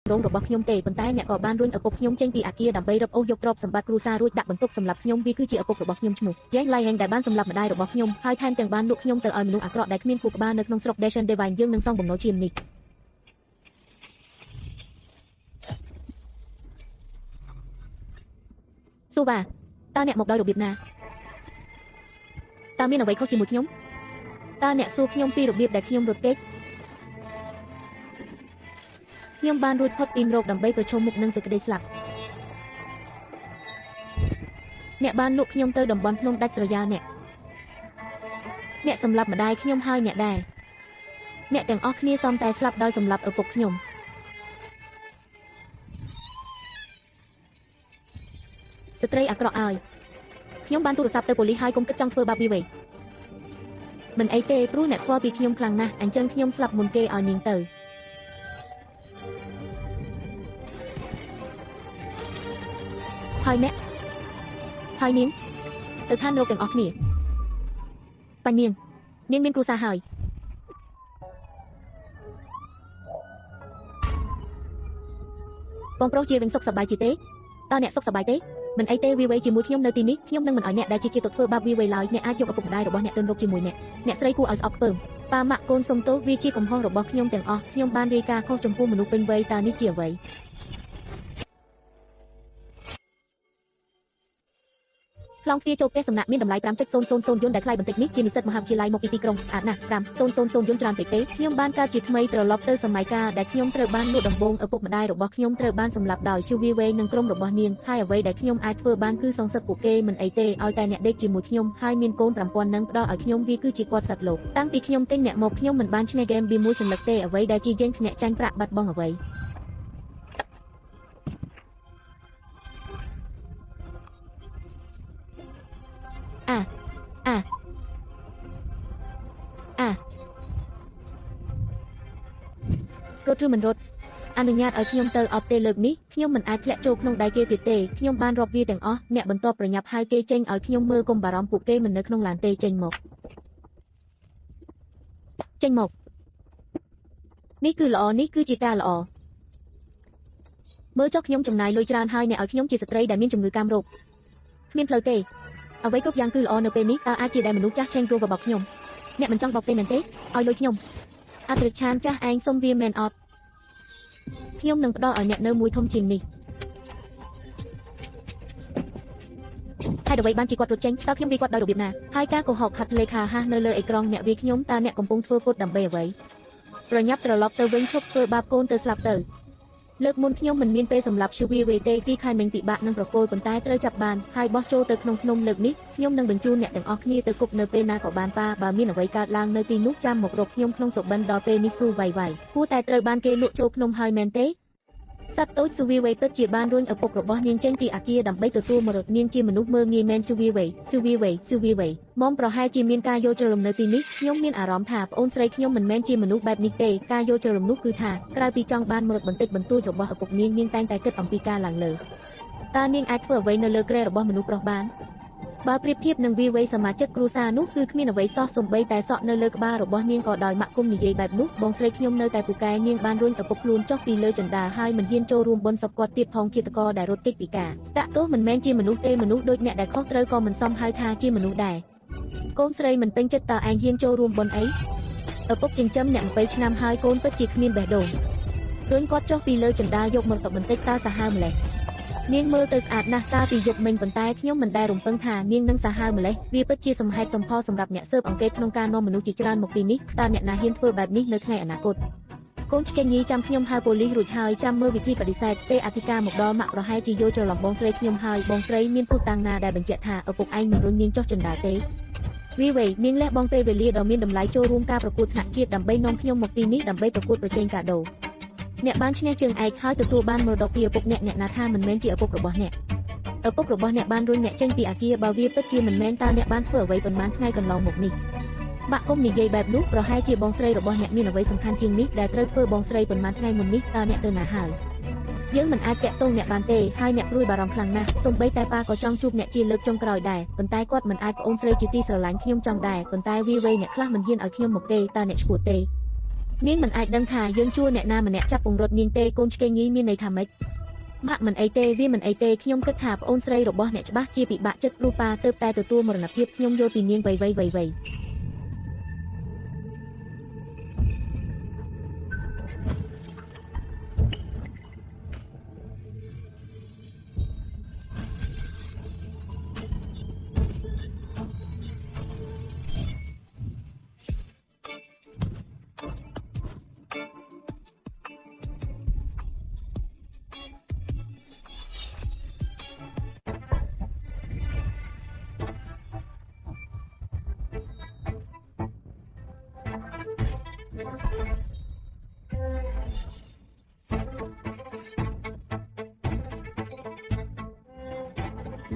ម្រងរបស់ខ្ញុំទេប៉ុន្តែអ្នកក៏បានរុញឪពុកខ្ញុំចេញពីអាគារដើម្បីរឹបអូសយកទ្រព្យសម្បត្តិគ្រួសាររួចដាក់បន្ទុកសម្រាប់ខ្ញុំវាគឺជាឪពុករបស់ខ្ញុំឈ្មោះយ៉េងឡៃហេងដែលបានសម្លាប់ម្ដាយរបស់ខ្ញុំហើយថែមទាំងបានលក់ខ្ញុំទៅឲ្យមនុស្សអាក្រក់ដែលគ្មានខួរក្បាលនៅក្នុងស្រុក Deshen Devine យើងនឹងសងបំណុលឈាមនេះស៊ូវ៉ាតើអ្នកមកដោយរបៀបណាតើមានអ្វីខុសជាមួយខ្ញុំតើអ្នកសួរខ្ញុំពីរបៀបដែលខ្ញុំរត់គេចខ្ញុំបានរួចផុតពីនរកដើម្បីប្រឈមមុខនឹងសេចក្តីស្លាប់អ្នកបានលក់ខ្ញុំទៅតំបន់ភ្នំដាច់ស្រយាលអ្នកអ្នកសម្លាប់ម្ដាយខ្ញុំហើយអ្នកដែរអ្នកទាំងអស់គ្នាសមតែស្លាប់ដោយសម្លាប់ឪពុកខ្ញុំស្ត្រីអាក្រក់ឲ្យខ្ញុំបានទូរស័ព្ទទៅប៉ូលីសហើយកុំគិតចង់ធ្វើបាបវីវេមិនអីទេព្រោះអ្នកខ្វល់ពីខ្ញុំខ្លាំងណាស់អញ្ចឹងខ្ញុំស្លាប់មុនគេឲ្យនាងទៅហើយអ្នកហើយនាងទៅឋាននរកទាំងអស់គ្នាបាញ់នាងនាងមានគ្រួសារហើយបងប្រុសជាវិញសុខសប្បាយជាទេតើអ្នកសុខសប្បាយទេមិនអីទេវីវេជាមួយខ្ញុំនៅទីនេះខ្ញុំនឹងមិនឲ្យអ្នកដែលជាជាទៅធ្វើបាបវីវេឡើយអ្នកអាចយកឪពុកម្ដាយរបស់អ្នកទៅនរកជាមួយអ្នកអ្នកស្រីគួរឲ្យស្អប់ខ្ពើមប៉ាម៉ាក់កូនសុំទោសវាជាកំហុសរបស់ខ្ញុំទាំងអស់ខ្ញុំបានរាយការណ៍ខុសចំពោះមនុស្សពេញវ័យតើនេះជាអ្វី ខ្លងទ្វារចូលផ្ទះសំណាក់មានតម្លៃ 5.000 យួនដែលថ្លៃបន្តិចនេះជានិស្សិតមហាវិទ្យាល័យមកពីទីក្រុងស្អាតណាស់5.000 យួនច្រើនពេកទេខ្ញុំបានកើតជាថ្មីត្រឡប់ទៅសម័យកាលដែលខ្ញុំត្រូវបានលក់ដំបូងឪពុកម្ដាយរបស់ខ្ញុំត្រូវបានសម្លាប់ដោយឈូវីវេនិងក្រុមរបស់នាងហើយអ្វីដែលខ្ញុំអាចធ្វើបានគឺសងសឹកពួកគេមិនអីទេឲ្យតែអ្នកដេកជាមួយខ្ញុំហើយមានកូន5000នឹងផ្ដល់ឲ្យខ្ញុំវាគឺជាគាត់សត្វលោកតាំងពីខ្ញុំទិញអ្នកមកខ្ញុំមិនបានឈ្នះហ្គេមវាមួយសន្លឹកទេអ្វីដែលជាយើងអ្នកចាញ់ប្រាក់បាត់បង់អ្វីអាអាអារត់ឬមិនរត់អនុញ្ញាតឲ្យខ្ញុំទៅអត់ទេលើកនេះខ្ញុំមិនអាចធ្លាក់ចូលក្នុងដៃគេទៀតទេខ្ញុំបានរាប់វាទាំងអស់អ្នកបន្ទាប់ប្រញាប់ហៅគេចេញឲ្យខ្ញុំមើលកុំបារម្ភពួកគេមិននៅក្នុងឡានទេចេញមកចេញមកនេះគឺល្អនេះគឺជាការល្អមើលចុះខ្ញុំចំណាយលុយច្រើនហើយអ្នកឲ្យខ្ញុំជាស្ត្រីដែលមានជំងឺកាមរោគគ្មានផ្លូវទេអ្វីគ្រប់យ៉ាងគឺល្អនៅពេលនេះតើអាចជាដែលមនុស្សចាស់ឆេងគោបបោកខ្ញុំអ្នកមិនចង់បោកទេមែនទេឲ្យលុយខ្ញុំអត្រិឆានចាស់ឯងសុំវាមែនអត់ខ្ញុំនឹងផ្ដល់ឲ្យអ្នកនៅមួយធំជាងនេះហេតុអ្វីបានជាគាត់រត់ចេញតើខ្ញុំវាគាត់ដោយរបៀបណាហើយការកុហកហាត់លេខាហាស់នៅលើអេក្រង់អ្នកវាខ្ញុំតើអ្នកកំពុងធ្វើពុតដើម្បីអ្វីប្រញាប់ត្រឡប់ទៅវិញឈប់ធ្វើបាបកូនទៅស្លាប់ទៅលើកមុនខ្ញុំមិនមានពេលសម្រាប់ឈូវីវេទេទីខែមិញពិបាកនឹងប្រគល់ប៉ុន្តែត្រូវចាប់បានហើយបោះចូលទៅក្នុងភ្នំលើកនេះខ្ញុំនឹងបញ្ជូនអ្នកទាំងអស់គ្នាទៅគុកនៅពេលណាក៏បានប៉ាបើមានអ្វីកើតឡើងនៅទីនោះចាំមករកខ្ញុំក្នុងសុបិនដល់ពេលនេះស៊ូវៃវៃគួរតែត្រូវបានគេលក់ចូលភ្នំហើយមែនទេសត្វតូចស៊ូវីវេពិតជាបានរុញឪពុករបស់នាងចេញពីអាគារដើម្បីទទួលមរតនាងជាមនុស្សមើលងាយមែនស៊ូវីវេស៊ូវីវេស៊ូវីវេមុំប្រហែលជាមានការយល់ច្រឡំនៅទីនេះខ្ញុំមានអារម្មណ៍ថាប្អូនស្រីខ្ញុំមិនមែនជាមនុស្សបែបនេះទេការយល់ច្រឡំនោះគឺថាក្រៅពីចង់បានមរតបន្តិចបន្តួចរបស់ឪពុកនាងនាងតែងតែគិតអំពីការឡើងលើតើនាងអាចធ្វើអ្វីនៅលើគ្រែរបស់មនុស្សប្រុសបានបើប្រៀបធៀបនឹងវីវេសមាជិកគ្រួសារនោះគឺគ្មានអ្វីសោះសំបីតែសក់នៅលើក្បាលរបស់នាងក៏ដោយម៉ាក់គុំនិយាយបែបនោះបងស្រីខ្ញុំនៅតែពូកែនាងបានរុញឪពុកខ្លួនចុះពីលើចណ្ដាលហើយមិនហ៊ានចូលរួមបុណ្យសពគាត់ទៀតផងឃាតករដែលរត់គេចពីការតាក់ទោសមិនមែនជាមនុស្សទេមនុស្សដូចអ្នកដែលខុសត្រូវក៏មិនសមហៅថាជាមនុស្សដែរកូនស្រីមិនពេញចិត្តតើឯងហ៊ានចូលរួមបុណ្យអីឪពុកចិញ្ចឹមអ្នក20ឆ្នាំហើយកូនពិតជាគ្មានបេះដូងរុញគាត់ចុះពីលើចណ្ដាលយកមកតបន្តិចតើសាហាវម្ល៉េះនាងមើលទៅស្អាតណាស់កាលពីយប់មិញប៉ុន្តែខ្ញុំមិនដែលរំពឹងថានាងនឹងសាហាវម្ល៉េះវាពិតជាសំហេតុសំផលសម្រាប់អ្នកស៊ើបអង្កេតក្នុងការនាំមនុស្សជាច្រើនមកទីនេះតើអ្នកណាហ៊ានធ្វើបែបនេះនៅថ្ងៃអនាគតកូនឆ្កេញញីចាំខ្ញុំហៅប៉ូលីសរួចហើយចាំមើលវិធីបដិសេធពេលអធិការមកដល់ម៉ាក់ប្រហែលជាយល់ច្រឡំបងស្រីខ្ញុំហើយបងស្រីមានភស្តុតាងណាដែលបញ្ជាក់ថាឪពុកឯងមិនរុញនាងចុះចណ្ដាលទេវីវេនាងលះបង់ពេលវេលាដ៏មានតម្លៃចូលរួមការប្រកួតថ្នាក់ជាតិដើម្បីនាំខ្ញុំមកទីនេះដើម្បីប្រកួតប្រជែងកាដូអ្នកបានឈ្នះជើងឯកហើយទទួលបានមរតកពីឪពុកអ្នកអ្នកណាថាមិនមែនជាឪពុករបស់អ្នកឪពុករបស់អ្នកបានរុញអ្នកចេញពីអាគារបើវាពិតជាមិនមែនតើអ្នកបានធ្វើអ្វីប៉ុន្មានថ្ងៃកន្លងមកនេះបាក់គុំនិយាយបែបនោះប្រហែលជាបងស្រីរបស់អ្នកមានអ្វីសំខាន់ជាងនេះដែលត្រូវធ្វើបងស្រីប៉ុន្មានថ្ងៃមុននេះតើអ្នកទៅណាហើយយើងមិនអាចតាក់ទងអ្នកបានទេហើយអ្នកព្រួយបារម្ភខ្លាំងណាស់សូម្បីតែប៉ាក៏ចង់ជួបអ្នកជាលើកចុងក្រោយដែរប៉ុន្តែគាត់មិនអាចប្អូនស្រីជាទីស្រឡាញ់ខ្ញុំចង់ដែរប៉ុន្តែវាវេអ្នកខ្លះមិនហ៊ានឲ្យខ្ញុំមកទេតើអ្នកឈួតទេ នាងមិនអាចដឹងថាយើងជួលអ្នកណាម្នាក់ចាប់ពង្រត់នាងទេកូនឆ្កេងីមានន័យថាម៉េចម៉ាក់មិនអីទេវាមិនអីទេខ្ញុំគិតថាប្អូនស្រីរបស់អ្នកច្បាស់ជាពិបាកចិត្តព្រោះប៉ាទើបតែទទួលមរណភាពខ្ញុំយល់ពីនាងវៃវៃវៃវៃ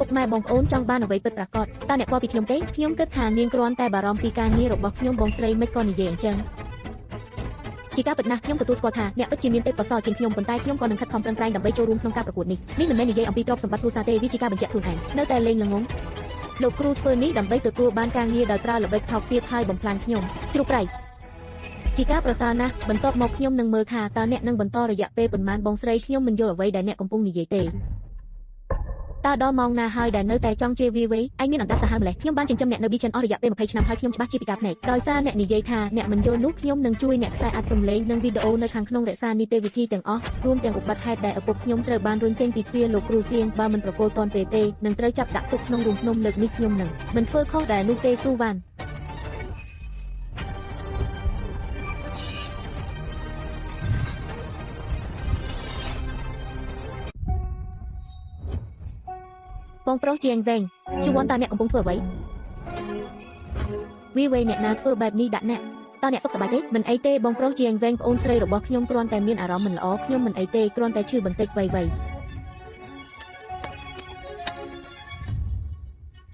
ពុកម៉ែបងប្អូនចង់បានអ្វីពិតប្រាកដតើអ្នកខ្វល់ពីខ្ញុំទេខ្ញុំគិតថានាងគ្រាន់តែបារម្ភពីការងាររបស់ខ្ញុំបងស្រីមិនក៏និយាយអញ្ចឹងជាការពិតណាស់ខ្ញុំទទួលស្គាល់ថាអ្នកពិតជាមានទេពកោសល្យជាងខ្ញុំប៉ុន្តែខ្ញុំក៏នឹងខិតខំប្រឹងប្រែងដើម្បីចូលរួមក្នុងការប្រកួតនេះនេះមិនមែននិយាយអំពីទ្រព្យសម្បត្តិគ្រួសារទេវាជាការបញ្ជាក់ខ្លួនឯងនៅតែលេងល្ងងលោកគ្រូធ្វើនេះដើម្បីទទួលបានការងារដោយប្រើល្បិចថោកទាបហើយបំផ្លាញខ្ញុំជ្រូកព្រៃជាការប្រសើរណាស់បន្ទាប់មកខ្ញុំនឹងមើលថាតើអ្នកនឹងបន្តរយៈពេលប៉ុន្មានបងស្រីខ្ញុំមិនយល់អ្វីដែលអ្នកកំពុងនិយាយទេតើដល់ម៉ោងណាហើយដែលនៅតែចង់ជេរវាវិញឯងមានអណ្ដាតសាហាវម្ល៉េះខ្ញុំបានចិញ្ចឹមអ្នកនៅប៊ីចិនអស់រយៈពេល20ឆ្នាំហើយខ្ញុំច្បាស់ជាពិការភ្នែកដោយសារអ្នកនិយាយថាអ្នកមិនយល់នោះខ្ញុំនឹងជួយអ្នកខ្សែអាចសំឡេងនិងវីដេអូនៅខាងក្នុងរក្សានីតិវិធីទាំងអស់រួមទាំងឧបទ្ទហេតុដែលឪពុកខ្ញុំត្រូវបានរុញចេញពីទ្វារលោកគ្រូសៀងបើមិនប្រគល់តន់ពេលទេនឹងត្រូវចាប់ដាក់គុកក្នុងរូងភ្នំលើកនេះខ្ញុំនឹងមិនធ្វើខុសដែរនោះទេស៊ូវ៉ាន់បងប្រុសជាងវែងជូវ៉ាន់តើអ្នកកំពុងធ្វើអ្វីវីវេអ្នកណាធ្វើបែបនេះដាក់អ្នកតើអ្នកសុខសប្បាយទេមិនអីទេបងប្រុសជាងវែងប្អូនស្រីរបស់ខ្ញុំគ្រាន់តែមានអារម្មណ៍មិនល្អខ្ញុំមិនអីទេគ្រាន់តែឈឺបន្តិចវៃវៃ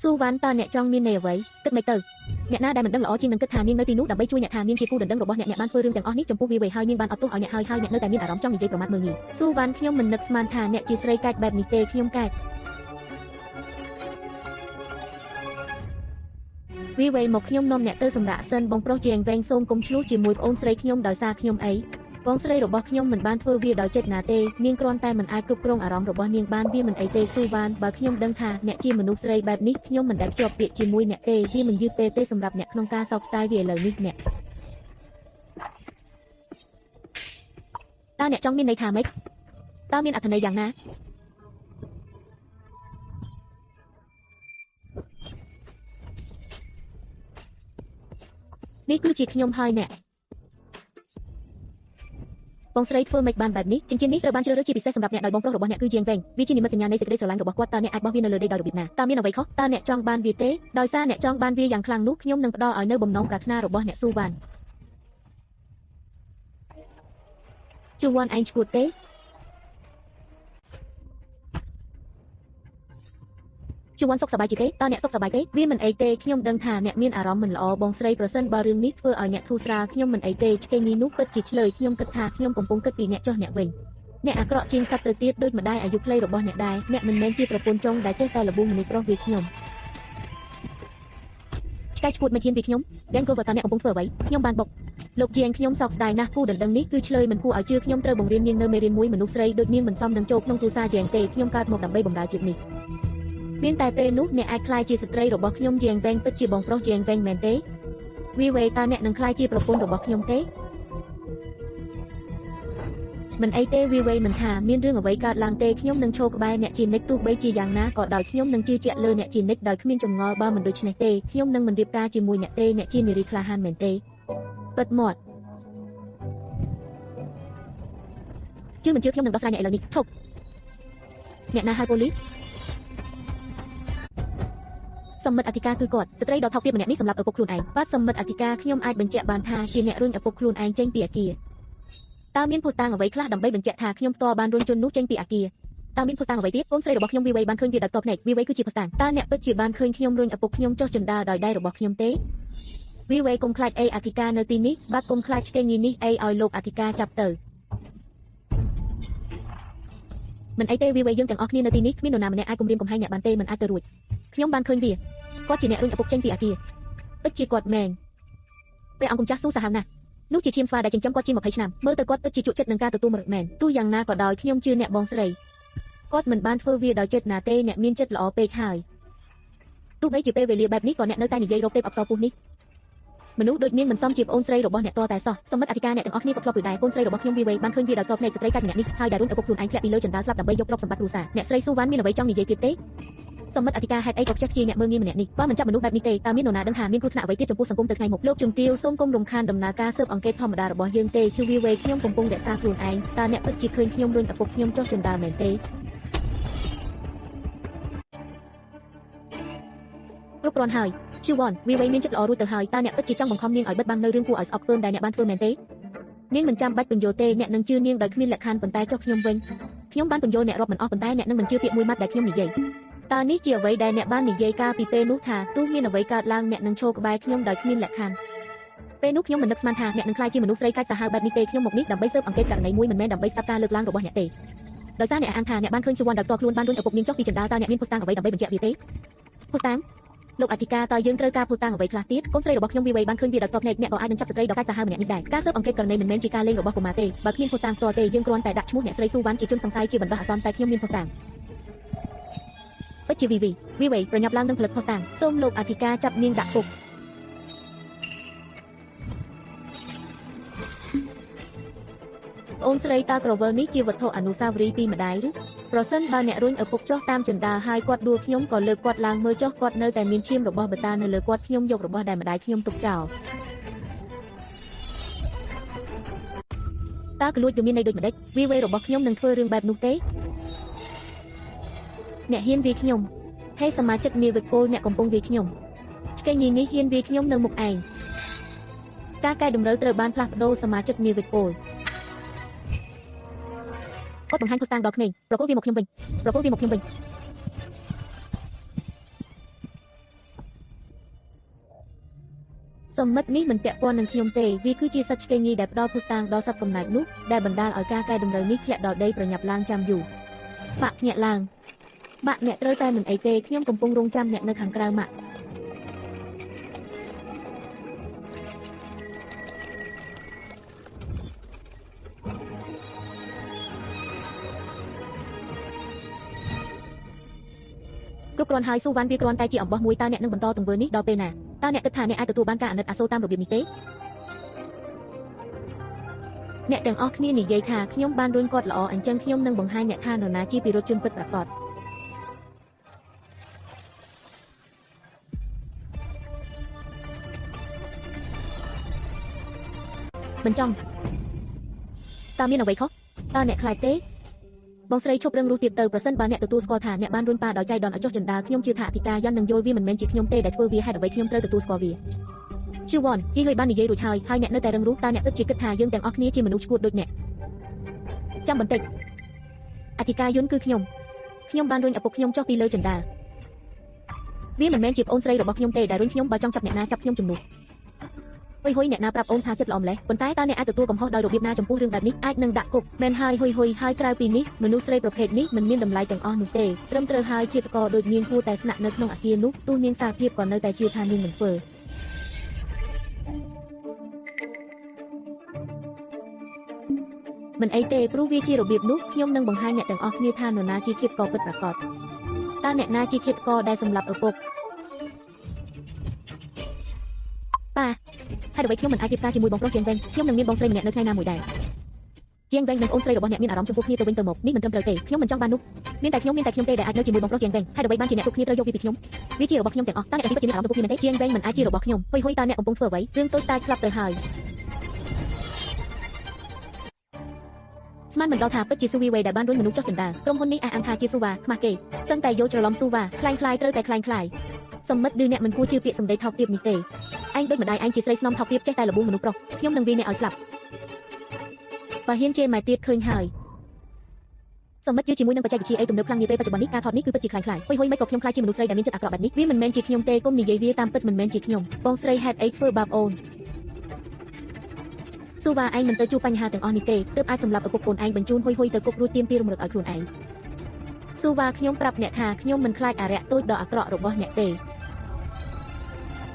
ស៊ូវ៉ាន់តើអ្នកចង់មានន័យអ្វីគិតមិនទៅអ្នកណាដែលមិនដឹងល្អជាងនឹងគិតថានាងនៅទីនោះដើម្បីជួយអ្នកថានាងជាគូដណ្ដឹងរបស់អ្នកអ្នកបានធ្វើរឿងទាំងអស់នេះចំពោះវីវេហើយនាងបានអត់ទោសឲ្យអ្នកហើយហើយអ្នកនៅតែមានអារម្មណ៍ចង់និយាយប្រមាថមើលងាយស៊ូវ៉ាន់ខ្ញុំមិននឹកស្មានថាអ្នកជាស្រីកាច់បែបនេះទេខ្ញុំកាច់វីវេមកខ្ញុំនាំអ្នកទៅសម្រាកសិនបងប្រុសជាងវែងសូមគុំឆ្លោះជាមួយប្អូនស្រីខ្ញុំដោយសារខ្ញុំអីបងស្រីរបស់ខ្ញុំមិនបានធ្វើវាដោយចេតនាទេនាងគ្រាន់តែមិនអាចគ្រប់គ្រងអារម្មណ៍របស់នាងបានវាមិនអីទេស៊ូវ៉ានបើខ្ញុំដឹងថាអ្នកជាមនុស្សស្រីបែបនេះខ្ញុំមិនដែលភ្ជាប់ពាក្យជាមួយអ្នកទេវាមិនយឺតពេលទេសម្រាប់អ្នកក្នុងការសោកស្ដាយវាឥឡូវនេះអ្នកតើអ្នកចង់មានន័យថាម៉េចតើមានអត្ថន័យយ៉ាងណានេះគឺជាខ្ញុំហើយអ្នកបងស្រីធ្វើមិនបានបែបនេះចិញ្ចៀននេះត្រូវបានជ្រើសរើសជាពិសេសសម្រាប់អ្នកដោយបងប្រុសរបស់អ្នកគឺយាងវែងវាជានិមិត្តសញ្ញានៃសេចក្តីស្រឡាញ់របស់គាត់តើអ្នកអាចបោះវានៅលើដីដោយរបៀបណាតើមានអ្វីខុសតើអ្នកចង់បានវាទេដោយសារអ្នកចង់បានវាយ៉ាងខ្លាំងនោះខ្ញុំនឹងផ្ដល់ឲ្យនៅបំណងប្រាថ្នារបស់អ្នកស៊ូវ៉ាន់ជូវ៉ាន់ឯងឈួតទេជូវ៉ាន់សុខសប្បាយជាទេតើអ្នកសុខសប្បាយទេវាមិនអីទេខ្ញុំដឹងថាអ្នកមានអារម្មណ៍មិនល្អបងស្រីប្រសិនបើរឿងនេះធ្វើឲ្យអ្នកធូរស្រាលខ្ញុំមិនអីទេឆ្កេងនេះនោះពិតជាឆ្លើយខ្ញុំគិតថាខ្ញុំកំពុងគិតពីអ្នកចុះអ្នកវិញអ្នកអាក្រក់ជាងសត្វទៅទៀតដូចម្ដាយអាយុខ្លីរបស់អ្នកដែរអ្នកមិនមែនជាប្រពន្ធចុងដែលចេះតែលបួងមនុស្សប្រុសវាខ្ញុំឆ្កែឈួតមិនហ៊ានពីខ្ញុំយ៉ាងក៏តើអ្នកកំពុងធ្វើអ្វីខ្ញុំបានបុកលោកជាងខ្ញុំសោកស្ដាយណាស់គូដណ្ដឹងនេះគឺឆ្លើយមិនគួរឲ្យជឿខ្ញុំត្រូវបង្រៀននាងនៅមេរៀនមួយមនុស្សស្រីដូចនាងមិនសមនឹងចូលក្នុងគ្រួសារជាងទេខ្ញុំកើតមកដើម្បីបម្រើជាតិនេះមានតែពេលនោះអ្នកអាចក្លាយជាស្ត្រីរបស់ខ្ញុំជាងវែងពិតជាបងប្រុសជាងវែងមែនទេវីវេតើអ្នកនឹងក្លាយជាប្រពន្ធរបស់ខ្ញុំទេមិនអីទេវីវេមិនថាមានរឿងអ្វីកើតឡើងទេខ្ញុំនឹងឈរក្បែរអ្នកជានិច្ចទោះបីជាយ៉ាងណាក៏ដោយខ្ញុំនឹងជឿជាក់លើអ្នកជានិច្ចដោយគ្មានចម្ងល់បើមិនដូច្នេះទេខ្ញុំនឹងមិនរៀបការជាមួយអ្នកទេអ្នកជានារីក្លាហានមែនទេពិតមាត់ជឿមិនជឿខ្ញុំនឹងដោះស្រាយអ្នកឥឡូវនេះឈប់អ្នកណាហៅប៉ូលីសសមិទ្ធអធិការគឺគាត់ស្ត្រីដ៏ថោកទាបម្នាក់នេះសម្រាប់ឪពុកខ្លួនឯងបាទសមិទ្ធអធិការខ្ញុំអាចបញ្ជាក់បានថាជាអ្នករុញឪពុកខ្លួនឯងចេញពីអាគារតើមានភស្តុតាងអ្វីខ្លះដើម្បីបញ្ជាក់ថាខ្ញុំផ្ទាល់បានរុញជននោះចេញពីអាគារតើមានភស្តុតាងអ្វីទៀតកូនស្រីរបស់ខ្ញុំវីវេបានឃើញវាដោយផ្ទាល់ភ្នែកវីវេគឺជាភស្តុតាងតើអ្នកពិតជាបានឃើញខ្ញុំរុញឪពុកខ្ញុំចុះជណ្ដើរដោយដៃរបស់ខ្ញុំទេវីវេកុំខ្លាចអីអធិការនៅទីនេះបាទកុំខ្លាចឆ្កេងនេះអីឲ្យលោកអធិការចាប់ទៅមិនអីទេវីវេយើងទាំងអស់គ្នានៅទីនេះគ្មាននរណាម្នាក់អាចគំរាមកំហែងអ្នកបានទេមិនអាចទៅរួចខ្ញុំបានឃើញវាគាត់ជាអ្នករុញឪពុកចេញពីអាគារពិតជាគាត់មែនព្រះអង្គម្ចាស់ស៊ូសាហាវណាស់ នោះជាឈាមស្វាដែលចិញ្ចឹមគាត់ជាង20ឆ្នាំមើលទៅគាត់ពិតជាជក់ចិត្តនឹងការទទួលមរតមែនទោះយ៉ាងណាក៏ដោយខ្ញុំជឿអ្នកបងស្រីគាត់មិនបានធ្វើវាដោយចេតនាទេអ្នកមានចិត្តល្អពេកហើយទោះបីជាពេលវេលាបែបនេះក៏អ្នកនៅតែនិយាយរកទេពអប្សរពុះនេះមនុស្សដូចនាងមិនសមជាប្អូនស្រីរបស់អ្នកតតែសោះសមិទ្ធអធិការអ្នកទាំងអស់គ្នាក៏ធ្លាប់ឮដែរកូនស្រីរបស់ខ្ញុំវីវេបានឃើញវាដោយតភ្នែកស្ត្រីកាច់ម្នាក់នេះហើយដែលរុញឪពុកខ្លួនឯងធ្លាក់ពីលើចន្ទាស្លាប់ដើម្បីយកទ្រព្យសម្បត្តិគ្រួសារអ្នកស្រីស៊ូវ៉ាន់មានអ្វីចង់និយាយទៀតទេសមិទ្ធអធិការហេតុអីក៏ខ្ជះខ្ជាយអ្នកមើលងាយម្នាក់នេះបើមិនចាប់មនុស្សបែបនេះទេតើមាននរណាដឹងថាមានគ្រោះថ្នាក់អ្វីទៀតចំពោះសង្គមទៅថ្ងៃមុខលោកជំទាវសូមកុំរំខានដំណើរការស៊ើបអង្កេតធម្មតារបស់យើងទេឈឺវីវេខ្ញុំកំពុងរក្សាខ្លួនឯងតើអ្នកពិតជាឃើញខ្ញុំរុញឪពុកខ្ញុំចុះចន្ទាមែនទេគ្រប់គ្រាន់ហើយឈឺវ៉ាន់វីវេមានចិត្តល្អរួចទៅហើយតើអ្នកពិតជាចង់បង្ខំនាងឲ្យបិទបាំងនៅរឿងគួរឲ្យស្អប់ខ្ពើមដែលអ្នកបានធ្វើមែនទេនាងមិនចាំបាច់ពន្យល់ទេអ្នកនឹងជឿនាងដោយគ្មានលក្ខខណ្ឌប៉ុន្តែចុះខ្ញុំវិញខ្ញុំបានពន្យល់អ្នករាប់មិនអស់ប៉ុន្តែអ្នកនឹងមិនជឿពាក្យមួយម៉ាត់ដែលខ្ញុំនិយាយតើនេះជាអ្វីដែលអ្នកបាននិយាយកាលពីពេលនោះថាទោះមានអ្វីកើតឡើងអ្នកនឹងឈរក្បែរខ្ញុំដោយគ្មានលក្ខខណ្ឌពេលនោះខ្ញុំមិននឹកស្មានថាអ្នកនឹងក្លាយជាមនុស្សស្រីកាចសាហាវបែបនេះទេខ្ញុំមកនេះដើម្បីស៊ើបអង្កេតករណីមួយមិនមែនដើម្បីស្ដាប់ការលើកឡើងរបស់អ្នកទេដោយសារអ្នកអាងថាអ្នកបានឃើញសុវណ្ណដោយផ្ទាល់ខ្លួនបានរុញឪពុកនាងចុះពីចន្ទាតើអ្នកមានភស្តុតាងអ្វីដើម្បីបញ្ជាក់វាទេភស្តុតាងលោកអធិការតើយើងត្រូវការភស្តុតាងអ្វីខ្លះទៀតកូនស្រីរបស់ខ្ញុំវីវេបានឃើញវាដោយផ្ទាល់ភ្នែកអ្នកក៏អាចនឹងចាប់ស្ត្រីដ៏កាចសាហាវម្នាក់នេះដែរការស៊ើបអង្កេតករណីមិនមែនជាការលេងរបស់កុមារទេបើគ្មានភស្តុតាងផ្ទាល់ទេយើងគ្រាន់តែដាក់ឈ្មោះអ្នកស្រីស៊ូវ៉ាន់ជាជនសង្ស័យជាបណ្ដោះអាសន្នតែខ្ញុំមានភស្តុតាងពិតជាវីវីវីវេប្រញាប់ឡើងនឹងផលិតភស្តុតាងសូមលោកអធិការចាប់នាងដាក់គុកអូនស្រីតើក្រវិលនេះជាវត្ថុអនុស្សាវរីយ៍ពីម្ដាយឬប្រសិនបើអ្នករុញឪពុកចុះតាមជណ្ដើរហើយគាត់ដួលខ្ញុំក៏លើកគាត់ឡើងមើលចុះគាត់នៅតែមានឈាមរបស់បតានៅលើគាត់ខ្ញុំយករបស់ដែលម្ដាយខ្ញុំទុកចោលតើក្លួចទៅមានន័យដូចម្ដេចវីវេរបស់ខ្ញុំនឹងធ្វើរឿងបែបនោះទេអ្នកហ៊ានវាយខ្ញុំហេសមាជិកនាវិកពលអ្នកកំពុងវាយខ្ញុំឆ្កេញីនេះហ៊ានវាយខ្ញុំនៅមុខឯងការកែតម្រូវត្រូវបានផ្លាស់ប្ដូរសមាជិកនាវិកពលគាត់បង្ហាញភស្តុតាងដល់ក្មេងប្រគល់វាមកខ្ញុំវិញប្រគល់វាមកខ្ញុំវិញសមិទ្ធនេះមិនពាក់ព័ន្ធនឹងខ្ញុំទេវាគឺជាសត្វឆ្កេញីដែលផ្ដល់ភស្តុតាងដល់សត្វកំណែតនោះដែលបណ្ដាលឲ្យការកែតម្រូវនេះធ្លាក់ដល់ដីប្រញាប់ឡើងចាំយូរបាក់ភ្ញាក់ឡើងបាក់អ្នកត្រូវតែមិនអីទេខ្ញុំកំពុងរងចាំអ្នកនៅខាងក្រៅម៉ាក់គ្រប់គ្រាន់ហើយស៊ូវ៉ាន់វាគ្រាន់តែជាអំបោះមួយតើអ្នកនឹងបន្តទង្វើនេះដល់ពេលណាតើអ្នកគិតថាអ្នកអាចទទួលបានការអាណិតអាសូរតាមរបៀបនេះទេអ្នកទាំងអស់គ្នានិយាយថាខ្ញុំបានរុញគាត់ល្អអញ្ចឹងខ្ញុំនឹងបង្ហាញអ្នកថានរណាជាពិរុទ្ធជនពិតប្រាកដមិនចង់តើមានអ្វីខុសតើអ្នកខ្លាចទេបងស្រីឈប់រឹងរូសទៀតទៅប្រសិនបើអ្នកទទួលស្គាល់ថាអ្នកបានរុញប៉ាដោយចៃដន្យឲ្យចុះចណ្ដាលខ្ញុំជឿថាអធិការយ៉ាន់នឹងយល់វាមិនមែនជាខ្ញុំទេដែលធ្វើវាហេតុអ្វីខ្ញុំត្រូវទទួលស្គាល់វាជឿវ៉ាន់យីហុយបាននិយាយរួចហើយហើយអ្នកនៅតែរឹងរូសតើអ្នកពិតជាគិតថាយើងទាំងអស់គ្នាជាមនុស្សឈួតដូចអ្នកចាំបន្តិចអធិការយុនគឺខ្ញុំខ្ញុំបានរុញឪពុកខ្ញុំចុះពីលើចណ្ដាលវាមិនមែនជាប្អូនស្រីរបស់ខ្ញុំទេដែលរុញខ្ញុំបើចង់ចាប់អ្នកណាចាប់ខ្ញុំជំនួសហុយហុយអ្នកណាប្រាប់អូនថាចិត្តល្អម្លេះប៉ុន្តែតើអ្នកអាចទទួលកំហុសដោយរបៀបណាចំពោះរឿងបែបនេះអាចនឹងដាក់គុកមែនហើយហុយហុយហើយក្រៅពីនេះមនុស្សស្រីប្រភេទនេះមិនមានតម្លៃទាំងអស់នោះទេត្រឹមត្រូវហើយឃាតករដូចនាងគួរតែស្នាក់នៅក្នុងអគារនោះទោះនាងសារភាពក៏នៅតែជឿថានាងមិនធ្វើមិនអីទេព្រោះវាជារបៀបនោះខ្ញុំនឹងបង្ហាញអ្នកទាំងអស់គ្នាថានរណាជាឃាតករពិតប្រាកដតើអ្នកណាជាឃាតករដែលសម្លាប់ឪពុកប៉ាហេតុអ្វីខ្ញុំមិនអាចរៀបការជាមួយបងប្រុសជាងវិញខ្ញុំនឹងមានបងស្រីម្នាក់នៅថ្ងៃណាមួយដែរជាងវិញនិងអូនស្រីរបស់អ្នកមានអារម្មណ៍ចំពោះគ្នាទៅវិញទៅមកនេះមិនត្រឹមត្រូវទេខ្ញុំមិនចង់បាននោះមានតែខ្ញុំមានតែខ្ញុំទេដែលអាចនៅជាមួយបងប្រុសជាងវិញហេតុអ្វីបានជាអ្នកគ្រប់គ្នាត្រូវយកវាពីខ្ញុំវាជារបស់ខ្ញុំទាំងអស់តើអ្នកទាំងពីរពិតជាមានអារម្មណ៍ចំពោះគ្នាមែនទេជាងវិញមិនអាចជារបស់ខ្ញុំហុយហុយតើអ្នកកំពុងធ្វើអ្វីរឿងតូចតាចស្លាប់ទៅហើយស្មានមិនដល់ថាពិតជាស៊ូវីវេដែលបានរុញមនុស្សចុះចណ្ដាលក្រុមហ៊ុននេះអះអាងថាជាស៊ូវ៉ាខ្មាស់គេសឹងតែយកច្រឡំស៊ូវ៉ាคล้ายៗត្រូវតែคล้ายៗសមិទ្ធឌឺអ្នកមិនគួរជឿពាក្យសម្ដីថោកទាបនេះទេឯងដូចម្ដាយឯងជាស្រីស្នំថោកទាបចេះតែលបួងមនុស្សប្រុសខ្ញុំនឹងវាយអ្នកឲ្យស្លាប់បើហ៊ានជេរម៉ែទៀតឃើញហើយសមិទ្ធជឿជាមួយនឹងបច្ចេកវិទ្យាអីទំនើបខ្លាំងនាពេលបច្ចុប្បន្ននេះការថតនេះគឺពិតជាคล้ายៗហុយហុយមិនក៏ខ្ញុំខ្លាចជាមនុស្សស្រីដែលមានចិត្តអាក្រក់បែបនេះវាមិនមែនជាខ្ញុំទេគុំនិយាយវាតាមពិតមិនមែនជាខ្ញុំបងស្រីហេតុអីធ្វើបាបអូនស៊ូវ៉ាឯងមិនទៅជួបបញ្ហាទាំងអស់នេះទេទើបអាចសម្លាប់ឪពុកកូនឯងបញ្ជូនហុយហុយទៅគុករួចទាមទាររំលឹកឲ្យខ្លួនឯងស៊ូវ៉ាខ្ញុំប្រាប់អ្នកថាខ្ញុំមិនខ្លាចអារក្សតូចដ៏អាក្រក់របស់អ្នកទេ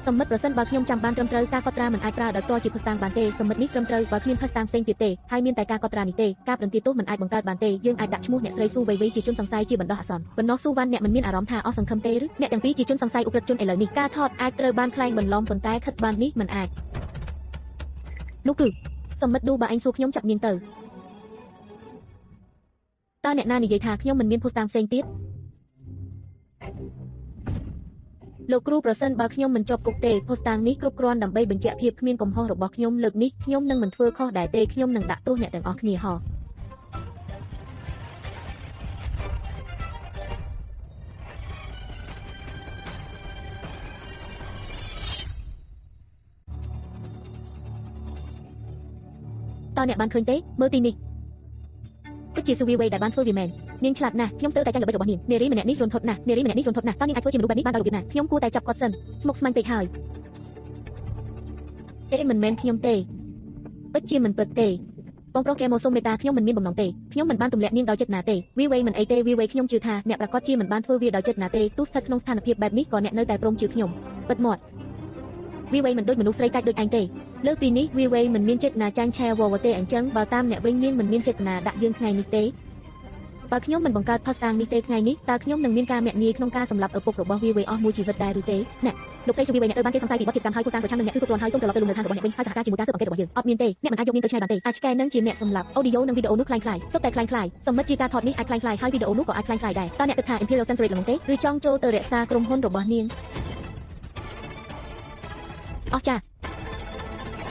សមិទ្ធប្រសិនបើខ្ញុំចាំបានត្រឹមត្រូវការកត់ត្រាមិនអាចប្រើដោយផ្ទាល់ជាភស្តុតាងបានទេសមិទ្ធនេះត្រឹមត្រូវបើគ្មានភស្តុតាងផ្សេងទៀតទេហើយមានតែការកត់ត្រានេះទេការប្រន្ទាទោសមិនអាចបង្កើតបានទេយើងអាចដាក់ឈ្មោះអ្នកស្រីស៊ូវៃវៃជាជនសង្ស័យជាបណ្ដោះអាសន្នប៉ុណ្ណោះស៊ូវ៉ាន់អ្នកមិនមានអារម្មណ៍ថាអស់សង្ឃឹមទេឬអ្នកទាំងពីរជាជនសង្ស័យឧក្រិដ្ឋជនឥឡូវនេះការថតអាចត្រូវបានក្លែងបន្លំប៉ុន្តែខិតបាននេះមិនអាចនោះគឺសមិទ្ធឌូបើឯងសួរខ្ញុំចាប់នាងទៅតើអ្នកណានិយាយថាខ្ញុំមិនមានភស្តុតាងផ្សេងទៀតលោកគ្រូប្រសិនបើខ្ញុំមិនជាប់គុកទេភស្តុតាងនេះគ្រប់គ្រាន់ដើម្បីបញ្ជាក់ភាពគ្មានកំហុសរបស់ខ្ញុំលើកនេះខ្ញុំនឹងមិនធ្វើខុសដែរទេខ្ញុំនឹងដាក់ទោសអ្នកទាំងអស់គ្នាហោតើអ្នកបានឃើញទេមើលទីនេះពិតជាស៊ូវីវេដែលបានធ្វើវាមែននាងឆ្លាតណាស់ខ្ញុំស្ទើរតែចាញ់ល្បិចរបស់នាងនារីម្នាក់នេះរន្ធត់ណាស់នារីម្នាក់នេះរន្ធត់ណាស់តើនាងអាចធ្វើជាមនុស្សបែបនេះបានដោយរបៀបណាខ្ញុំគួរតែចាប់គាត់សិនស្មុគស្មាញពេកហើយទេមិនមែនខ្ញុំទេពិតជាមិនពិតទេបងប្រុសកែមកសុំមេត្តាខ្ញុំមិនមានបំណងទេខ្ញុំមិនបានទម្លាក់នាងដោយចេតនាទេវីវេមិនអីទេវីវេខ្ញុំជឿថាអ្នកប្រកាសជាមិនបានធ្វើវាដោយចេតនាទេទោះស្ថិតក្នុងស្ថានភាពបែបនេះក៏អ្នកនៅតែព្រមជឿខ្ញុំពិតមាត់វីវេមិនដូចមនុស្សស្រីកាច់ដូចឯងទេលើកពីនេះវីវេមិនមានចេតនាចាញ់ឆែវវទេអញ្ចឹងបើតាមអ្នកវិញនាងមិនមានចេតនាដាក់យើងថ្ងៃនេះទេបើខ្ញុំមិនបង្កើតផុសតាងនេះទេថ្ងៃនេះតើខ្ញុំនឹងមានការមាក់ងាយក្នុងការសម្លាប់ឪពុករបស់វីវេអស់មួយជីវិតដែរឬទេអ្នកលោកស្រីសុវីវេអ្នកត្រូវបានគេសង្ស័យពីបទឃាតកម្មហើយភស្តុតាងប្រឆាំងនឹងអ្នកគឺគ្រប់គ្រាន់ហើយសូមត្រឡប់ទៅលំនៅឋានរបស់អ្នកវិញហើយសហការជាមួយការស៊ើបអង្កេតរបស់យើងអត់មានទេអ្នកមិនអាចយកនាងទៅឆ្ងាយបានទេអាចឆ្កែនឹងជាអ្នកសម្លាប់អូឌីយ៉ូនិងវីដេអូនោះคล้ายៗសុទ្ធតែคล้ายៗសមិទ្ធជាការថតនេះអាចคล้ายៗហើយវីដេអូនោះក៏អាចคล้ายៗដែរតើអ្នកគិតថា Imperial Censorate ល្ងងទេឬចង់ចូលទៅរក្សាក្រុមហ៊ុនរបស់នាងអស្ចារ្យ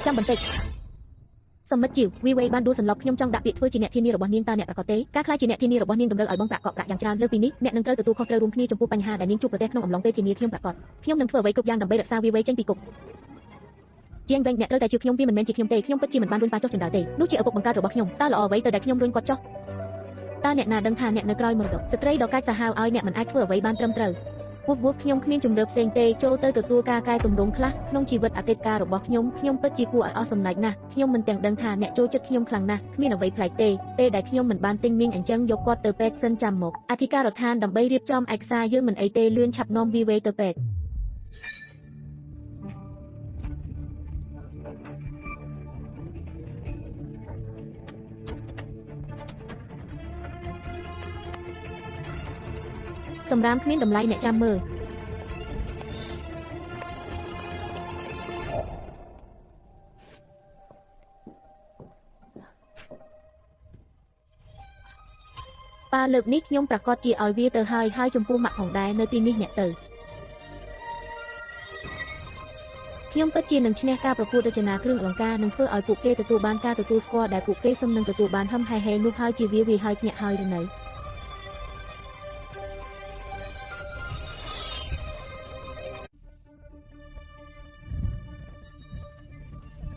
ចាំបន្តិចសមិទ្ធជីវវីវេបានដួលសន្លប់ខ្ញុំចង់ដាក់ពាក្យធ្វើជាអ្នកធានារបស់នាងតើអ្នកប្រកាសទេការក្លាយជាអ្នកធានារបស់នាងតម្រូវឲ្យបងប្រាក់កក់ប្រាក់យ៉ាងច្រើនលើសពីនេះអ្នកនឹងត្រូវទទួលខុសត្រូវរួមគ្នាចំពោះបញ្ហាដែលនាងជួបប្រទះក្នុងអំឡុងពេលធានាខ្ញុំប្រកាសខ្ញុំនឹងធ្វើអ្វីគ្រប់យ៉ាងដើម្បីរក្សាវីវេចេញពីគុកជាងវិញអ្នកត្រូវតែជឿខ្ញុំវាមិនមែនជាខ្ញុំទេខ្ញុំពិតជាមិនបានរុញប៉ាចុះជណ្ដើរទេនោះជាឪពុកបង្កើតរបស់ខ្ញុំតើល្អអ្វីទៅដែលខ្ញុំរុញគាត់ចុះតើអ្នកណាដឹងថាអ្នកនៅក្រោយមរតកស្ត្រីដ៏កាចសាហាវឲ្យអ្នកមិនអាចធ្វើអ្វីបានត្រឹមត្រូវវូវខ្ញុំគ្មានជំរឿផ្សេងទេចូលទៅទទួលការកែតម្រង់ខ្លះក្នុងជីវិតអតីតកាលរបស់ខ្ញុំខ្ញុំពិតជាគួរឲ្យអស់សំណើចណាស់ខ្ញុំមិនទាំងដឹងថាអ្នកចូលចិត្តខ្ញុំខ្លាំងណាស់គ្មានអ្វីប្លែកទេពេលដែលខ្ញុំមិនបានទិញមីងអញ្ចឹងយកគាត់ទៅពេទ្យសិនចាំមកអធិការដ្ឋានដើម្បីរៀបចំឯកសារយើងមិនអីទេលឿនឆាប់នាំវីវេទៅពេទ្យសម្រាមគ្មានតម្លៃអ្នកចាំមើលប៉ាលើកនេះខ្ញុំប្រកាសជាឲ្យវាទៅហើយហើយចំពោះម៉ាក់ផងដែរនៅទីនេះអ្នកទៅខ្ញុំពិតជានឹងឈ្នះការប្រកួតរចនាគ្រឿងអលង្ការនឹងធ្វើឲ្យពួកគេទទួលបានការទទួលស្គាល់ដែលពួកគេសមនឹងទទួលបានហឹមហែហេនោះហើយជាវាវាហើយភ្ញាក់ហើយឬនៅ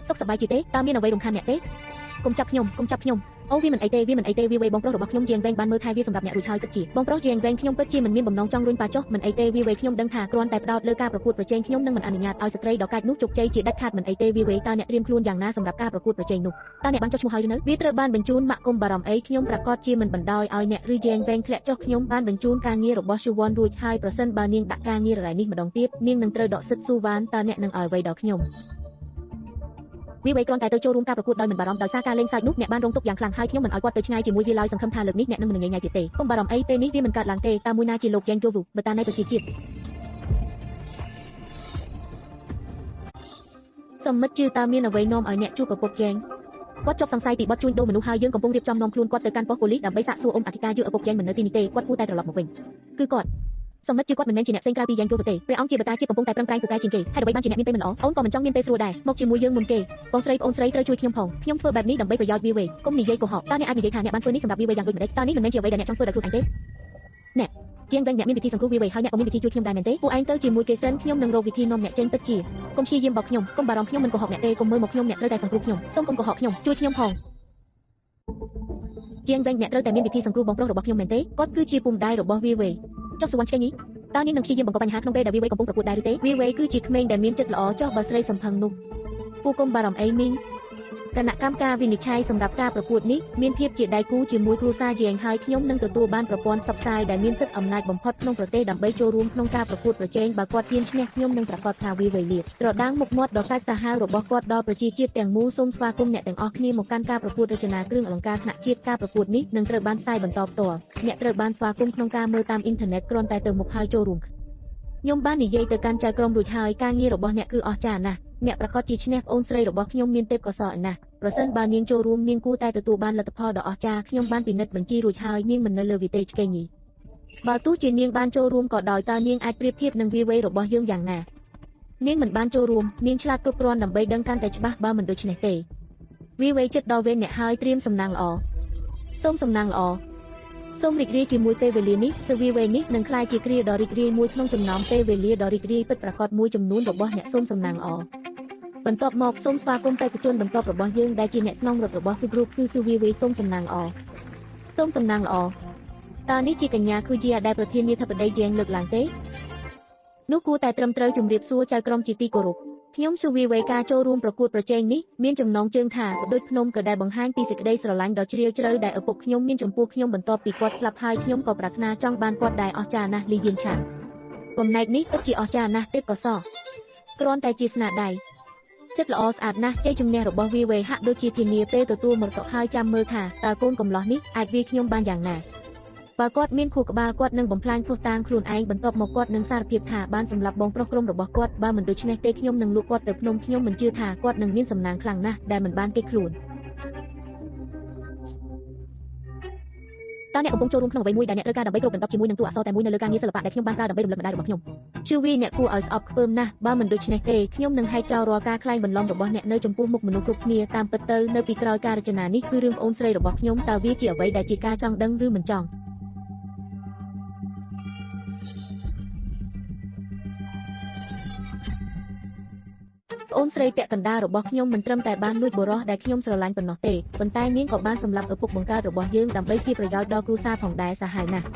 សុខសប្បាយជាទេតើមានអ្វីរំខានអ្នកទេកុំចាប់ខ្ញុំកុំចាប់ខ្ញុំអូវាមិនអីទេវាមិនអីទេវាវេបងប្រុសរបស់ខ្ញុំជាងវែងបានមើលថែវាសម្រាប់អ្នករួចហើយពិតជាបងប្រុសជាងវែងខ្ញុំពិតជាមិនមានបំណងចង់រុញប៉ាចុះមិនអីទេវាវេខ្ញុំដឹងថាគ្រាន់តែផ្ដោតលើការប្រកួតប្រជែងខ្ញុំនឹងមិនអនុញ្ញាតឲ្យស្ត្រីដ៏កាចនោះជោគជ័យជាដាច់ខាតមិនអីទេវាវេតើអ្នកត្រៀមខ្លួនយ៉ាងណាសម្រាប់ការប្រកួតប្រជែងនោះតើអ្នកបានចុះឈ្មោះហើយឬនៅវាត្រូវបានបញ្ជូនម៉ាក់កុំបារម្ភអីខ្ញុំប្រកាសជាមិនបណ្ដោយឲ្យអ្នកឬជាងវែងធ្លាក់ចុះខ្ញុំបានបញ្ជូនការងាររបស់ស៊ូវ៉ាន់រួចហើយប្រសិនបើនាងដាក់ការងាររ៉ៃនេះម្ដងទៀតនាងនឹងត្រូវដកសិទ្ធិស៊ូវ៉ាន់តើអ្នកនឹងឲ្យអ្វីដល់ខ្ញុំវីវេគ្រាន់តែទៅចូលរួមការប្រកួតដោយមិនបារម្ភដោយសារការលេងសើចនោះអ្នកបានរងទុក្ខយ៉ាងខ្លាំងហើយខ្ញុំមិនឲ្យគាត់ទៅឆ្ងាយជាមួយវាឡើយសង្ឃឹមថាលើកនេះអ្នកនឹងមិនញញ៉ៃទៀតទេកុំបារម្ភអីពេលនេះវាមិនកើតឡើងទេតើមួយណាជាលោកយ៉ែងជូវូបើតានៃប្រជាជាតិសមិទ្ធជឿតើមានអ្វីនាំឲ្យអ្នកជួបឪពុកយ៉ែងគាត់ជាប់សង្ស័យពីបទជួញដូរមនុស្សហើយយើងកំពុងរៀបចំនាំខ្លួនគាត់ទៅកាន់ប៉ុស្តិ៍ប៉ូលីសដើម្បីសាកសួរអ៊ំអធិការយឺឪពុកយ៉ែងមិននៅទីនេះទេគាត់គួរតែត្រឡប់មកវិញគឺគាត់សមិទ្ធជាគាត់មិនមែនជាអ្នកផ្សេងក្រៅពីយ៉ែងជូវទេព្រះអង្គជាបតាជាតិកំពុងតែប្រឹងប្រែងពូកែជាងគេហើយអ្វីបានជាអ្នកមានពេលមិនល្អអូនក៏មិនចង់មានពេលស្រួលដែរមកជាមួយយើងមុនគេបងស្រីប្អូនស្រីត្រូវជួយខ្ញុំផងខ្ញុំធ្វើបែបនេះដើម្បីប្រយោជន៍វីវេកុំនិយាយកុហកតើអ្នកអាចនិយាយថាអ្នកបានធ្វើនេះសម្រាប់វីវេយ៉ាងដូចម្តេចតើនេះមិនមែនជាអ្វីដែលអ្នកចង់ធ្វើដោយខ្លួនឯងទេអ្នកជាងវិញអ្នកមានវិធីសង្គ្រោះវីវេហើយអ្នកក៏មានវិធីជួយខ្ញុំដែរមែនទេពួកឯងទៅជាមួយគេសិនខ្ញុំនឹងរកវិធីនាំអ្នកចេញពិតជាកុំព្យាយាមបោកខ្ញុំកុំបារម្ភខ្ញុំមិនកុហកអ្នកទេកុំមើលមកខ្ញុំអ្នកត្រូវតែសង្គ្រោះខ្ញុំសូមកុំកុហកខ្ញុំជួយខ្ញុំផងជាងវិញអ្នកត្រូវតែមានវិធីសង្គ្រោះបងប្រុសរបស់ខ្ញុំមែនទេគាត់គឺជាពុំដៃរបស់វីវេចុះសុវណ្ណឆ្កេញីតើនាងនឹងព្យាយាមបង្កបញ្ហាក្នុងពេលដែលវីវេកំពុងប្រកួតដែរឬទេវីវេគឺជាក្មេងដែលមានចិត្តល្អចុះបើស្រីសំផឹងនោះពូកុំបារម្ភអីមីង គណៈកម្មការវិនិច្ឆ័យសម្រាប់ការប្រកួតនេះមានភាពជាដៃគូជាមួយគ្រួសារយ៉េងហើយខ្ញុំនឹងទទួលបានប្រព័ន្ធផ្សព្វផ្សាយដែលមានសិទ្ធិអំណាចបំផុតក្នុងប្រទេសដើម្បីចូលរួមក្នុងការប្រកួតប្រជែងបើគាត់ហ៊ានឈ្នះខ្ញុំនឹងប្រាកដថាវាវៃលាតត្រដាងមុខមាត់ដ៏កាចសាហាវរបស់គាត់ដល់ប្រជាជាតិទាំងមូលសូមស្វាគមន៍អ្នកទាំងអស់គ្នាមកកាន់ការប្រកួតរចនាគ្រឿងអលង្ការថ្នាក់ជាតិការប្រកួតនេះនឹងត្រូវបានផ្សាយបន្តផ្ទាល់អ្នកត្រូវបានស្វាគមន៍ក្នុងការមើលតាមអ៊ីនធឺណិតគ្រាន់តែទៅមុខហើយចូលរួមខ្ញុំបាននិយាយទៅកាន់ចៅក្រមរួចហើយការងាររបស់អ្នកគឺអស្ចារ្យណាស់អ្នកប្រាកដជាឈ្នះប្អូនស្រីរបស់ខ្ញុំមានទេពកោសល្យណាស់ប្រសិនបើនាងចូលរួមនាងគួរតែទទួលបានលទ្ធផលដ៏អស្ចារ្យខ្ញុំបានពិនិត្យបញ្ជីរួចហើយនាងមិននៅលើវិថីឆ្កេញីបើទោះជានាងបានចូលរួមក៏ដោយតើនាងអាចប្រៀបធៀបនឹងវាវៃរបស់យើងយ៉ាងណានាងមិនបានចូលរួមនាងឆ្លាតគ្រប់គ្រាន់ដើម្បីដឹងកាន់តែច្បាស់បើមិនដូច្នេះទេវាវៃចិត្តដល់វេនអ្នកហើយត្រៀមសំណាងល្អសូមសំណាងល្អសូមរីករាយជាមួយពេលវេលានេះសវីវេនេះនឹងក្លាយជាគ្រាដ៏រីករាយមួយក្នុងចំណោមពេលវេលាដ៏រីករាយពិតប្រាកដមួយចំនួនរបស់អ្នកសូមសំណាងល្អបន្ទាប់មកសូមស្វាគមន៍បេក្ខជនបន្ទាប់របស់យើងដែលជាអ្នកស្នងរត់របស់ស៊ូ Group គឺស៊ូវីវេសូមសំណាងល្អសូមសំណាងល្អតើនេះជាកញ្ញាគូជាដែលប្រធានាធិបតីយ៉េងលើកឡើងទេនោះគួរតែត្រឹមត្រូវជម្រាបសួរចៅក្រមជាទីគោរពខ្ញុំស៊ូវីវេការចូលរួមប្រកួតប្រជែងនេះមានចំណងជើងថាដូចភ្នំក៏ដែលបង្ហាញពីសេចក្តីស្រឡាញ់ដ៏ជ្រាលជ្រៅដែលឪពុកខ្ញុំមានចំពោះខ្ញុំបន្ទាប់ពីគាត់ស្លាប់ហើយខ្ញុំក៏ប្រាថ្នាចង់បានគាត់ដែរអស្ចារ្យណាស់លីយៀនឆាកំណែកនេះពិតជាអស្ចារ្យណាស់ទេពកោសល្យគ្រាន់តែជាស្នាដៃចិត្តល្អស្អាតណាស់ជ័យជំនះរបស់វាវេហាក់ដូចជាធានាពេលទទួលមរតកហើយចាំមើលថាតើកូនកំឡោះនេះអាចវាខ្ញុំបានយ៉ាងណាបើគាត់មានខួរក្បាលគាត់នឹងបំផ្លាញភស្តុតាងខ្លួនឯងបន្ទាប់មកគាត់នឹងសារភាពថាបានសម្លាប់បងប្រុសក្រុមរបស់គាត់បើមិនដូច្នេះទេខ្ញុំនឹងលក់គាត់ទៅភ្នំខ្ញុំមិនជឿថាគាត់នឹងមានសំណាងខ្លាំងណាស់ដែលមិនបានគេខ្លួនតើអ្នកកំពុងចូលរួមក្នុងអ្វីមួយដែលអ្នកត្រូវការដើម្បីគ្របដណ្ដប់ជាមួយនឹងតួអក្សរតែមួយនៅលើការងារសិល្បៈដែលខ្ញុំបានប្រើដើម្បីរំលឹកម្ដាយរបស់ខ្ញុំជឿវីអ្នកគួរឲ្យស្អប់ខ្ពើមណាស់បើមិនដូច្នេះទេខ្ញុំនឹងហែកចោលរាល់ការក្លែងបន្លំរបស់អ្នកនៅចំពោះមុខមនុស្សគ្រប់គ្នាតាមពិតទៅនៅពីក្រោយការរចនានេះគឺរឿងប្អូនស្រីរបស់ខ្ញុំតើវាជាអ្វីដែលជាការចង់ដឹងឬមិនចង់ប្អូនស្រីពាក់កណ្ដាលរបស់ខ្ញុំមិនត្រឹមតែបានលួចបុរសដែលខ្ញុំស្រឡាញ់ប៉ុណ្ណោះទេប៉ុន្តែនាងក៏បានសម្លាប់ឪពុកបង្កើតរបស់យើងដើម្បីជាប្រយោជន៍ដល់គ្រួសារផងដែរសាហាវណាស់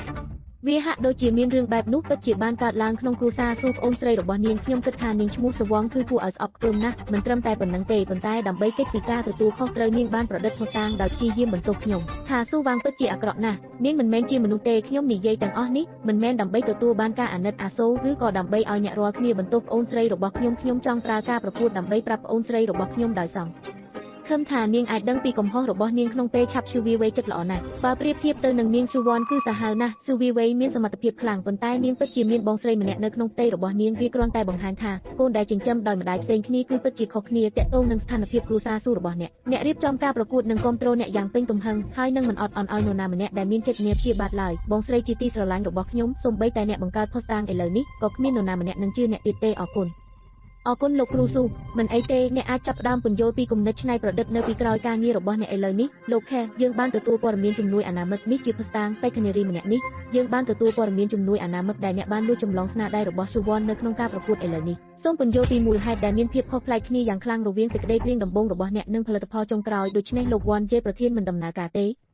វាហាក់ដូចជាមានរឿងបែបនោះពិតជាបានកើតឡើងក្នុងគ្រួសារស៊ូប្អូនស្រីរបស់នាងខ្ញុំគិតថានាងឈ្មោះសវងគឺគួរឲ្យស្អប់ខ្ពើមណាស់មិនត្រឹមតែប៉ុណ្្នឹងទេប៉ុន្តែដើម្បីគេចពីការទទួលខុសត្រូវនាងបានប្រឌិតភស្តុតាងដោយព្យាយាមបន្ទោសខ្ញុំថាស៊ូវាងពិតជាអាក្រក់ណាស់នាងមិនមែនជាមនុស្សទេខ្ញុំនិយាយទាំងអស់នេះមិនមែនដើម្បីទទួលបានការអាណិតអាសូរឬក៏ដើម្បីឲ្យអ្នករាល់គ្នាបន្ទោសប្អូនស្រីរបស់ខ្ញុំខ្ញុំចង់ប្រើការប្រកួតដើម្បីប្រាប់ប្អូនស្រីរបស់ខ្ញុំដោយសង្ឃឹមថានាងអាចដឹងពីកំហុសរបស់នាងក្នុងពេលឆាប់ស៊ូវីវេចិត្តល្អណាស់បើប្រៀបធៀបទៅនឹងនាងស៊ូវ៉ាន់គឺសាហាវណាស់ស៊ូវីវេមានសមត្ថភាពខ្លាំងប៉ុន្តែនាងពិតជាមានបងស្រីម្នាក់នៅក្នុងផ្ទៃរបស់នាងវាគ្រាន់តែបង្ហាញថាកូនដែលចិញ្ចឹមដោយម្ដាយផ្សេងគ្នាគឺពិតជាខុសគ្នាទាក់ទងនឹងស្ថានភាពគ្រួសារស៊ូរបស់អ្នកអ្នករៀបចំការប្រកួតនឹងគ្រប់គ្រងអ្នកយ៉ាងពេញទំហឹងហើយនឹងមិនអត់អន់ឲ្យនរណាម្នាក់ដែលមានចិត្តនាព្យាបាទឡើយបងស្រីជាទីស្រឡាញ់របស់ខ្ញុំសូម្បីតែអ្នកបង្កើតភស្តុតាងឥឡូវនេះក៏គ្មាននរណាម្នាក់នឹងជឿអ្នកទៀតទេអរគុណអរគុណលោកគ្រូស៊ូមិនអីទេអ្នកអាចចាប់ផ្ដើមពន្យល់ពីគំនិតច្នៃប្រឌិតនៅពីក្រោយការងាររបស់អ្នកឥឡូវនេះលោកខេយើងបានទទួលព័ត៌មានជំនួយអនាមិកនេះជាភស្តុតាងបេក្ខនារីម្នាក់នេះយើងបានទទួលព័ត៌មានជំនួយអនាមិកដែលអ្នកបានលួចចម្លងស្នាដៃរបស់ស៊ូវ៉ាន់នៅក្នុងការប្រកួតឥឡូវនេះសូមពន្យល់ពីមូលហេតុដែលមានភាពខុសប្លែកគ្នាយ៉ាងខ្លាំងរវាងសេចក្តីព្រាងដំបូងរបស់អ្នកនិងផលិតផលចុងក្រោយដូច្នេះលោកវ៉ាន់ជាប្រធានមិនដំណើរការទេ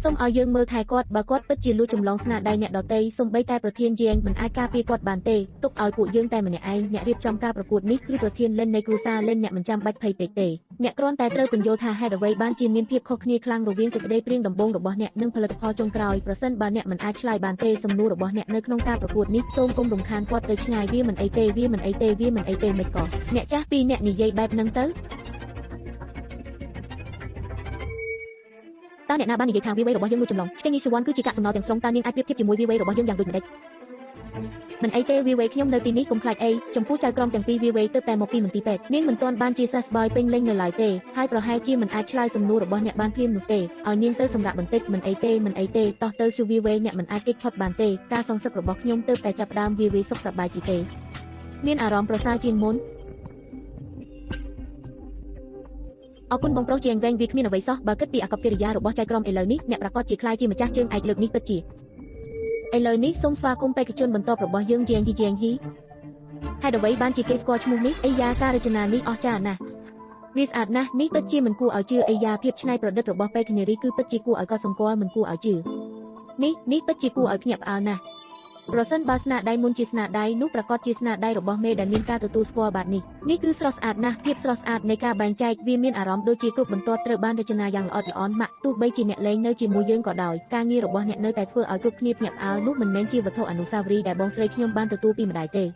សូមឲ្យយើងមើលថែគាត់បើគាត់ពិតជាលួចចម្លងស្នាដៃអ្នកដទៃសូម្បីតែប្រធានយៀងមិនអាចការពារគាត់បានទេទុកឲ្យពួកយើងតែម្នាក់ឯងអ្នករៀបចំការប្រកួតនេះគឺប្រធានលិននៃគ្រួសារលិនអ្នកមិនចាំបាច់ភ័យពេកទេអ្នកគ្រាន់តែត្រូវពន្យល់ថាហេតុអ្វីបានជាមានភាពខុសគ្នាខ្លាំងរវាងសេចក្តីព្រាងដំបូងរបស់អ្នកនិងផលិតផលចុងក្រោយប្រសិនបើអ្នកមិនអាចឆ្លើយបានទេសំណួររបស់អ្នកនៅក្នុងការប្រកួតនេះសូមកុំរំខានគាត់ទៅឆ្ងាយវាមិនអីទេវាមិនអីទេវាមិនអីទេមិនក៏អ្នកចាស់ពីរអ្នកនិយាយបែបហ្នឹងទៅតើអ្នកណាបាននិយាយថាវាវៃរបស់យើងលួចចម្លងឆ្កេងញីស៊ូវ៉ាន់គឺជាកាកសំណល់ទាំងស្រុងតើនាងអាចប្រៀបធៀបជាមួយវាវៃរបស់យើងយ៉ាងដូចម្តេចមិនអីទេវាវៃខ្ញុំនៅទីនេះកុំខ្លាចអីចំពោះចៅក្រមទាំងពីរវាវៃទើបតែមកពីមន្ទីរពេទ្យនាងមិនទាន់បានជាសះស្បើយពេញលេញនៅឡើយទេហើយប្រហែលជាមិនអាចឆ្លើយសំណួររបស់អ្នកបានភ្លាមនោះទេឲ្យនាងទៅសម្រាប់បន្តិចមិនអីទេមិនអីទេតោះទៅស៊ូវាវៃអ្នកមិនអាចគេចផុតបានទេការសងសឹករបស់ខ្ញុំទើបតែចាប់ផ្ដើមវាវៃសុខសប្បាយជាទេមានអារម្មណ៍ប្រសើរជាងមុនអរគុណបងប្រុសជាងវែងវាគ្មានអ្វីសោះបើគិតពីអាកប្បកិរិយារបស់ចៅក្រមឥឡូវនេះអ្នកប្រាកដជាខ្លាយជាម្ចាស់ជើងឯកលើកនេះពិតជាឥឡូវនេះសូមស្វាគមន៍បេក្ខជនបន្ទាប់របស់យើងជាងហ៊ីជាងហ៊ីហេតុអ្វីបានជាគេស្គាល់ឈ្មោះនេះអីយ៉ាការរចនានេះអស្ចារ្យណាស់វាស្អាតណាស់នេះពិតជាមិនគួរឲ្យជឿអីយ៉ាភាពច្នៃប្រឌិតរបស់បេក្ខនារីគឺពិតជាគួរឲ្យកត់សម្គាល់មិនគួរឲ្យជឿនេះពិតជាគួរឲ្យភ្ញាក់ផ្អើលណាស់ ប្រសិនបើស្នាដៃមុនជាស្នាដៃនោះប្រាកដជាស្នាដៃរបស់មេដែលមានការទទួលស្គាល់បាទនេះនេះគឺស្រស់ស្អាតណាស់ភាពស្រស់ស្អាតនៃការបែងចែកវាមានអារម្មណ៍ដូចជាគ្រប់បន្ទាត់ត្រូវបានរចនាយ៉ាងល្អិតល្អន់ម៉ាក់ទោះបីជាអ្នកលេងនៅជាមួយយើងក៏ដោយការងាររបស់អ្នកនៅតែធ្វើឲ្យគ្រប់គ្នាភ្ញាក់ផ្អើលនោះមិនមែនជាវត្ថុអនុស្សាវរីយ៍ដែលបងស្រីខ្ញុំបានទទួលពីម្ដាយទេត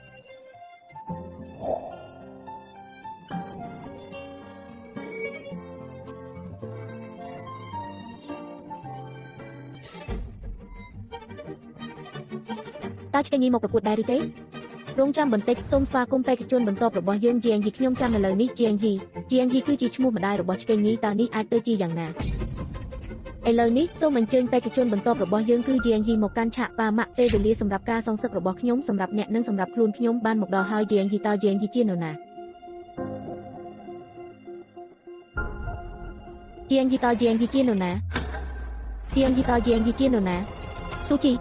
ើឆ្កែញីមកប្រកួតដែរឬទេរងចាំបន្តិចសូមស្វាគមន៍បេក្ខជនបន្ទាប់របស់យើងជាងហ៊ីខ្ញុំចាំឥឡូវនេះជាងហ៊ីជាងហ៊ីគឺជាឈ្មោះម្ដាយរបស់ឆ្កែញីតើនេះអាចទៅជាយ៉ាងណាឥឡូវនេះសូមអញ្ជើញបេក្ខជនបន្ទាប់របស់យើងគឺជាងហ៊ីមកកាន់ឆាកប៉ាម៉ាក់ពេលវេលាសម្រាប់ការសងសឹករបស់ខ្ញុំសម្រាប់អ្នកនិងសម្រាប់ខ្លួនខ្ញុំបានមកដល់ហើយជាងហ៊ីតើជាងហ៊ីជានរណាជាងហ៊ីតើជាងហ៊ីជានរណាជាងហ៊ីតើជាងហ៊ីជានរណាស៊ូជ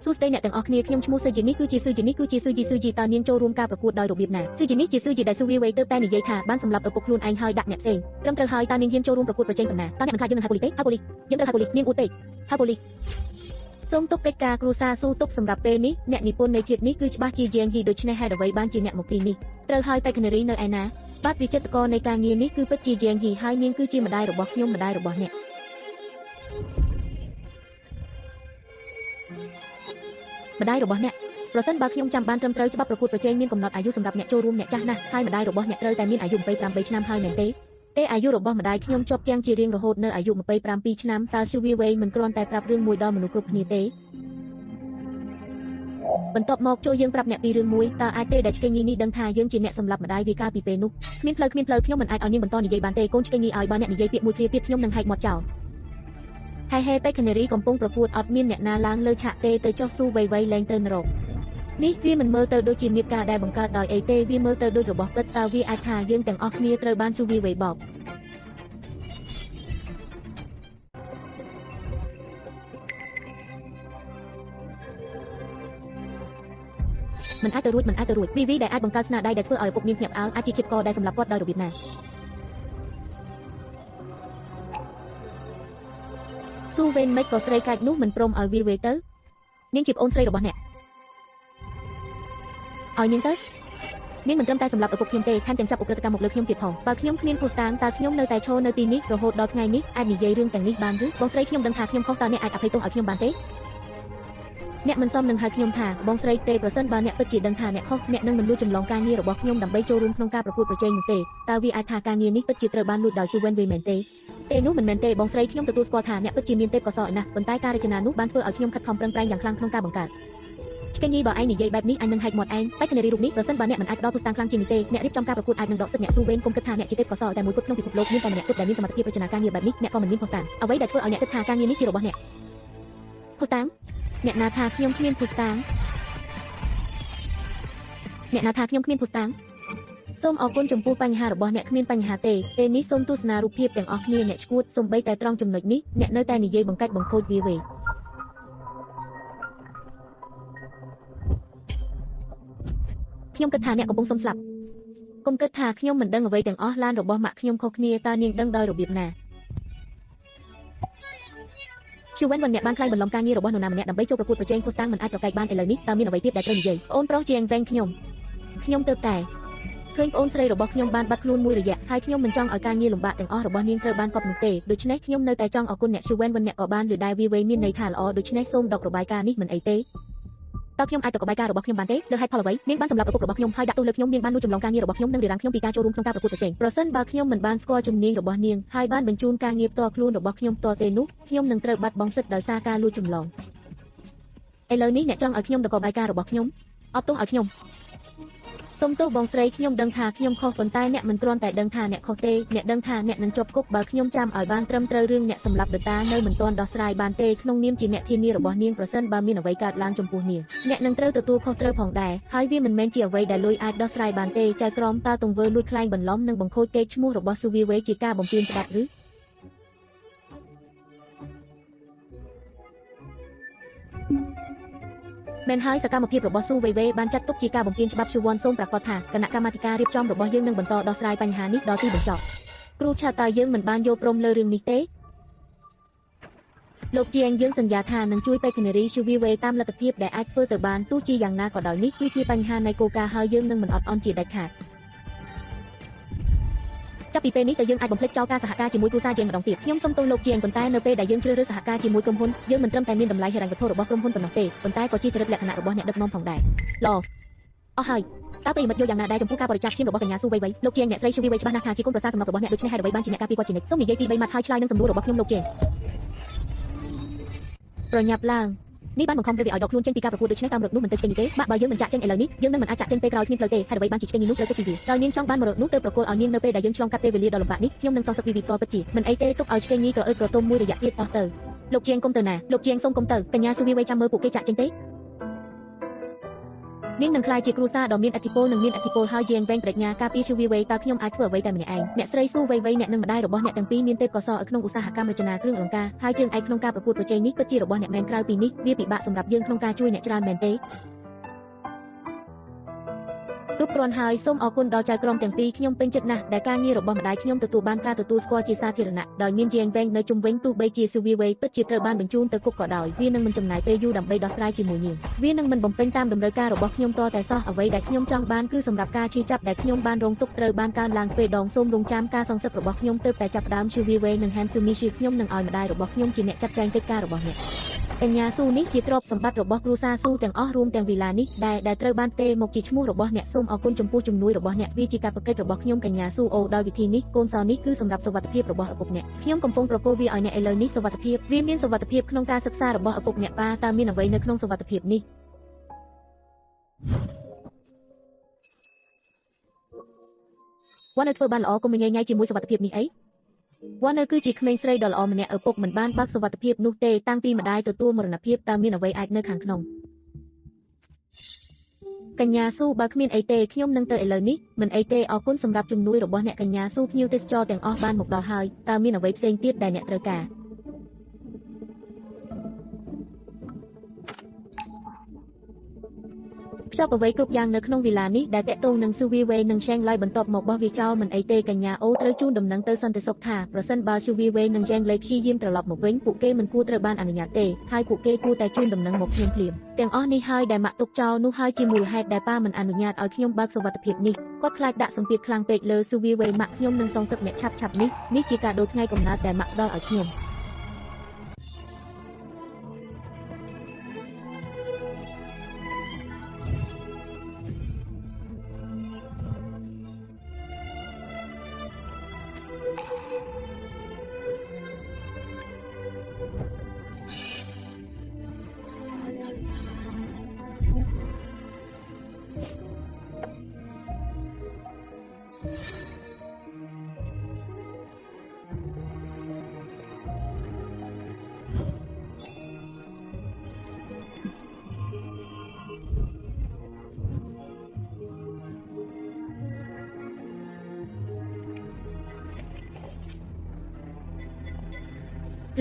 ីសួស្តីអ្នកទាំងអស់គ្នាខ្ញុំឈ្មោះស៊ឺជីនេះគឺជាស៊ឺជីនេះគឺជាស៊ឺជីស៊ឺជីតើនាងចូលរួមការប្រកួតដោយរបៀបណាស៊ឺជីនេះជាស៊ឺជីដែលស៊ូវីវេទើបតែនិយាយថាបានសម្លាប់ឪពុកខ្លួនឯងហើយដាក់អ្នកផ្សេងត្រឹមត្រូវហើយតើនាងហ៊ានចូលរួមប្រកួតប្រជែងប៉ុណ្ណាតើអ្នកមិនខ្លាចយើងនឹងហៅប៉ូលីសទេហៅប៉ូលីសយើងត្រូវហៅប៉ូលីសនាងអួតពេកហៅប៉ូលីសសូមទុកកិច្ចការគ្រួសារស៊ូទុកសម្រាប់ពេលនេះអ្នកនិពន្ធនៃធាតុនេះគឺច្បាស់ជាយាងហ៊ីដូច្នេះហេតុអ្វីបានជាអ្នកមកទីនេះត្រូវហើយបេក្ខនារីនៅឯណាបាទវិចិត្រករនៃការងារនេះគឺពិតជាយាងហ៊ីហើយនាងគឺជាម្ដាយរបស់ខ្ញុំម្ដាយរបស់អ្នកម្ដាយរបស់អ្នកប្រសិនបើខ្ញុំចាំបានត្រឹមត្រូវច្បាប់ប្រកួតប្រជែងមានកំណត់អាយុសម្រាប់អ្នកចូលរួមអ្នកចាស់ណាស់ហើយម្ដាយរបស់អ្នកត្រូវតែមានអាយុ28ឆ្នាំហើយមែនទេទេអាយុរបស់ម្ដាយខ្ញុំជាប់គាំងជារៀងរហូតនៅអាយុ27ឆ្នាំតើស៊ូវីវេមិនគ្រាន់តែប្រាប់រឿងមួយដល់មនុស្សគ្រប់គ្នាទេបន្ទាប់មកចូលយើងប្រាប់អ្នកពីរឿងមួយតើអាចទេដែលឆ្កេងញីនេះដឹងថាយើងជាអ្នកសម្លាប់ម្ដាយវាកាលពីពេលនោះគ្មានផ្លូវគ្មានផ្លូវខ្ញុំមិនអាចឲ្យនាងបន្តនិយាយបានទេកូនឆ្កេងញីឲ្យបើអ្នកនិយាយពាក្យមួយឃ្លាទៀតខ្ញុំនឹងហែកមាត់ចោលហេហេបេក្ខនារីកំពុងប្រកួតអត់មានអ្នកណាឡើងលើឆាកទេទៅចុះស៊ូវៃវៃលែងទៅនរកនេះវាមិនមើលទៅដូចជាមៀបការដែលបង្កើតដោយអីទេវាមើលទៅដូចរបស់ពិតតើវាអាចថាយើងទាំងអស់គ្នាត្រូវបានស៊ូវីវេបោកមិនអាចទៅរួចមិនអាចទៅរួចវីវីដែលអាចបង្កើតស្នាដៃដែលធ្វើឲ្យឪពុកនាងភ្ញាក់ផ្អើលអាចជាឃាតករដែលសម្លាប់គាត់ដោយរបៀបណាស៊ូវេនមិនក៏ស្រីកាច់នោះមិនព្រមឲ្យវីវេទៅនាងជាប្អូនស្រីរបស់អ្នកឲ្យនាងទៅនាងមិនត្រឹមតែសម្លាប់ឪពុកខ្ញុំទេថែមទាំងចាប់ឧក្រិដ្ឋកម្មមកលើខ្ញុំទៀតផងបើខ្ញុំគ្មានភស្តុតាងតើខ្ញុំនៅតែឈរនៅទីនេះរហូតដល់ថ្ងៃនេះអាចនិយាយរឿងទាំងនេះបានឬបងស្រីខ្ញុំដឹងថាខ្ញុំខុសតើអ្នកអាចអភ័យទោសឲ្យខ្ញុំបានទេអ្នកមិនសមនឹងហៅខ្ញុំថាបងស្រីទេប្រសិនបើអ្នកពិតជាដឹងថាអ្នកខុសអ្នកនឹងមិនលួចចម្លងការងាររបស់ខ្ញុំដើម្បីចូលរួមក្នុងការប្រកួតប្រជែងនោះទេតើវាអាចថាការងារនេះពិតជាត្រូវបានលួចដោយស៊ូវេនវិញមែនទេទេនោះមិនមែនទេបងស្រីខ្ញុំទទួលស្គាល់ថាអ្នកពិតជាមានទេពកោសល្យណាស់ប៉ុន្តែការរចនានោះបានធ្វើឲ្យខ្ញុំខិតខំប្រឹងប្រែងយ៉ាងខ្លាំងក្នុងការបង្កើតឆ្កេងញីបើឯងនិយាយបែបនេះអញនឹងហែកមាត់ឯងបេក្ខនារីរូបនេះប្រសិនបើអ្នកមិនអាចផ្ដល់ភស្តុតាងខ្លាំងជាងនេះទេអ្នករៀបចំការប្រកួតអាចនឹងដកសិទ្ធិអ្នកស៊ូវេនកុំគិតថាអ្នកជាទេពកោសល្យតែមួយគត់ក្នុងពិភពលោកមានតែម្នាក់គត់ដែលមានសមត្ថភាពរចនាការងារបែបនេះអ្នកក៏មិនមានភស្តុតាងអ្វីដែលធ្វើឲ្យអ្នកគិតថាការងារនេះជារបស់អ្នកភស្តុតាងអ្នកណាថាខ្ញុំគ្មានភស្តុតាងអ្នកណាថាខ្ញុំគ្មានភស្តុតាងសូមអរគុណចំពោះបញ្ហារបស់អ្នកគ្មានបញ្ហាទេពេលនេះសូមទស្សនារូបភាពទាំងអស់គ្នាអ្នកឈួតសូម្បីតែត្រង់ចំណុចនេះអ្នកនៅតែនិយាយបង្កាច់បង្ខូចវាវេខ្ញុំគិតថាអ្នកកំពុងសុំស្លាប់កុំគិតថាខ្ញុំមិនដឹងអ្វីទាំងអស់ឡានរបស់ម៉ាក់ខ្ញុំខុសគ្នាតើនាងដឹងដោយរបៀបណាឈូវេនវ៉ាន់អ្នកបានក្លែងបន្លំការងាររបស់នរណាម្នាក់ដើម្បីចូលប្រកួតប្រជែងភស្តុតាងមិនអាចប្រកែកបានឥឡូវនេះតើមានអ្វីទៀតដែលត្រូវនិយាយអូនប្រុសជាងវែងខ្ញុំខ្ញុំទៅតែឃើញប្អូនស្រីរបស់ខ្ញុំបានបាត់ខ្លួនមួយរយៈហើយខ្ញុំមិនចង់ឲ្យការងារលំបាកទាំងអស់របស់នាងត្រូវបានកប់នោះទេដូច្នេះខ្ញុំនៅតែចង់អរគុណអ្នកឈូវេនវ៉ាន់អ្នកក៏បានឬដែរវីវេមានន័យថាល្អដូច្នេះសូមដករបាយការណ៍នេះមិនអីទេតើខ្ញុំអាចតកបាយការរបស់ខ្ញុំបានទេលើហេតុផលអ្វីនាងបានសម្លាប់ឪពុករបស់ខ្ញុំហើយដាក់ទោសលើខ្ញុំនាងបានលួចចម្លងការងាររបស់ខ្ញុំនិងរារាំងខ្ញុំពីការចូលរួមក្នុងការប្រកួតប្រជែងប្រសិនបើខ្ញុំមិនបានស្គាល់ជំនាញរបស់នាងហើយបានបញ្ជូនការងារផ្ទាល់ខ្លួនរបស់ខ្ញុំផ្ទាល់ទេនោះខ្ញុំនឹងត្រូវបាត់បង់សិទ្ធិដោយសារការលួចចម្លងឥឡូវនេះអ្នកចង់ឲ្យខ្ញុំតកបាយការរបស់ខ្ញុំអត់ទោសឲ្យខ្ញុំសូមទោសបងស្រីខ្ញុំដឹងថាខ្ញុំខុសប៉ុន្តែអ្នកមិនគ្រាន់តែដឹងថាអ្នកខុសទេអ្នកដឹងថាអ្នកនឹងជាប់គុកបើខ្ញុំចាំឲ្យបានត្រឹមត្រូវរឿងអ្នកសម្លាប់ដតានៅមិនទាន់ដោះស្រាយបានទេក្នុងនាមជាអ្នកធានារបស់នាងប្រសិនបើមានអ្វីកើតឡើងចំពោះនាងអ្នកនឹងត្រូវទទួលខុសត្រូវផងដែរហើយវាមិនមែនជាអ្វីដែលលុយអាចដោះស្រាយបានទេចៅក្រមតើទង្វើលួចក្លែងបន្លំនិងបង្ខូចកេរ្តិ៍ឈ្មោះរបស់ស៊ូវីវេជាការបំពានច្បាប់ឬមែនហើយសកម្មភាពរបស់ស៊ូវេវេបានចាត់ទុកជាការបំពានច្បាប់ឈូវ៉ាន់សូមប្រកាសថាគណៈកម្មាធិការរៀបចំរបស់យើងនឹងបន្តដោះស្រាយបញ្ហានេះដល់ទីបញ្ចប់គ្រូឆាតើយើងមិនបានយល់ព្រមលើរឿងនេះទេ លោកជាងយើងសន្យាថានឹងជួយបេក្ខនារី ស៊ូវីវេតាមលទ្ធភាពដែលអាចធ្វើទៅបានទោះជាយ៉ាងណាក៏ដោយនេះគឺជាបញ្ហានៃគោលការណ៍ហើយយើងនឹងមិនអត់ឱនជាដាច់ខាតចាប់ពីពេលនេះទៅយើងអាចបំភ្លេចចោលការសហការជាមួយគ្រួសារជាងម្ដងទៀតខ្ញុំសូមទោសលោកជាងប៉ុន្តែនៅពេលដែលយើងជ្រើសរើសសហការជាមួយក្រុមហ៊ុនយើងមិនត្រឹមតែមានតម្លៃហិរញ្ញវត្ថុរបស់ក្រុមហ៊ុនប៉ុណ្ណោះទេប៉ុន្តែក៏ជាចរិតលក្ខណៈរបស់អ្នកដឹកនាំផងដែរល្អអស់ហើយតើប្រិយមិត្តយល់យ៉ាងណាដែរចំពោះការបរិច្ចាគឈាមរបស់កញ្ញាស៊ូវៃវៃលោកជាងអ្នកស្រីស៊ូវីវៃច្បាស់ណាស់ថាជាគុណប្រសាសំណុករបស់អ្នកដូច្នេះហើយអ្វីបានជាអ្នកការពារគាត់ជានិច្ចសូមនិយាយពី3ម៉ាត់ហើយឆ្លើយនឹងសំណួររបស់ខ្ញុំលោកជាងប្រញាប់ឡើងនេះបានបង្ខំព្រះវាឲ្យដកខ្លួនចេញពីការប្រកួតដូច្នេះតាមរកនោះមិនទៅឆ្កេងទេបាក់បើយើងមិនចាក់ចេញឥឡូវនេះយើងនឹងមិនអាចចាក់ចេញពេលក្រោយគ្មានផ្លូវទេហើយអ្វីបានជាឆ្កេងនោះត្រូវទុកពីវាដោយនាងចង់បានមរកនោះទៅប្រគល់ឲ្យនាងនៅពេលដែលយើងឆ្លងកាត់ពេលវេលាដ៏លំបាកនេះខ្ញុំនឹងសងសឹកវីវីផ្ទាល់ពិតជាមិនអីទេទុកឲ្យឆ្កេងនេះក្រអឺតក្រទុំមួយរយៈទៀតអស់ទៅលោកជាងគុំទៅណាលោកជាងសូមគុំទៅកញ្ញាស៊ូវីវៃចាំមើលពួកគេចាក់ចេញទេនាងនឹងក្លាយជាគ្រួសារដ៏មានឥទ្ធិពលនិងមានឥទ្ធិពលហើយយាងវែងប្រាជ្ញាការពីស៊ូវីវេតើខ្ញុំអាចធ្វើអ្វីតែម្នាក់ឯងអ្នកស្រីស៊ូវៃវៃអ្នកនឹងម្ដាយរបស់អ្នកទាំងពីរមានទេពកោសល្យក្នុងឧស្សាហកម្មរចនាគ្រឿងអលង្ការហើយជើងឯកក្នុងការប្រកួតប្រជែងនេះពិតជារបស់អ្នកមែនក្រៅពីនេះវាពិបាកសម្រាប់យើងក្នុងការជួយអ្នកច្រើនមែនទេគ្រប់គ្រាន់ហើយសូមអរគុណដល់ចៅក្រមទាំងពីរខ្ញុំពេញចិត្តណាស់ដែលការងាររបស់ម្ដាយខ្ញុំទទួលបានការទទួលស្គាល់ជាសាធារណៈដោយមានយាងវែងនៅជុំវិញទោះបីជាស៊ូវីវេពិតជាត្រូវបានបញ្ជូនទៅគុកក៏ដោយវានឹងមិនចំណាយពេលយូរដើម្បីដោះស្រាយជាមួយនាងវានឹងមិនបំពេញតាមតម្រូវការរបស់ខ្ញុំតតែសោះអ្វីដែលខ្ញុំចង់បានគឺសម្រាប់ការឈឺចាប់ដែលខ្ញុំបានរងទុក្ខត្រូវបានកើនឡើងទ្វេដងសូមរងចាំការសងសឹករបស់ខ្ញុំទើបតែចាប់ផ្ដើមស៊ូវីវេនិងហានស៊ូមីស៊ីខ្ញុំនឹងឲ្យម្ដាយរបស់ខ្ញុំជាអ្នកចាត់ចែងកិច្ចការរបស់អ្នកកញ្ញាស៊ូនេះជាទ្រព្យសម្បត្តិរបស់គ្រួសារស៊ូទាំងអស់រួមទាំងវីឡានេះដែលដែលត្រូវបានទេមកជាឈ្មោះរបស់អ្នកសូមអរគុណចំពោះជំនួយរបស់អ្នកវាជាកាតព្វកិច្ចរបស់ខ្ញុំកញ្ញាស៊ូអូដោយវិធីនេះកូនសោនេះគឺសម្រាប់សុវត្ថិភាពរបស់ឪពុកអ្នកខ្ញុំកំពុងប្រគល់វាឲ្យអ្នកឥឡូវនេះសុវត្ថិភាពវាមានសុវត្ថិភាពក្នុងការសិក្សារបស់ឪពុកអ្នកប៉ាតើមានអ្វីនៅក្នុងសុវត្ថិភាពនេះវ៉ាន់នៅធ្វើបានល្អកុំញ៉ៃញ៉ៃជាមួយសុវត្ថិភាពនេះអីវ៉ាន់នៅគឺជាក្មេងស្រីដ៏ល្អម្នាក់ឪពុកមិនបានបើកសុវត្ថិភាពនោះទេតាំងពីម្ដាយទទួលមរណភាពតើមានអ្វីអាចនៅខាងក្នុងកញ្ញាស៊ូបើគ្មានអីទេខ្ញុំនឹងទៅឥឡូវនេះមិនអីទេអរគុណសម្រាប់ជំនួយរបស់អ្នកកញ្ញាស៊ូភ្ញៀវទេសចរទាំងអស់បានមកដល់ហើយតើមានអ្វីផ្សេងទៀតដែលអ្នកត្រូវការខ្ចប់អ្វីគ្រប់យ៉ាងនៅក្នុងវីឡានេះដែលតាក់ទងនឹងស៊ូវីវេនិងឆេងឡៃបន្ទាប់មកបោះវាចោលមិនអីទេកញ្ញាអូត្រូវជូនដំណឹងទៅសន្តិសុខថាប្រសិនបើស៊ូវីវេនិងឆេងឡៃព្យាយាមត្រឡប់មកវិញពួកគេមិនគួរត្រូវបានអនុញ្ញាតទេហើយពួកគេគួរតែជូនដំណឹងមកភ្លាមភ្លាមទាំងអស់នេះហើយដែលម៉ាក់ទុកចោលនោះហើយជាមូលហេតុដែលប៉ាមិនអនុញ្ញាតឲ្យខ្ញុំបើកសុវត្ថិភាពនេះគាត់ខ្លាចដាក់សម្ពាធខ្លាំងពេកលើស៊ូវីវេម៉ាក់ខ្ញុំនឹងសងសឹកអ្នកឆាប់ឆាប់នេះនេះជាការដូរថ្ងៃកំណើតដែលម៉ាក់ផ្ដល់ឲ្យខ្ញុំ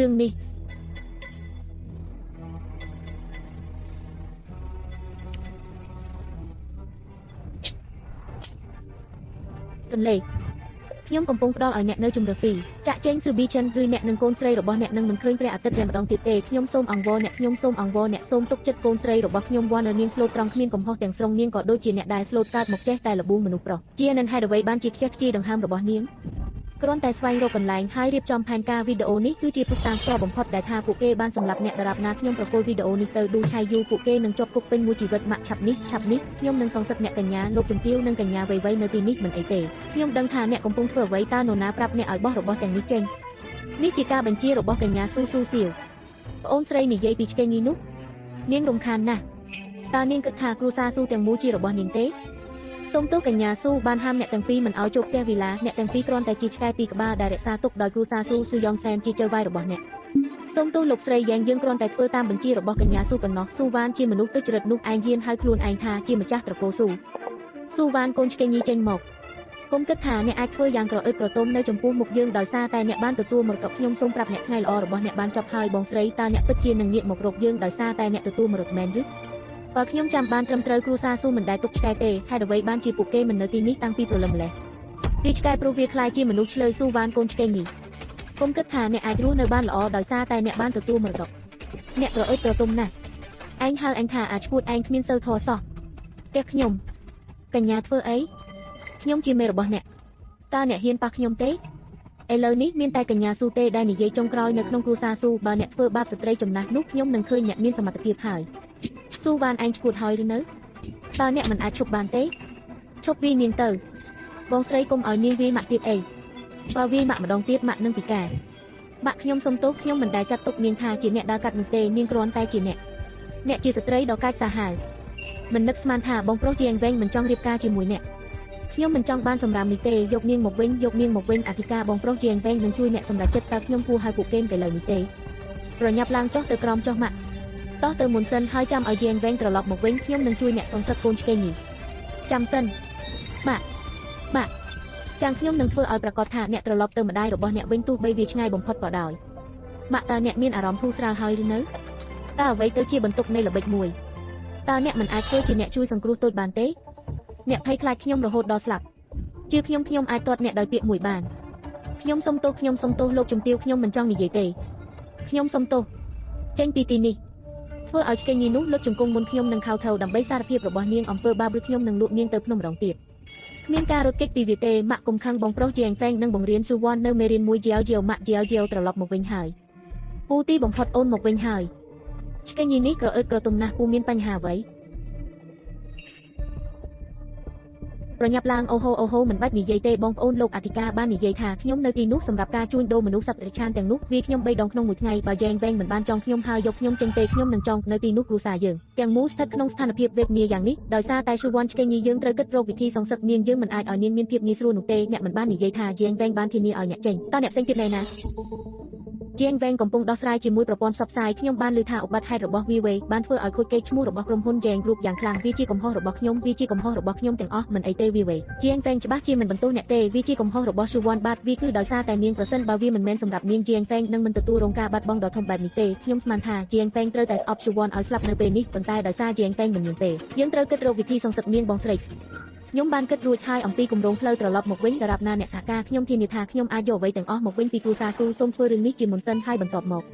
រឿងនេះទន្លេខ្ញុំកំពុងផ្ដល់ឲ្យអ្នកនៅជំរើសពីរចាក់ចេញស៊ូប៊ីចិនឬអ្នកនឹងកូនស្រីរបស់អ្នកនឹងមិនឃើញព្រះអាទិត្យតែម្ដងទៀតទេខ្ញុំសូមអង្វរអ្នកខ្ញុំសូមអង្វរអ្នកសូមទុកចិត្តកូនស្រីរបស់ខ្ញុំវ៉ាន់នាងស្លូតត្រង់គ្មានកំហុសទាំងស្រុងនាងក៏ដូចជាអ្នកដែលស្លូតកើតមកចេះតែល្បួងមនុស្សប្រុសជានឹងហេតុអ្វីបានជាខ្ជះខ្ជាយដង្ហើមរបស់នាងគ្រាន់តែស្វែងរកកន្លែងហើយរៀបចំផែនការវីដេអូនេះគឺជាភស្តុតាងផ្ទាល់បំផុតដែលថាពួកគេបានសម្លាប់អ្នកដរាបណាខ្ញុំប្រគល់វីដេអូនេះទៅឌូឆៃយូពួកគេនឹងជាប់គុកពេញមួយជីវិតម៉ាក់ឆាប់នេះឆាប់នេះខ្ញុំនឹងសងសឹកអ្នកកញ្ញាលោកជំទាវនិងកញ្ញាវៃៗនៅទីនេះមិនអីទេខ្ញុំដឹងថាអ្នកកំពុងធ្វើអ្វីតើនរណាប្រាប់អ្នកឲ្យបោះរបស់ទាំងនេះចេញនេះជាការបញ្ជារបស់កញ្ញាស៊ូស៊ូសៀវប្អូនស្រីនិយាយពីឆ្កេងនេះនោះនាងរំខានណាស់តើនាងគិតថាគ្រួសារស៊ូទាំងមូលជារបស់នាងទេសូមទោសកញ្ញាស៊ូបានហាមអ្នកទាំងពីរមិនឲ្យចូលផ្ទះវីឡាអ្នកទាំងពីរគ្រាន់តែជាឆ្កែពីរក្បាលដែលរក្សាទុកដោយគ្រួសារស៊ូស៊ូយ៉ងសែនជាចៅហ្វាយរបស់អ្នកសូមទោសលោកស្រីយ៉ាងយើងគ្រាន់តែធ្វើតាមបញ្ជារបស់កញ្ញាស៊ូប៉ុណ្ណោះស៊ូវ៉ានជាមនុស្សទុច្ចរិតនោះឯងហ៊ានហៅខ្លួនឯងថាជាម្ចាស់ត្រកូលស៊ូស៊ូវ៉ានកូនឆ្កេងញីចេញមកកុំគិតថាអ្នកអាចធ្វើយ៉ាងក្រអឺតក្រទុំនៅចំពោះមុខយើងដោយសារតែអ្នកបានទទួលមរតកខ្ញុំសូមប្រាប់អ្នកថ្ងៃល្អរបស់អ្នកបានចប់ហើយបងស្រីតើអ្នកពិតជានឹងងាកមករកយើងដោយសារតែអ្នកទទួលមរតកមែនឬបើខ្ញុំចាំបានត្រឹមត្រូវគ្រួសារស៊ូមិនដែលទុកឆ្កែទេហេតុអ្វីបានជាពួកគេមិននៅទីនេះតាំងពីព្រលឹមម្ល៉េះពីឆ្កែព្រោះវាខ្លាយជាមនុស្សឆ្លើយស៊ូវ៉ានកូនឆ្កេងនេះ កុំគិតថាអ្នកអាចរស់នៅបានល្អដោយសារតែអ្នកបានទទួលមរតកអ្នកក្រអឺចក្រទុំណាស់ឯងហៅអញថាអាឈួតឯងគ្មានសិលធម៌សោះផ្ទះខ្ញុំកញ្ញាធ្វើអីខ្ញុំជាមេរបស់អ្នកតើអ្នកហ៊ានប៉ះខ្ញុំទេឥឡូវនេះមានតែកញ្ញាស៊ូទេដែលនិយាយចុងក្រោយនៅក្នុងគ្រួសារស៊ូបើអ្នកធ្វើបាបស្ត្រីចំណាស់នោះខ្ញុំនឹងឃើញអ្នកមានសមត្ថភាពហើយស៊ូវ៉ានឯងឈួតហើយឬនៅតើអ្នកមិនអាចឈប់បានទេឈប់វាយនាងទៅបងស្រីកុំឲ្យនាងវាយម៉ាក់ទៀតអីបើវាយម៉ាក់ម្ដងទៀតម៉ាក់នឹងពិការម៉ាក់ខ្ញុំសុំទោសខ្ញុំមិនដែលចាត់ទុកនាងថាជាអ្នកដើរកាត់នោះទេនាងគ្រាន់តែជាអ្នកជាស្ត្រីដ៏កាចសាហាវមិននឹកស្មានថាបងប្រុសជាងវែងមិនចង់រៀបការជាមួយអ្នកខ្ញុំមិនចង់បានសម្រាមនេះទេយកនាងមកវិញយកនាងមកវិញអធិការបងប្រុសជាងវែងនឹងជួយអ្នកសម្រេចចិត្តតើខ្ញុំគួរហៅពួកគេទៅលើនេះទេប្រញាប់ឡើងចុះទៅក្រោមចុះម៉ាក់តោះទៅមុនសិនហើយចាំឲ្យជាងវែងត្រឡប់មកវិញខ្ញុំនឹងជួយអ្នកសងសឹកកូនឆ្កេងនេះចាំសិនម៉ាក់ម៉ាក់ចាំខ្ញុំនឹងធ្វើឲ្យប្រកាសថាអ្នកត្រឡប់ទៅម្ដាយរបស់អ្នកវិញទោះបីវាឆ្ងាយបំផុតក៏ដោយម៉ាក់តើអ្នកមានអារម្មណ៍ធូរស្រាលហើយឬនៅតើអ្វីទៅជាបន្ទុកនៃល្បិចមួយតើអ្នកមិនអាចធ្វើជាអ្នកជួយសង្គ្រោះតូចបានទេអ្នកភ័យខ្លាចខ្ញុំរហូតដល់ស្លាប់ជឿខ្ញុំខ្ញុំអាចទាត់អ្នកដោយពាក្យមួយបានខ្ញុំសុំទោសខ្ញុំសុំទោសលោកជំទាវខ្ញុំមិនចង់និយាយទេខ្ញុំសុំទោសចេញពីទីនេះធ្វើឲ្យឆ្កេងញីនោះលុតជង្គង់មុនខ្ញុំនឹងខោថៅដើម្បីសារភាពរបស់នាងអំពើបាបឬខ្ញុំនឹងលក់នាងទៅភ្នំម្ដងទៀតគ្មានការរត់គេចពីវាទេម៉ាក់គុំខឹងបងប្រុសជាងហ្វេងនឹងបង្រៀនស៊ូវ៉ាន់នៅមេរៀនមួយជាវជាវម៉ាក់ជាវជាវត្រឡប់មកវិញហើយពូទីបំផុតអូនមកវិញហើយឆ្កេងញីនេះក្រអឺតក្រទុំណាស់ពូមានបញ្ហាអ្វីប្រញាប់ឡើងអូហូអូហូមិនបាច់និយាយទេបងប្អូនលោកអធិការបាននិយាយថាខ្ញុំនៅទីនោះសម្រាប់ការជួញដូរមនុស្សសត្វតិរច្ឆានទាំងនោះវាខ្ញុំ3ដងក្នុងមួយថ្ងៃបើយ៉ែងវែងមិនបានចងខ្ញុំហើយយកខ្ញុំចេញទេខ្ញុំនឹងចងនៅទីនោះគ្រួសារយើងទាំងមូលស្ថិតក្នុងស្ថានភាពវេទនាយ៉ាងនេះដោយសារតែស៊ូវ៉ាន់ឆ្កេងញីយើងត្រូវគិតរកវិធីសងសឹកនាងយើងមិនអាចឲ្យនាងមានភាពងាយស្រួលនោះទេអ្នកមិនបាននិយាយថាយ៉ែងវែងបានធានាឲ្យអ្នកចេញតើអ្នកផ្សេងទៀតណែណាជាងវែងកំពុងដោះស្រាយជាមួយប្រព័ន្ធផ្សព្វផ្សាយខ្ញុំបានឮថាឧបទ្ទហេតុរបស់ VW បានធ្វើឲ្យខូចកេរ្តិ៍ឈ្មោះរបស់ក្រុមហ៊ុន Jeng Group យ៉ាងខ្លាំងវាជាកំហុសរបស់ខ្ញុំវាជាកំហុសរបស់ខ្ញុំទាំងអស់មិនអីទេ VW ជាងវែងច្បាស់ជាមិនបន្ទោសអ្នកទេវាជាកំហុសរបស់ Shuwan បាទវាគឺដោយសារតែនាងប្រសិនបើវាមិនមែនសម្រាប់នាងជាងវែងនឹងមិនទទួលរងការបាត់បង់ដ៏ធំបែបនេះទេខ្ញុំស្មានថាជាងវែងត្រូវតែស្អប់ Shuwan ឲ្យស្លាប់នៅពេលនេះប៉ុន្តែដោយសារជាងវែងមិនមានទេយើងត្រូវគិតរកវិធីសងសឹកនាងបងស្រីខ្ញុំបានគិតរួចហើយអំពីគម្រោងផ្លូវត្រឡប់មកវិញដរាបណាអ្នកសហការខ្ញុំធានាថាខ្ញុំអាចយកអ្វីទាំងអស់មកវិញពីគ្រួសារស៊ូសូមធ្វើរឿងនេះជាមុនសិនហើយបន្ទាប់ម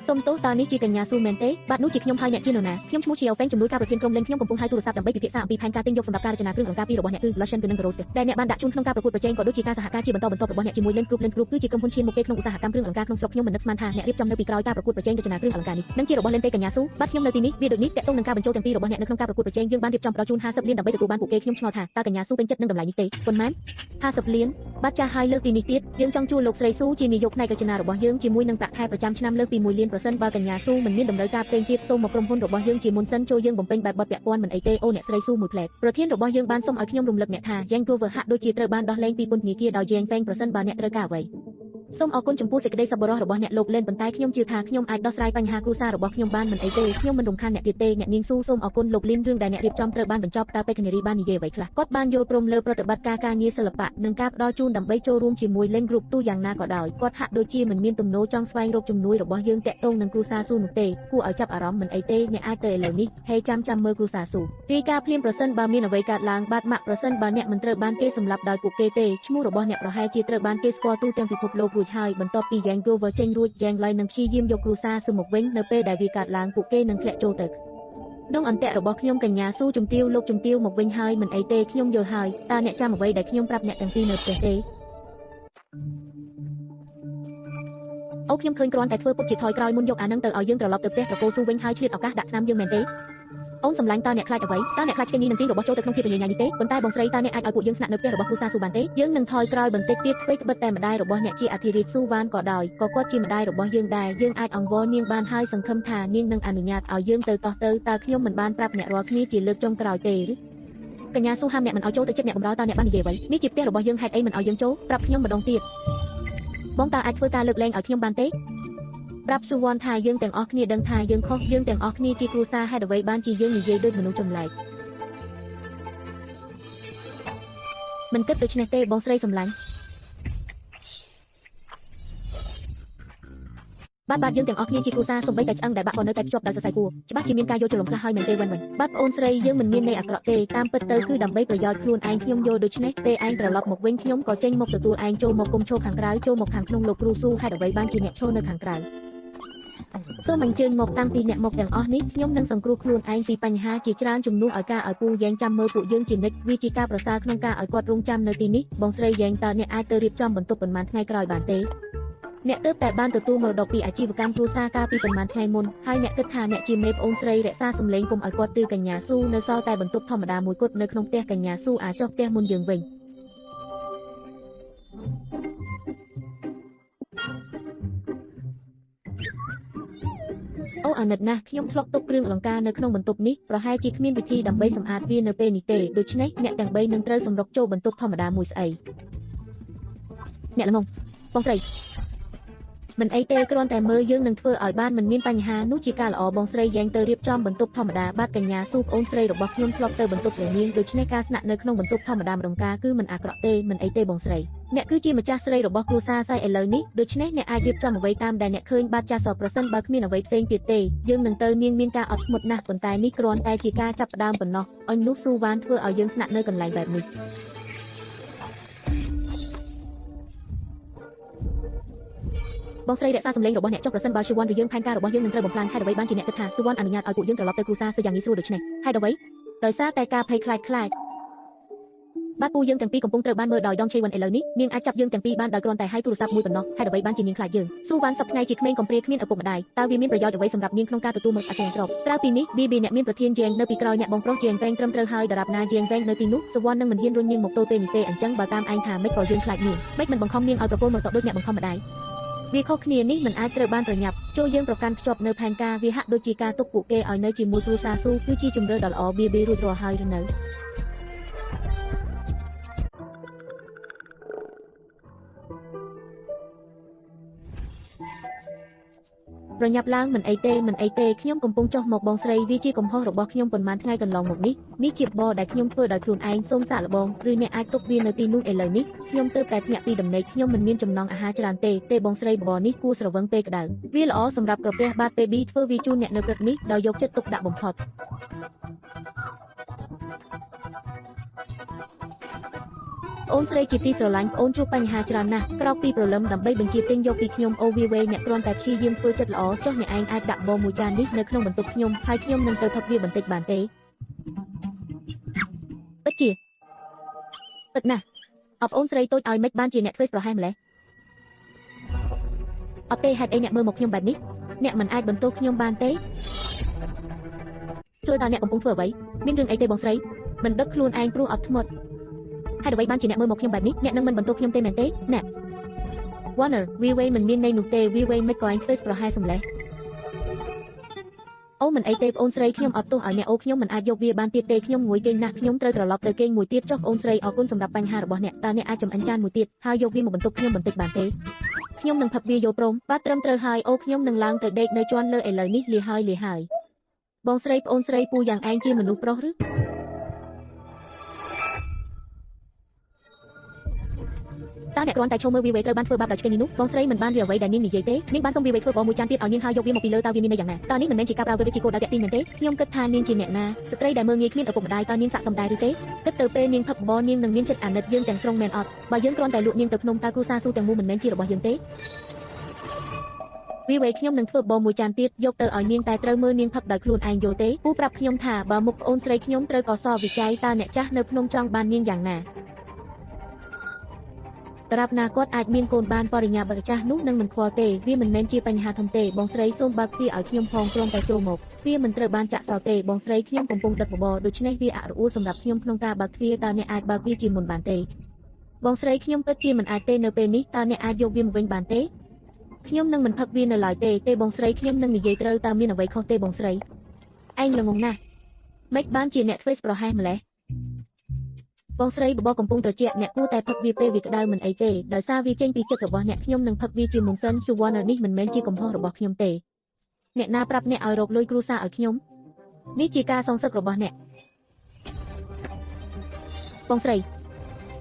កសូមទោសតើនេះជាកញ្ញាស៊ូមែនទេបាទនោះជាខ្ញុំហើយអ្នកជានរណាខ្ញុំឈ្មោះជាអូហ្វេងជំនួយការប្រធានក្រុមលេងខ្ញុំកំពុងហៅទូរស័ព្ទដើម្បីពិភាក្សាអំពីផែនការទិញយកសម្រាប់ការរចនាគ្រឿងអលង្ការពីរបស់អ្នកគឺ Lucian គឺនឹង Rose ដែលអ្នកបានដាក់ជូនក្នុងការប្រកួតប្រជែងក៏ដូចជាការសហការជាបន្តបន្ទាប់របស់អ្នកជាមួយ Lens Group Lens Group គឺជាក្រុមហ៊ុនឈានមុខគេក្នុងឧស្សាហកម្មគ្រឿងអលង្ការក្នុងស្រុកខ្ញុំមិននឹកស្មានថាអ្នករៀបចំនៅពីក្រោយការប្រកួតប្រជែងរចនាគ្រឿងអលង្ការនេះនឹងជារបស់ Lens ទេកញ្ញាស៊ូបាទខ្ញុំនៅទីនេះវាដូចនេះទាក់ទងនឹងការបញ្ចូលទាំងពីររបស់អ្នកនៅក្នុងការប្រកួតប្រជែងយើងបានរៀបចំផ្ដល់ជូន50លានដើម្បីទទួលបានពួកគេខ្ញុំឆ្ងល់ថាតើកញ្ញាស៊ូពេញចិត្តនឹងតម្លៃនេះទេប៉ុន្មាន50លានបាទចាស់ហើយលើកពីនេះទៀតយើងចង់ជួលលោកស្រីស៊ូជានាយកផ្នែករចនារបស់យើងជាមួយនឹងប្រាក់ខែប្រចាំឆ្នាំលើសពី1លានប្រសិនបើកញ្ញាស៊ូមិនមានតម្រូវការផ្សេងទៀតសូមមកក្រុមហ៊ុនរបស់យើងជាមុនសិនចូលយើងបំពេញបែបបទពាក់ព័ន្ធមិនអីទេអូអ្នកស្រីស៊ូមួយផ្លែតប្រធានរបស់យើងបានសូមឲ្យខ្ញុំរំលឹកអ្នកថាយ៉ាង Gover ហាក់ដូចជាត្រូវបានដោះលែងពីពន្ធនាគារដោយយ៉ាងហ្វេងប្រសិនបើអ្នកត្រូវការអ្វីសូមអរគុណចំពោះសេចក្តីសប្បុរសរបស់អ្នកលោកលេនប៉ុន្តែខ្ញុំជឿថាខ្ញុំអាចដោះស្រាយបញ្ហាគ្រួសាររបស់ខ្ញុំបានមិនអីទេខ្ញុំមិនរំខានអ្នកទៀតទេអ្នកនាងស៊ូសូមអរគុណលោកលីនរឿងដែលអ្នករៀបចំត្រូវបានបញ្ចប់តើបេក្ខនារីបាននិយាយអ្វីខ្លះគាត់បានយល់ព្រមលើប្រតិបត្តិការការងារសិល្បៈនិងការផ្ដល់ជូនដើម្បីចូលរួមជាមួយ Len Group ទោះយ៉ាងណាក៏ដោយគាត់ហាក់ដូចជាមិនមានទំនោរចង់ស្វែងរកជំនួយរបស់យើងតាក់ទងនឹងគ្រួសារស៊ូនោះទេគួរឲ្យចាប់អារម្មណ៍មិនអីទេអ្នកអាចទៅឥឡូវនេះហេចាំចាំមើលគ្រួសារស៊ូរាយការណ៍ភ្លាមប្រសិនបើមានអ្វីកើតឡើងបាទម៉ាក់ប្រសិនបើអ្នកមិនត្រូវបានគេសម្លាប់ដោយពួកគេទេឈ្មោះរបស់អ្នកប្រហែលជាត្រូវបានគេស្គាល់ទូទាំងពិភពលោករួចហើយបន្ទាប់ពីយ៉ាង Gover ចេញរួចយ៉ាងឡៃនឹងព្យាយាមយកគ្រួសារស៊ូមកវិញនៅពេលដែលវាកើតឡើងពួកគេនឹងធ្លាក់ចូលទៅក្នុងអន្ទាក់របស់ខ្ញុំកញ្ញាស៊ូជំទាវលោកជំទាវមកវិញហើយមិនអីទេខ្ញុំយល់ហើយតើអ្នកចាំអ្វីដែលខ្ញុំប្រាប់អ្នកទាំងពីរនៅផ្ទះទេអូខ្ញុំឃើញគ្រាន់តែធ្វើពុតជាថយក្រោយមុនយកអានឹងទៅឲ្យយើងត្រឡប់ទៅផ្ទះត្រកូលស៊ូវិញហើយឆ្លៀតឱកាសដាក់ថ្នាំយើងមែនទេអូនសម្លាញ់តើអ្នកខ្លាចអ្វីតើអ្នកខ្លាចឆ្កេងញីនឹងទាញរបស់ចូលទៅក្នុងភាពរញ៉េរញ៉ៃនេះទេប៉ុន្តែបងស្រីតើអ្នកអាចឲ្យពួកយើងស្នាក់នៅផ្ទះរបស់គ្រួសារស៊ូបានទេយើងនឹងថយក្រោយបន្តិចទៀតអ្វីត្បិតតែម្ដាយរបស់អ្នកជាអធិរាជស៊ូវ៉ានក៏ដោយក៏គាត់ជាម្ដាយរបស់យើងដែរយើងអាចអង្វរនាងបានហើយសង្ឃឹមថានាងនឹងអនុញ្ញាតឲ្យយើងទៅតោះទៅតើខ្ញុំមិនបានប្រាប់អ្នករាល់គ្នាជាលើកចុងក្រោយទេឬកញ្ញាស៊ូហាមអ្នកមិនឲ្យចូលទៅចិត្តអ្នកបំរើតើអ្នកបាននិយាយអ្វីនេះជាផ្ទះរបស់យើងហេតុអីមិនឲ្យយើងចូលប្រាប់ខ្ញុំម្ដងទៀតបងតើអាចធ្វើការលើកលែងឲ្យខ្ញុំបានទេប្រាប់ស៊ូវ៉ាន់ថាយើងទាំងអស់គ្នាដឹងថាយើងខុសយើងទាំងអស់គ្នាជាគ្រួសារហេតុអ្វីបានជាយើងនិយាយដូចមនុស្សចម្លែកមិនគិតដូច្នេះទេបងស្រីសម្លាញ់ បាទបាទយើងទាំងអស់គ្នាជាគ្រួសារសូម្បីតែឆ្អឹងដែលបាក់ក៏នៅតែភ្ជាប់ដោយសរសៃគួរច្បាស់ជាមានការយល់ច្រឡំខ្លះហើយមែនទេវិនវិនបាទប្អូនស្រីយើងមិនមានន័យអាក្រក់ទេតាមពិតទៅគឺដើម្បីប្រយោជន៍ខ្លួនឯងខ្ញុំយល់ដូច្នេះពេលឯងត្រឡប់មកវិញខ្ញុំក៏ចេញមកទទួលឯងចូលមកគុំឈរខាងក្រៅចូលមកខាងក្នុងលោកគ្រូស៊ូហេតុអ្វីបានជាអ្នកឈរនៅខាងក្រៅសូមអញ្ជើញមកតាំងពីអ្នកមកទាំងអស់នេះខ្ញុំនឹងសង្គ្រោះខ្លួនឯងពីបញ្ហាជាច្រើនជំនួសឲ្យការឲ្យពូយ៉ែងចាំមើលពួកយើងជានិច្ចវាជាការប្រសើរក្នុងការឲ្យគាត់រងចាំនៅទីនេះបងស្រីយ៉ែងតើអ្នកអាចទៅរៀបចំបន្ទប់ប៉ុន្មានថ្ងៃក្រោយបានទេអ្នកទើបតែបានទទួលមរតកពីអាជីវកម្មគ្រួសារកាលពីប៉ុន្មានថ្ងៃមុនហើយអ្នកគិតថាអ្នកជាមេប្អូនស្រីរក្សាសម្លេងកុំឲ្យគាត់ទឺកញ្ញាស៊ូនៅសល់តែបន្ទប់ធម្មតាមួយគត់នៅក្នុងផ្ទះកញ្ញាស៊ូអាចចុះផ្ទះមុនយើងវិញអូអាណិតណាស់ខ្ញុំធ្លាប់ទុកគ្រឿងអលង្ការនៅក្នុងបន្ទប់នេះប្រហែលជាគ្មានវិធីដើម្បីសម្អាតវានៅពេលនេះទេដូច្នេះអ្នកទាំងបីនឹងត្រូវសម្រុកចូលបន្ទប់ធម្មតាមួយស្អីអ្នកល្ងងបងស្រីមិនអីទេគ្រាន់តែមើលយើងនឹងធ្វើឲ្យបានមិនមានបញ្ហានោះជាការល្អបងស្រីយ៉ាងទៅរៀបចំបន្ទប់ធម្មតាបាទកញ្ញាស៊ូប្អូនស្រីរបស់ខ្ញុំធ្លាប់ទៅបន្ទប់រនាងដូច្នេះការស្នាក់នៅក្នុងបន្ទប់ធម្មតាម្ដងកាគឺមិនអាក្រក់ទេមិនអីទេបងស្រីអ្នកគឺជាម្ចាស់ស្រីរបស់គ្រួសារសៃឥឡូវនេះដូច្នេះអ្នកអាចរៀបចំអ្វីតាមដែលអ្នកឃើញបាទចាស់សប្រសិនបើគ្មានអ្វីផ្សេងទៀតទេយើងនឹងទៅនាងមានការអត់ធ្មត់ណាស់ប៉ុន្តែនេះគ្រាន់តែជាការចាប់ផ្ដើមប៉ុណ្ណោះអញនោះស៊ូវ៉ានធ្វើឲ្យយើងស្នាក់នៅកន្លែងបែបនេះបងស្រីរក្សាសម្លេងរបស់អ្នកចុះប្រសិនបើឈីវ៉ាន់ឬយើងផែនការរបស់យើងនឹងត្រូវបំផ្លាញហេតុអ្វីបានជាអ្នកគិតថាស៊ូវ៉ាន់អនុញ្ញាតឲ្យពួកយើងត្រឡប់ទៅគ្រួសារសយ៉ាងងាយស្រួលដូច្នេះហេតុអ្វីដោយសារតែការភ័យខ្លាចខ្លាចបាទពូយើងទាំងពីរកំពុងត្រូវបានមើលដោយដងឆេវ៉ាន់ឥឡូវនេះនាងអាចចាប់យើងទាំងពីរបានដោយគ្រាន់តែហៅទូរស័ព្ទមួយប៉ុណ្ណោះហេតុអ្វីបានជានាងខ្លាចយើងស៊ូវ៉ាន់សប្តាហ៍ជាក្មេងកំព្រាគ្មានឪពុកម្ដាយតើវាមានប្រយោជន៍អ្វីសម្រាប់នាងក្នុងការទទួលមកអចលនទ្រព្យក្រៅពីនេះប៊ីប៊ីអ្នកមានប្រធានជាងនៅពីក្រោយអ្នកបងប្រុសជាងវែងត្រឹមត្រូវហើយដរាបណាជាងវែងនៅទីនោះស៊ូវ៉ាន់នឹងមិនហ៊ានរុញនាងមកទល់ពេលនេះទេអញ្ចឹងបើតាមឯងថាម៉េចក៏យើងខ្លាចនាងម៉េចមិនបង្ខំនាងឲ្យប្រគល់មកតដូចអ្នកបង្ខំម្ដាយវាខុសគ្នានេះមិនអាចត្រូវបានប្រញាប់ចូលយើងប្រកាន់ខ្ជាប់នៅផែនការវាហាក់ដូចជាការទុកពួកគេឲ្យនៅជាមួយគ្រួសារស៊ូគឺជាជម្រើសដ៏ល្អប៊ីប៊ីរួចរាល់ហើយឬនៅប្រញាប់ឡើងមិនអីទេមិនអីទេខ្ញុំកំពុងចុះមកបងស្រីវាជាកំហុសរបស់ខ្ញុំប៉ុន្មានថ្ងៃកន្លងមកនេះនេះជាបដែលខ្ញុំធ្វើដោយខ្លួនឯងសូមសាកល្បងឬអ្នកអាចទុកវានៅទីនោះឥឡូវនេះខ្ញុំទើបតែភ្ញាក់ពីដំណេកខ្ញុំមិនមានចំណង់អាហារច្រើនទេទេបងស្រីបនេះគួរស្រវឹងពេលក្តៅវាល្អសម្រាប់ក្រពះបាទពេលប៊ីធ្វើវាជូនអ្នកនៅព្រឹកនេះដោយយកចិត្តទុកដាក់បំផុតអូនស្រីជាទីស្រឡាញ់អូនជួបបញ្ហាច្រើនណាស់ក្រោកពីព្រលឹមដើម្បីបញ្ជាទិញយកពីខ្ញុំអូវាវេអ្នកគ្រាន់តែព្យាយាមធ្វើចិត្តល្អចុះអ្នកឯងអាចដាក់បមួយចាននេះនៅក្នុងបន្ទប់ខ្ញុំហើយខ្ញុំនឹងទៅផឹកវាបន្តិចបានទេពិតជាពិតណាស់អបអូនស្រីតូចឲ្យមិនបានជាអ្នកធ្វើប្រហែសម្លេះអត់ទេហេតុអីអ្នកមើលមកខ្ញុំបែបនេះអ្នកមិនអាចបន្ទោសខ្ញុំបានទេសួរតើអ្នកកំពុងធ្វើអ្វីមានរឿងអីទេបងស្រីមិនដឹកខ្លួនឯងព្រោះអត់ធ្មត់ហេតុអ្វីបានជាអ្នកមើលមកខ្ញុំបែបនេះអ្នកនឹងមិនបន្ទោសខ្ញុំទេមែនទេអ្នក Warner វីវេមិនមានន័យនោះទេវីវេមិនក៏ឯងធ្វើប្រហែសម្លេះអូមិនអីទេប្អូនស្រីខ្ញុំអត់ទោសឲ្យអ្នកអូខ្ញុំមិនអាចយកវាបានទៀតទេខ្ញុំងួយគេងណាស់ខ្ញុំត្រូវត្រឡប់ទៅគេងមួយទៀតចុះប្អូនស្រីអរគុណសម្រាប់បញ្ហារបស់អ្នកតើអ្នកអាចចម្អិនចានមួយទៀតហើយយកវាមកបន្ទប់ខ្ញុំបន្តិចបានទេខ្ញុំនឹងផឹកវាយល់ព្រមបាទត្រឹមត្រូវហើយអូខ្ញុំនឹងឡើងទៅដេកនៅជាន់លើឥឡូវនេះលាហើយលាហើយបងស្រីប្អូនស្រីពូយ៉ាងឯងជាមនុស្សប្រុសឬតើអ្នកគ្រាន់តែឈោមើលវីវេត្រូវបានធ្វើបាបដោយឆ្កេងនេះនោះបងស្រីមិនបានវាអ្វីដែលនាងនិយាយទេនាងបានសុំវីវេធ្វើបមួយចានទៀតឲ្យនាងហើយយកវាមកពីលើតើវាមានន័យយ៉ាងណាតើនេះមិនមែនជាការប្រើវាជាគោលដៅតាក់ទាញមែនទេខ្ញុំគិតថានាងជាអ្នកណាស្ត្រីដែលមើលងាយគ្មានឪពុកម្ដាយតើនាងស័ក្តិសមដែរឬទេគិតទៅពេលនាងផឹកបនាងនឹងមានចិត្តអាណិតយើងទាំងស្រុងមែនអត់បើយើងគ្រាន់តែលក់នាងទៅភ្នំតើគ្រួសារស៊ូទាំងមូលមិនមែនជារបស់យើងទេវីវេខ្ញុំនឹងធ្វើបមួយចានទៀតយកទៅឲ្យនាងតែត្រូវមើលនាងផឹកដោយខ្លួនឯងយល់ទេពូប្រាប់ខ្ញុំថាបើមុខប្អូនស្រីខ្ញុំត្រូវកសវិច័យតើអ្នកចាស់នៅភ្នំចង់បាននាងយ៉ាងណាត្រាប់ណាគាត់អាចមានកូនបានបរិញ្ញាបត្រចាស់នោះនឹងមិនខ្វល់ទេវាមិនមែនជាបញ្ហាធំទេបងស្រីសូមបើកទ្វារឲ្យខ្ញុំផងគ្រាន់តែចូលមកទ្វារមិនត្រូវបានចាក់សោទេបងស្រីខ្ញុំកំពុងដឹកបបរដូច្នេះវាអរអួលសម្រាប់ខ្ញុំក្នុងការបើកទ្វារតើអ្នកអាចបើកវាជាមុនបានទេបងស្រីខ្ញុំពិតជាមិនអាចទេនៅពេលនេះតើអ្នកអាចយកវាមកវិញបានទេខ្ញុំនឹងមិនផឹកវានៅឡើយទេទេបងស្រីខ្ញុំនឹងនិយាយត្រូវតើមានអ្វីខុសទេបងស្រីឯងល្ងងណាស់ម៉េចបានជាអ្នកធ្វើប្រហែសម្លេះបងស្រីបបរកំពុងត្រជាក់អ្នកគួរតែផឹកវាពេលវាក្តៅមិនអីទេដោយសារវាចេញពីចិត្តរបស់អ្នកខ្ញុំនឹងផឹកវាជាមុនសិនស៊ូវ៉ាន់នេះមិនមែនជាកំហុសរបស់ខ្ញុំទេអ្នកណាប្រាប់អ្នកឲ្យរកលុយគ្រួសារឲ្យខ្ញុំនេះជាការសងសឹករបស់អ្នកបងស្រី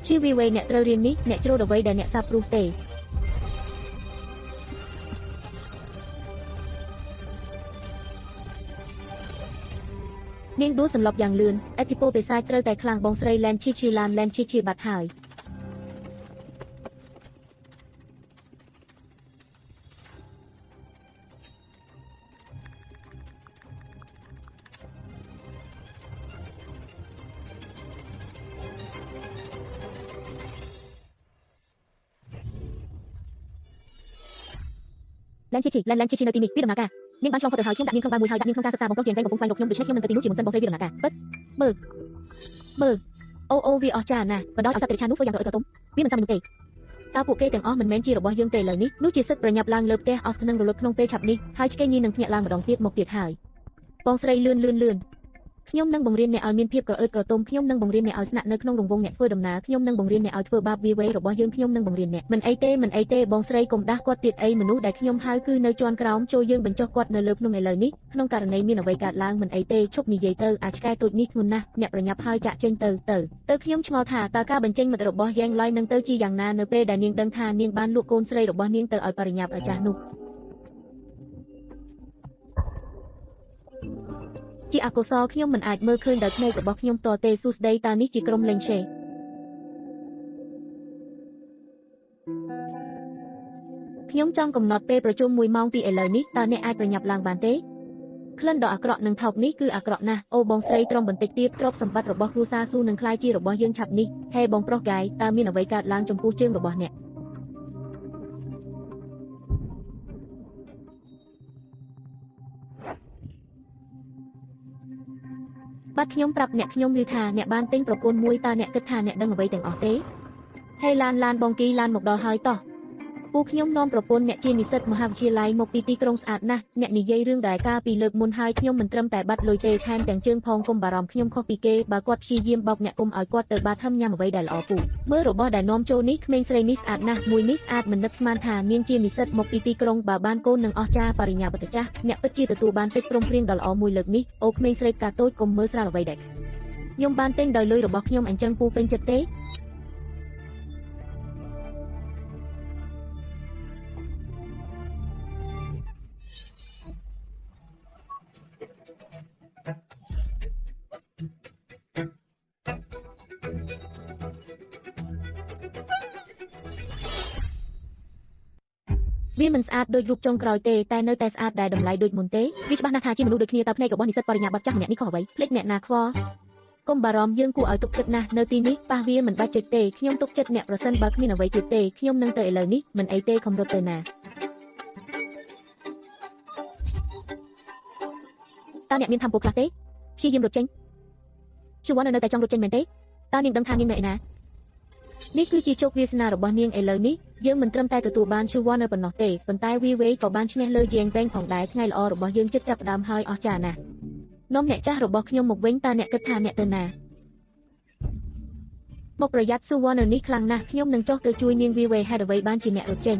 ជីវីវេអ្នកត្រូវរៀននេះអ្នកជ្រុលអ្វីដែលអ្នកសាបព្រោះទេ នាងដួលសន្លប់យ៉ាងលឿនឥទ្ធិពលបិសាចត្រូវតែខ្លាំងបងស្រីឡែនឈីឈីឡានឡែនឈីឈីបាត់ហើយឡែនឈីឈីឡែនឡែនឈីឈីនៅទីនេះវាដំណើរការនាងបានឆ្លងផុតទៅហើយខ្ញុំដាក់នាងក្នុងបាវមួយហើយដាក់នាងក្នុងការសិក្សាបងប្រុសជាងវែងកំពុងស្វែងរកខ្ញុំដូច្នេះខ្ញុំនឹងទៅទីនោះជាមុនសិនបងស្រីវាដំណើរការពិតមើលមើលអូអូវាអស្ចារ្យណាស់បណ្ដោយឲ្យសត្វតិរច្ឆាននោះធ្វើយ៉ាងរអិលរទុំវាមិនសាមញ្ញនោះទេតើពួកគេទាំងអស់មិនមែនជារបស់យើងទេឥឡូវនេះនោះជាសិទ្ធិប្រញាប់ឡើងលើផ្ទះអស់នឹងរលត់ក្នុងពេលឆាប់នេះហើយឆ្កេញីនឹងភ្ញាក់ឡើងម្ដងទៀតមកទៀតហើយបងស្រីលឿនលឿនលឿនខ្ញុំនឹងបង្រៀនអ្នកឲ្យមានភាពក្រអឺតក្រទុំខ្ញុំនឹងបង្រៀនអ្នកឲ្យស្នាក់នៅក្នុងរង្វង់អ្នកធ្វើដំណើរខ្ញុំនឹងបង្រៀនអ្នកឲ្យធ្វើបាបវាវៃរបស់យើងខ្ញុំនឹងបង្រៀនអ្នកមិនអីទេមិនអីទេបងស្រីកុំដាស់គាត់ទៀតអីមនុស្សដែលខ្ញុំហៅគឺនៅជាន់ក្រោមចូលយើងបញ្ចុះគាត់នៅលើភ្នំឥឡូវនេះក្នុងករណីមានអ្វីកើតឡើងមិនអីទេឈប់និយាយទៅអាឆ្កែតូចនេះធ្ងន់ណាស់អ្នកប្រញាប់ហើយចាក់ចេញទៅទៅទៅខ្ញុំឆ្ងល់ថាតើការបញ្ចេញមិត្តរបស់យ៉ាងឡៃនឹងទៅជាយ៉ាងណានៅពេលដែលនាងដឹងថានាងបានលក់កូនស្រីរបស់នាងទៅឲ្យបរិញ្ញាបអាចារ្យនោះជាអកុសលខ្ញុំមិនអាចមើលឃើញដោយភ្នែករបស់ខ្ញុំតទេសួស្តីតើនេះជាក្រុមលេងឆេខ្ញុំចង់កំណត់ពេលប្រជុំ1ម៉ោងពីឥឡូវនេះតើអ្នកអាចប្រញាប់ឡើងបានទេក្លិនដ៏អាក្រក់និងថោកនេះគឺអាក្រក់ណាស់អូបងស្រីត្រឹមបន្តិចទៀតទ្រព្យសម្បត្តិរបស់គ្រួសារស៊ូនឹងក្លាយជារបស់យើងឆាប់នេះហេបងប្រុសហ្គាយតើមានអ្វីកើតឡើងចំពោះជើងរបស់អ្នកបាទខ្ញុំប្រាប់អ្នកខ្ញុំឮថាអ្នកបានទិញប្រពន្ធមួយតើអ្នកគិតថាអ្នកដឹងអ្វីទាំងអស់ទេហេឡានឡានបងគីឡានមកដល់ហើយតោះពូខ្ញុំនាំប្រពន្ធអ្នកជានិស្សិតមហាវិទ្យាល័យមកពីទីក្រុងស្អាតណាស់អ្នកនិយាយរឿងដែលកាលពីលើកមុនហើយខ្ញុំមិនត្រឹមតែបាត់លុយទេថែមទាំងជើងផងកុំបារម្ភខ្ញុំខុសពីគេបើគាត់ព្យាយាមបោកអ្នកគុំឲ្យគាត់ទៅបាធំញ៉ាំអ្វីដែលល្អពូមើលរបស់ដែលនាំចូលនេះក្មេងស្រីនេះស្អាតណាស់មួយនេះស្អាតមិននឹកស្មានថានាងជានិស្សិតមកពីទីក្រុងបើបានកូននឹងអស្ចារ្យបរិញ្ញាបត្រចាស់អ្នកពិតជាទទួលបានកិច្ចព្រមព្រៀងដ៏ល្អមួយលើកនេះអូក្មេងស្រីកាតូចកុំមើលស្រាលអ្វីដែលខ្ញុំបានទិញដោយលុយរបស់ខ្ញុំអញ្ចឹងពូពេញចិត្តទេវាមិនស្អាតដូចរូបចុងក្រោយទេតែនៅតែស្អាតដែរតម្លៃដូចមុនទេវាច្បាស់ណាស់ថាជាមនុស្សដូចគ្នាតើភ្នែករបស់និស្សិតបរិញ្ញាបត្រចាស់ម្នាក់នេះខុសអ្វីភ្លេចអ្នកណាខ្វល់កុំបារម្ភយើងគួរឲ្យទុកចិត្តណាស់នៅទីនេះប៉ះវាមិនបាច់ចុចទេខ្ញុំទុកចិត្តអ្នកប្រសិនបើគ្មានអ្វីទៀតទេខ្ញុំនឹងទៅឥឡូវនេះមិនអីទេខំរត់ទៅណាតើអ្នកមានធម្មពលខ្លះទេព្យាយាមរត់ចេញជូវ៉ានៅតែចង់រត់ចេញមែនទេតើនាងដឹងថានាងនៅឯណានេះគឺជាជោគវាសនារបស់នាងឥឡូវនេះយើងមិនត្រឹមតែទទួលបានឈូវ៉ានៅប៉ុណ្ណោះទេប៉ុន្តែវីវេក៏បានឈ្នះលើជាងវែងផងដែរថ្ងៃល្អរបស់យើងជិតចាប់ផ្ដើមហើយអស្ចារ្យណាស់នាំអ្នកចាស់របស់ខ្ញុំមកវិញតើអ្នកគិតថាអ្នកទៅណាមកប្រយ័ត្នស៊ូវ៉ានៅនេះខ្លាំងណាស់ខ្ញុំនឹងចុះទៅជួយនាងវីវេហេតុអ្វីបានជាអ្នករត់ចេញ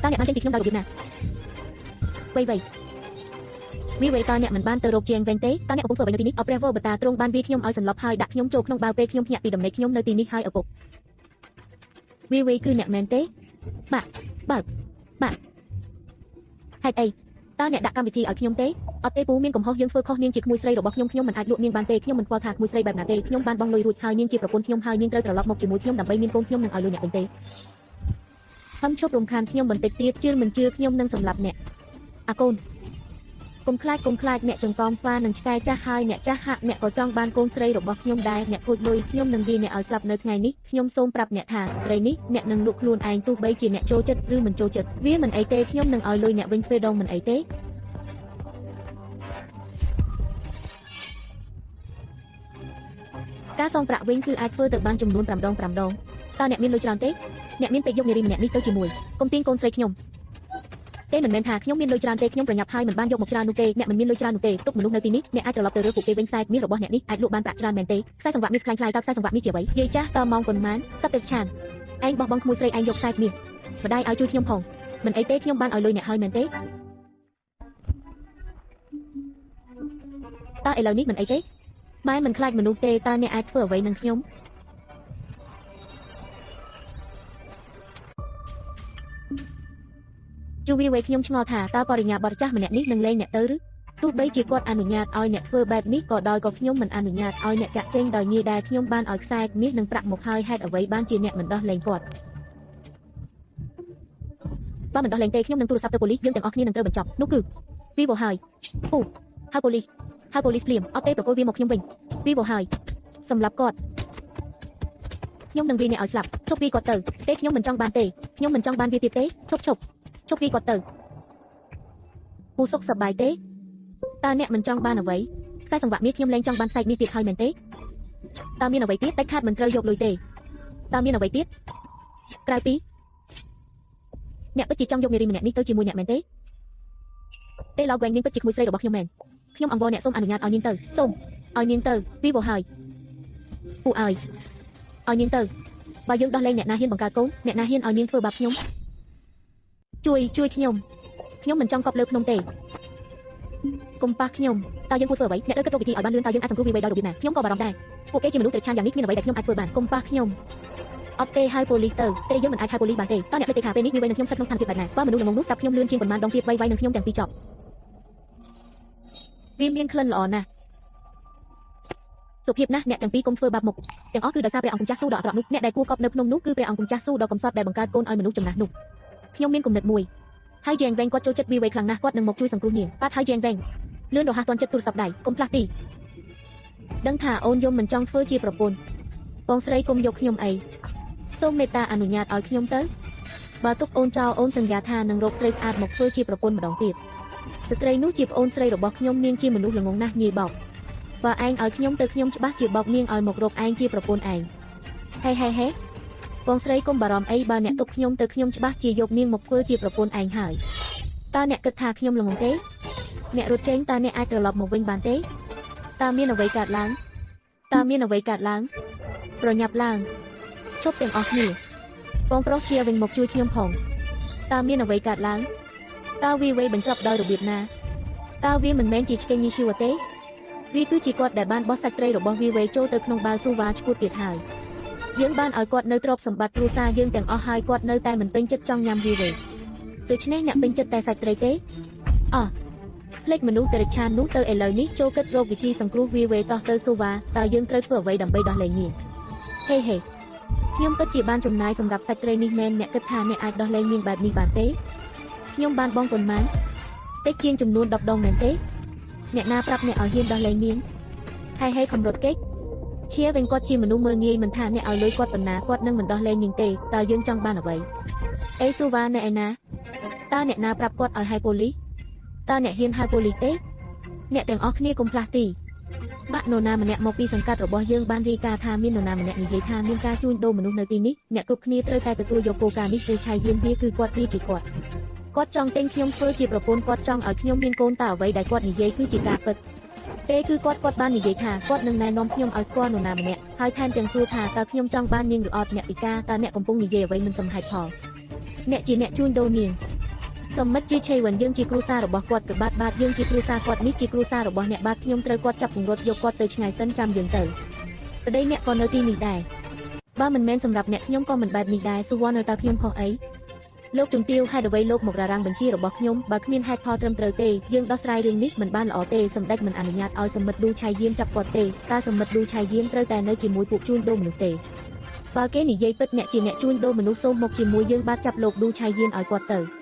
តើអ្នកបានចេញពីខ្ញុំដោយរបៀបណាវៃវៃវីវេតើអ្នកមិនបានទៅរកជាងវែងទេតើអ្នកកំពុងធ្វើអ្វីនៅទីនេះអព្រះវរបតាទ្រង់បានវាខ្ញុំឲ្យសន្លប់ហើយដាក់ខ្ញុំចូលក្នុងបាវពេលខ្ញុំភ្ញាក់ពីដំណេកខ្ញុំនៅទីនេះហើយឪពុកវីវេគឺអ្នកមែនទេបាក់បើកបាក់ហេតុអីតើអ្នកដាក់កម្មវិធីឲ្យខ្ញុំទេអត់ទេពូមានកំហុសយើងធ្វើខុសនាងជាក្មួយស្រីរបស់ខ្ញុំខ្ញុំមិនអាចលក់នាងបានទេខ្ញុំមិនខ្វល់ថាក្មួយស្រីបែបណាទេខ្ញុំបានបង់លុយរួចហើយនាងជាប្រពន្ធខ្ញុំហើយនាងត្រូវត្រឡប់មកជាមួយខ្ញុំដើម្បីមានកូនខ្ញុំនឹងឲ្យលុយអ្នកវិញទេហឹមឈប់រំខានខ្ញុំបន្តិចទៀតជឿមិនជឿខ្ញុំនឹងសម្លាប់អ្នកអាកូនកុំខ្លាចកុំខ្លាចអ្នកចង្កោមស្វានឹងឆ្កែចាស់ហើយអ្នកចាស់ហាក់អ្នកក៏ចង់បានកូនស្រីរបស់ខ្ញុំដែរអ្នកខូចលុយខ្ញុំនឹងវាអ្នកឲ្យស្លាប់នៅថ្ងៃនេះខ្ញុំសូមប្រាប់អ្នកថាស្ត្រីនេះអ្នកនឹងលក់ខ្លួនឯងទោះបីជាអ្នកចូលចិត្តឬមិនចូលចិត្តវាមិនអីទេខ្ញុំនឹងឲ្យលុយអ្នកវិញទ្វេដងមិនអីទេការសងប្រាក់វិញគឺអាចធ្វើទៅបានចំនួន5ដង5ដងតើអ្នកមានលុយច្រើនទេអ្នកមានពេកយកនារីម្នាក់នេះទៅជាមួយកុំទាញកូនស្រីខ្ញុំទេមិនមែនថាខ្ញុំមានលុយច្រើនទេខ្ញុំប្រញាប់ហើយមិនបានយកមកច្រើននោះទេអ្នកមិនមានលុយច្រើននោះទេទុកមនុស្សនៅទីនេះអ្នកអាចត្រឡប់ទៅរើពួកគេវិញខ្សែមាសរបស់អ្នកនេះអាចលក់បានប្រាក់ច្រើនមែនទេខ្សែសង្វាក់មាសខ្លាំងខ្លាយតើខ្សែសង្វាក់នេះជាអ្វីយាយចាស់តើម៉ោងប៉ុន្មានសត្វតិឆានឯងបោះបង់ក្មួយស្រីឯងយកខ្សែមាសម្ដាយឲ្យជួយខ្ញុំផងមិនអីទេខ្ញុំបានឲ្យលុយអ្នកហើយមែនទេតើឥឡូវនេះមិនអីទេម៉ែមិនខ្លាចមនុស្សទេតើអ្នកអាចធ្វើអ្វីនឹងខ្ញុំ ជូវីវេខ្ញុំឆ្ងល់ថាតើបរិញ្ញាបត្រចាស់ម្នាក់នេះនឹងលែងអ្នកទៅឬទោះបីជាគាត់អនុញ្ញាតឲ្យអ្នកធ្វើបែបនេះក៏ដោយក៏ខ្ញុំមិនអនុញ្ញាតឲ្យអ្នកចាក់ចេញដោយងាយដែរខ្ញុំបានឲ្យខ្សែមាសនិងប្រាក់មកហើយហេតុអ្វីបានជាអ្នកមិនដោះលែងគាត់បើមិនដោះលែងទេខ្ញុំនឹងទូរស័ព្ទទៅប៉ូលីសយើងទាំងអស់គ្នានឹងត្រូវបញ្ចប់នោះគឺវីវហើយពូហៅប៉ូលីសហៅប៉ូលីសភ្លាមអត់ទេប្រគល់វាមកខ្ញុំវិញវីវហើយសម្រាប់គាត់ខ្ញុំនឹងវាអ្នកឲ្យស្លាប់ឈប់វាគាត់ទៅទេខ្ញុំមិនចង់បានទេខ្ញុំមិនចង់បានវាទៀតទេឈប់ឈប់ឈប់វាគាត់ទៅពូសុកសប្បាយទេតើអ្នកមិនចង់បានអ្វីខ្សែសង្វាក់មាសខ្ញុំលែងចង់បានខ្សែមាសទៀតហើយមែនទេតើមានអ្វីទៀតដាច់ខាតមិនត្រូវយកលុយទេតើមានអ្វីទៀតក្រៅពីអ្នកពិតជាចង់យកនារីម្នាក់នេះទៅជាមួយអ្នកមែនទេទេឡៅហ្វែងនាងពិតជាក្មួយស្រីរបស់ខ្ញុំមែនខ្ញុំអង្វរអ្នកសូមអនុញ្ញាតឲ្យនាងទៅសូមឲ្យនាងទៅវីវហើយពូឲ្យឲ្យនាងទៅបើយើងដោះលែងអ្នកណាហ៊ានបង្កើតកូនអ្នកណាហ៊ានឲ្យនាងធ្វើបាបខ្ញុំជួយជួយខ្ញុំខ្ញុំមិនចង់កប់លើភ្នំទេកុំប៉ះខ្ញុំតើយើងគួរធ្វើអ្វីអ្នកត្រូវគិតរកវិធីឲ្យបានលឿនតើយើងអាចសង្គ្រោះវីវដោយរបៀបណាខ្ញុំក៏បារម្ភដែរពួកគេជាមនុស្សត្រេកឆានយ៉ាងនេះគ្មានអ្វីដែលខ្ញុំអាចធ្វើបានកុំប៉ះខ្ញុំអត់ទេហៅប៉ូលីសទៅទេយើងមិនអាចហៅប៉ូលីសបានទេតើអ្នកភ្លេចទេថាពេលនេះវីវនឹងខ្ញុំស្ថិតក្នុងស្ថានភាពបែបណាបើមនុស្សល្ងងនោះស្ដាប់ខ្ញុំលឿនជាងប៉ុន្មានដងទៀតវៃវៃនឹងខ្ញុំទាំងពីរចប់វាមានក្លិនល្អណាស់សុភាពណាស់អ្នកទាំងពីរកុំធ្វើបាបមុខទាំងអស់គឺដោយសារព្រះអង្គម្ចាស់ស៊ូដ៏អាក្រក់នោះអ្នកដែលគួរកប់នៅភ្នំនោះគឺព្រះអង្គម្ចាស់ស៊ូដ៏កំសត់ដែលបង្កើតកូនឲ្យមនុស្សចំណាស់នោះខ្ញុំមានគំនិតមួយហើយយ៉ែងវែងគាត់ចូលចិត្តវីវៃខ្លាំងណាស់គាត់នឹងមកជួយសង្គ្រោះនាងបាទហើយយ៉ែងវែងលឿនរហ័សទាន់ចិត្តទូរស័ព្ទដៃកុំផ្លាស់ទីដឹងថាអូនយំមិនចង់ធ្វើជាប្រពន្ធបងស្រីកុំយកខ្ញុំអីសូមមេត្តាអនុញ្ញាតឲ្យខ្ញុំទៅបើទុកអូនចោលអូនសន្យាថានឹងរកស្រីស្អាតមកធ្វើជាប្រពន្ធម្ដងទៀតស្ត្រីនោះជាប្អូនស្រីរបស់ខ្ញុំនាងជាមនុស្សល្ងងណាស់ងាយបោកបើឯងឲ្យខ្ញុំទៅខ្ញុំច្បាស់ជាបោកនាងឲ្យមករកឯងជាប្រពន្ធឯងហេហេហេបងស្រីកុំបារម្ភអីបើអ្នកទុកខ្ញុំទៅខ្ញុំច្បាស់ជាយកនាងមកធ្វើជាប្រពន្ធឯងហើយតើអ្នកគិតថាខ្ញុំល្ងងទេអ្នករត់ចេញតើអ្នកអាចត្រឡប់មកវិញបានទេតើមានអ្វីកើតឡើងតើមានអ្វីកើតឡើងប្រញាប់ឡើងឈប់ទាំងអស់គ្នាបងប្រុសជាវិញមកជួយខ្ញុំផងតើមានអ្វីកើតឡើងតើវីវេបញ្ចប់ដោយរបៀបណាតើវាមិនមែនជាឆ្កេងញីឈីវទេវាគឺជាគាត់ដែលបានបោះសាច់ត្រីរបស់វីវេចូលទៅក្នុងបាល់ស៊ូវ៉ាឈួតទៀតហើយយើងបានឲ្យគាត់នៅទ្រព្យសម្បត្តិគ្រួសារយើងទាំងអស់ហើយគាត់នៅតែមិនពេញចិត្តចង់ញ៉ាំវីវេដូច្នេះអ្នកពេញចិត្តតែសាច់ត្រីទេអោះភ្លេចមនុស្សតិរិឆាននោះទៅឥឡូវនេះចូលគិតរកវិធីសង្គ្រោះវីវេតោះទៅស៊ូវ៉ាតើយើងត្រូវធ្វើអ្វីដើម្បីដោះលែងនាងហេហេខ្ញុំពិតជាបានចំណាយសម្រាប់សាច់ត្រីនេះមែនអ្នកគិតថាអ្នកអាចដោះលែងនាងបែបនេះបានទេខ្ញុំបានបងប៉ុន្មានតិចជាងចំនួន10ដងមែនទេអ្នកណាប្រាប់អ្នកឲ្យហ៊ានដោះលែងនាងហេហេខំរត់គេចឈៀវិញគាត់ជាមនុស្សមើលងាយមិនថាអ្នកឲ្យលុយគាត់ប៉ុណ្ណាគាត់នឹងមិនដោះលែងនាងទេតើយើងចង់បានអ្វីអេស៊ូវ៉ានៅឯណាតើអ្នកណាប្រាប់គាត់ឲ្យហៅប៉ូលីសតើអ្នកហ៊ានហៅប៉ូលីសទេអ្នកទាំងអស់គ្នាកុំផ្លាស់ទីបាក់នរណាម្នាក់មកពីសង្កាត់របស់យើងបានរាយការណ៍ថាមាននរណាម្នាក់និយាយថាមានការជួញដូរមនុស្សនៅទីនេះអ្នកគ្រប់គ្នាត្រូវតែទទួលយកគោលការណ៍នេះគឺឆៃយានវាគឺគាត់វាជាគាត់គាត់ចង់ទិញខ្ញុំធ្វើជាប្រពន្ធគាត់ចង់ឲ្យខ្ញុំមានកូនតើអ្វីដែលគាត់និយាយគឺជាការពិតទេគឺគាត់បាននិយាយថាគាត់នឹងណែនាំខ្ញុំឲ្យស្គាល់នរណាម្នាក់ហើយថែមទាំងសួរថាតើខ្ញុំចង់បាននាងឬអត់អ្នកពិការតើអ្នកកំពុងនិយាយអ្វីមិនសមហេតុផលអ្នកជាអ្នកជួញដូរនាងសម្មិតជាឆេវិនយើងជាគ្រួសាររបស់គាត់គឺបាទបាទយើងជាគ្រួសារគាត់នេះជាគ្រួសាររបស់អ្នកបាទខ្ញុំត្រូវគាត់ចាប់ពង្រត់យកគាត់ទៅឆ្ងាយសិនចាំយើងទៅប្តីអ្នកក៏នៅទីនេះដែរបើមិនមែនសម្រាប់អ្នកខ្ញុំក៏មិនបែបនេះដែរស៊ូវ៉ានៅតើខ្ញុំខុសអីលោកជំទាវហេតុអ្វីលោកមកររាំងបញ្ជារបស់ខ្ញុំបើគ្មានហេតុផលត្រឹមត្រូវទេយើងដោះស្រាយរឿងនេះមិនបានល្អទេសម្ដេចមិនអនុញ្ញាតឲ្យសម្មិតឌូឆៃយានចាប់គាត់ទេតើសម្មិតឌូឆៃយានត្រូវតែនៅជាមួយពួកជួញដូរមនុស្សទេបើគេនិយាយពិតអ្នកជាអ្នកជួញដូរមនុស្សសូមមកជាមួយយើងបាទចាប់លោកឌូឆៃយានឲ្យគាត់ទៅ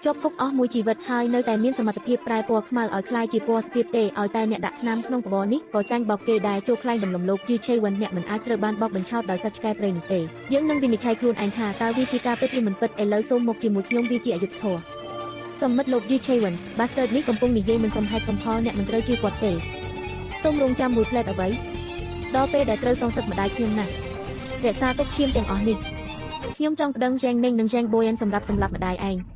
ជាប់គុកអស់មួយជីវិតហើយនៅតែមានសមត្ថភាពប្រែពណ៌ខ្មៅឲ្យក្លាយជាពណ៌ស្ទាបទេឲ្យតែអ្នកដាក់ថ្នាំក្នុងកបនេះក៏ចាញ់បោកគេដែរចូលខ្លែងបន្លំលោកជាឆេវិនអ្នកមិនអាចត្រូវបានបោកបញ្ឆោតដោយសត្វឆ្កែព្រៃនោះទេយើងនឹងវិនិច្ឆ័យខ្លួនឯងថាតើវាជាការពិតឬមិនពិតឥឡូវសូមមកជាមួយខ្ញុំវាជាអយុត្តិធម៌សម្មិតលោកយឺឆេវិន Bastard នេះកំពុងនិយាយមិនសមហេតុសមផលអ្នកមិនត្រូវជឿគាត់ទេសូមរងចាំមួយផ្លែតអ្វីដល់ពេលដែលត្រូវសងសឹកម្ដាយខ្ញុំណាស់រក្សាទុកឈាមទាំងអស់នេះខ្ញុំចង់ប្តឹងយ៉ែងនេងនិងយ៉ែងបូយនសម្រាប់សម្លាប់ម្ដាយឯង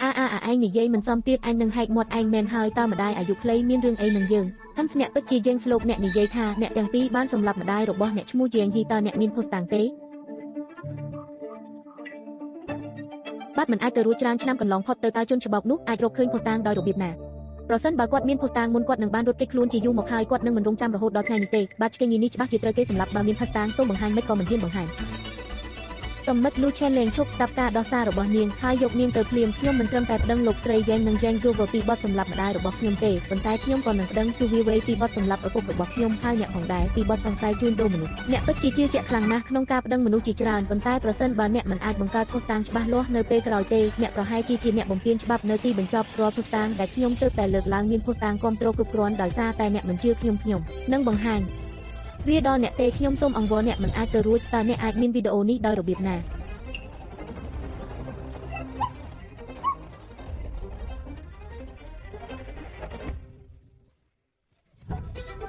អាអាអាឯងនិយាយមិនសមទៀតឯងនឹងហែកមាត់ឯងមែនហើយតើម្ដាយអាយុខ្លីមានរឿងអីនឹងយើងហឹមអ្នកពិតជាយើងស្លោកអ្នកនិយាយថាអ្នកទាំងពីរបានសម្លាប់ម្ដាយរបស់អ្នកឈ្មោះជាងហ៊ីតើអ្នកមានភស្តុតាងទេបាទមិនអាចទៅរួចច្រើនឆ្នាំកន្លងផុតទៅតើជនច្បោកនោះអាចរកឃើញភស្តុតាងដោយរបៀបណាប្រសិនបើគាត់មានភស្តុតាងមុនគាត់នឹងបានរត់គេចខ្លួនជាយូរមកហើយគាត់នឹងមិនរងចាំរហូតដល់ថ្ងៃនេះទេបាទឆ្កេងនេះច្បាស់ជាត្រូវគេសម្លាប់បើមានភស្តុតាងសូមបង្ហាញមិនក៏មិនហ៊ានបង្ហាញ សម្មិតលូឆេនលេងឈប់ស្ដាប់ការដោះសាររបស់នាងហើយយកនាងទៅភ្លាមខ្ញុំមិនត្រឹមតែប្តឹងលោកស្រីយ៉ែងនិងយ៉ែងយូវពីបទសម្លាប់ម្ដាយរបស់ខ្ញុំទេប៉ុន្តែខ្ញុំក៏នឹងប្តឹងស៊ូវីវេពីបទសម្លាប់ឪពុករបស់ខ្ញុំហើយអ្នកផងដែរពីបទសង្ស័យជួញដូរមនុស្សអ្នកពិតជាជឿជាក់ខ្លាំងណាស់ក្នុងការប្តឹងមនុស្សជាច្រើនប៉ុន្តែប្រសិនបើអ្នកមិនអាចបង្កើតភស្តុតាងច្បាស់លាស់នៅពេលក្រោយទេអ្នកប្រហែលជាអ្នកបំពានច្បាប់នៅទីបញ្ចប់រាល់ភស្តុតាងដែលខ្ញុំទើបតែលើកឡើងមានភស្តុតាងគាំទ្រគ្រប់គ្រាន់ដោយសារតែអ្នកមិនជឿខ្ញុំខ្ញុំនឹងបង្ហាញវាដល់អ្នកទេខ្ញុំសូមអង្វរអ្នកមិនអាចទៅរួចតើអ្នកអាចមានវីដេអូនេះដោយរបៀបណា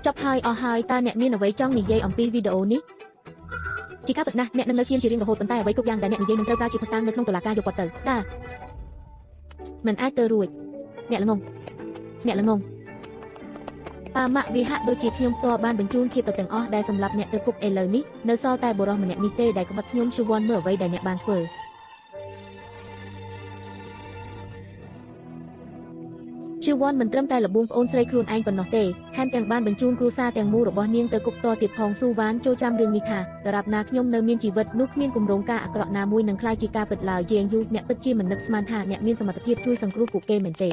ចប់ហើយអស់ហើយតើអ្នកមានអ្វីចង់និយាយអំពីវីដេអូនេះជាការពិតណាស់អ្នកនឹងនៅឈាមជារៀងរហូតប៉ុន្តែអ្វីគ្រប់យ៉ាងដែលអ្នកនិយាយនឹងត្រូវប្រើជាភស្តុតាងនៅក្នុងតុលាការយកគាត់ទៅតើមិនអាចទៅរួចអ្នកល្ងងអ្នកល្ងងប៉ាម៉ាក់វាហាក់ដូចជាខ្ញុំផ្ទាល់បានបញ្ជូនឃាតទាំងអស់ដែលសម្លាប់អ្នកទៅគុកឥឡូវនេះនៅសល់តែបុរសម្នាក់នេះទេដែលក្បត់ខ្ញុំឈូវ័នមើលអ្វីដែលអ្នកបានធ្វើឈូវ័នមិនត្រឹមតែលបួងប្អូនស្រីខ្លួនឯងប៉ុណ្ណោះទេថែមទាំងបានបញ្ជូនគ្រួសារទាំងមូលរបស់នាងទៅគុកតទៀតផងស៊ូវ៉ានចូលចាំរឿងនេះថាដរាបណាខ្ញុំនៅមានជីវិតនោះគ្មានគម្រោងការអាក្រក់ណាមួយនឹងក្លាយជាការពិតឡើយជាងយូរអ្នកពិតជាមិននឹកស្មានថាអ្នកមានសមត្ថភាពជួយសង្គ្រោះពួកគេមែនទ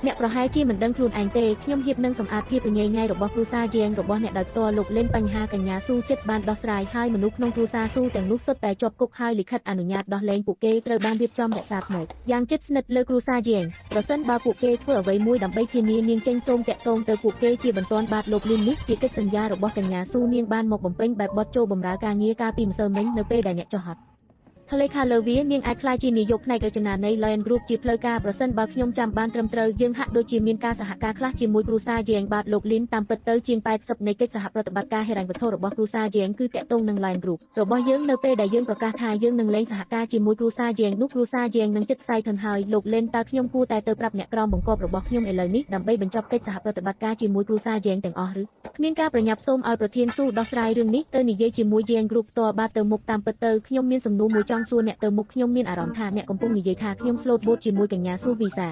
េអ្នកប្រហែលជាមិនដឹងខ្លួនឯងទេខ្ញុំហៀបនឹងសម្អាតភាពរញ៉េញ៉ៃរបស់គ្រួសារជាងរបស់អ្នកដោយផ្ទាល់លោកលេនបញ្ហាកញ្ញាស៊ូចិត្តបានដោះស្រាយហើយមនុស្សក្នុងគ្រួសារស៊ូទាំងនោះសុទ្ធតែជាប់គុកហើយលិខិតអនុញ្ញាតដោះលែងពួកគេត្រូវបានរៀបចំរក្សាភ្នែកយ៉ាងជិតស្និទ្ធលើគ្រួសារជាងប្រសិនបើពួកគេធ្វើអ្វីមួយដើម្បីធានានាងចេញសូមតាក់ទងទៅពួកគេជាបន្ទាន់បាទលោកលីននេះជាកិច្ចសន្យារបស់កញ្ញាស៊ូនាងបានមកបំពេញបែបបទចូលបម្រើការងារកាលពីម្សិលមិញនៅពេលដែលអ្នកចុះហត់លេខាលើវានាងអាចក្លាយជានាយកផ្នែករចនានៃ Lion Group ជាផ្លូវការប្រសិនបើខ្ញុំចាំបានត្រឹមត្រូវយើងហាក់ដូចជាមានការសហការខ្លះជាមួយគ្រួសារយេងបាទលោកលីនតាមពិតទៅជាង80នៃកិច្ចសហប្រតិបត្តិការហិរញ្ញវត្ថុរបស់គ្រួសារយេងគឺតាក់ទងនឹង Lion Group របស់យើងនៅពេលដែលយើងប្រកាសថាយើងនឹងលែងសហការជាមួយគ្រួសារយេងនោះគ្រួសារយេងនឹងចិត្តផ្សាយធនហើយលោកលីនតើខ្ញុំគួរតែទៅប្រាប់អ្នកក្រមបង្កប់របស់ខ្ញុំឥឡូវនេះដើម្បីបញ្ចប់កិច្ចសហប្រតិបត្តិការជាមួយគ្រួសារយេងទាំងអស់ឬគ្មានការប្រញាប់សូមឲ្យប្រធានស៊ូដោះស្រាយរឿងនេះទៅនិយាយជាមួយយេង Group ផ្ទាល់បាទទៅមុខតាមពិតទៅខ្ញុំមានសំណួរមួយចង់សួរអ្នកទៅមុខខ្ញុំមានអារម្មណ៍ថាអ្នកកំពុងនិយាយថាខ្ញុំស្លូតបូតជាមួយកញ្ញាស៊ូវីស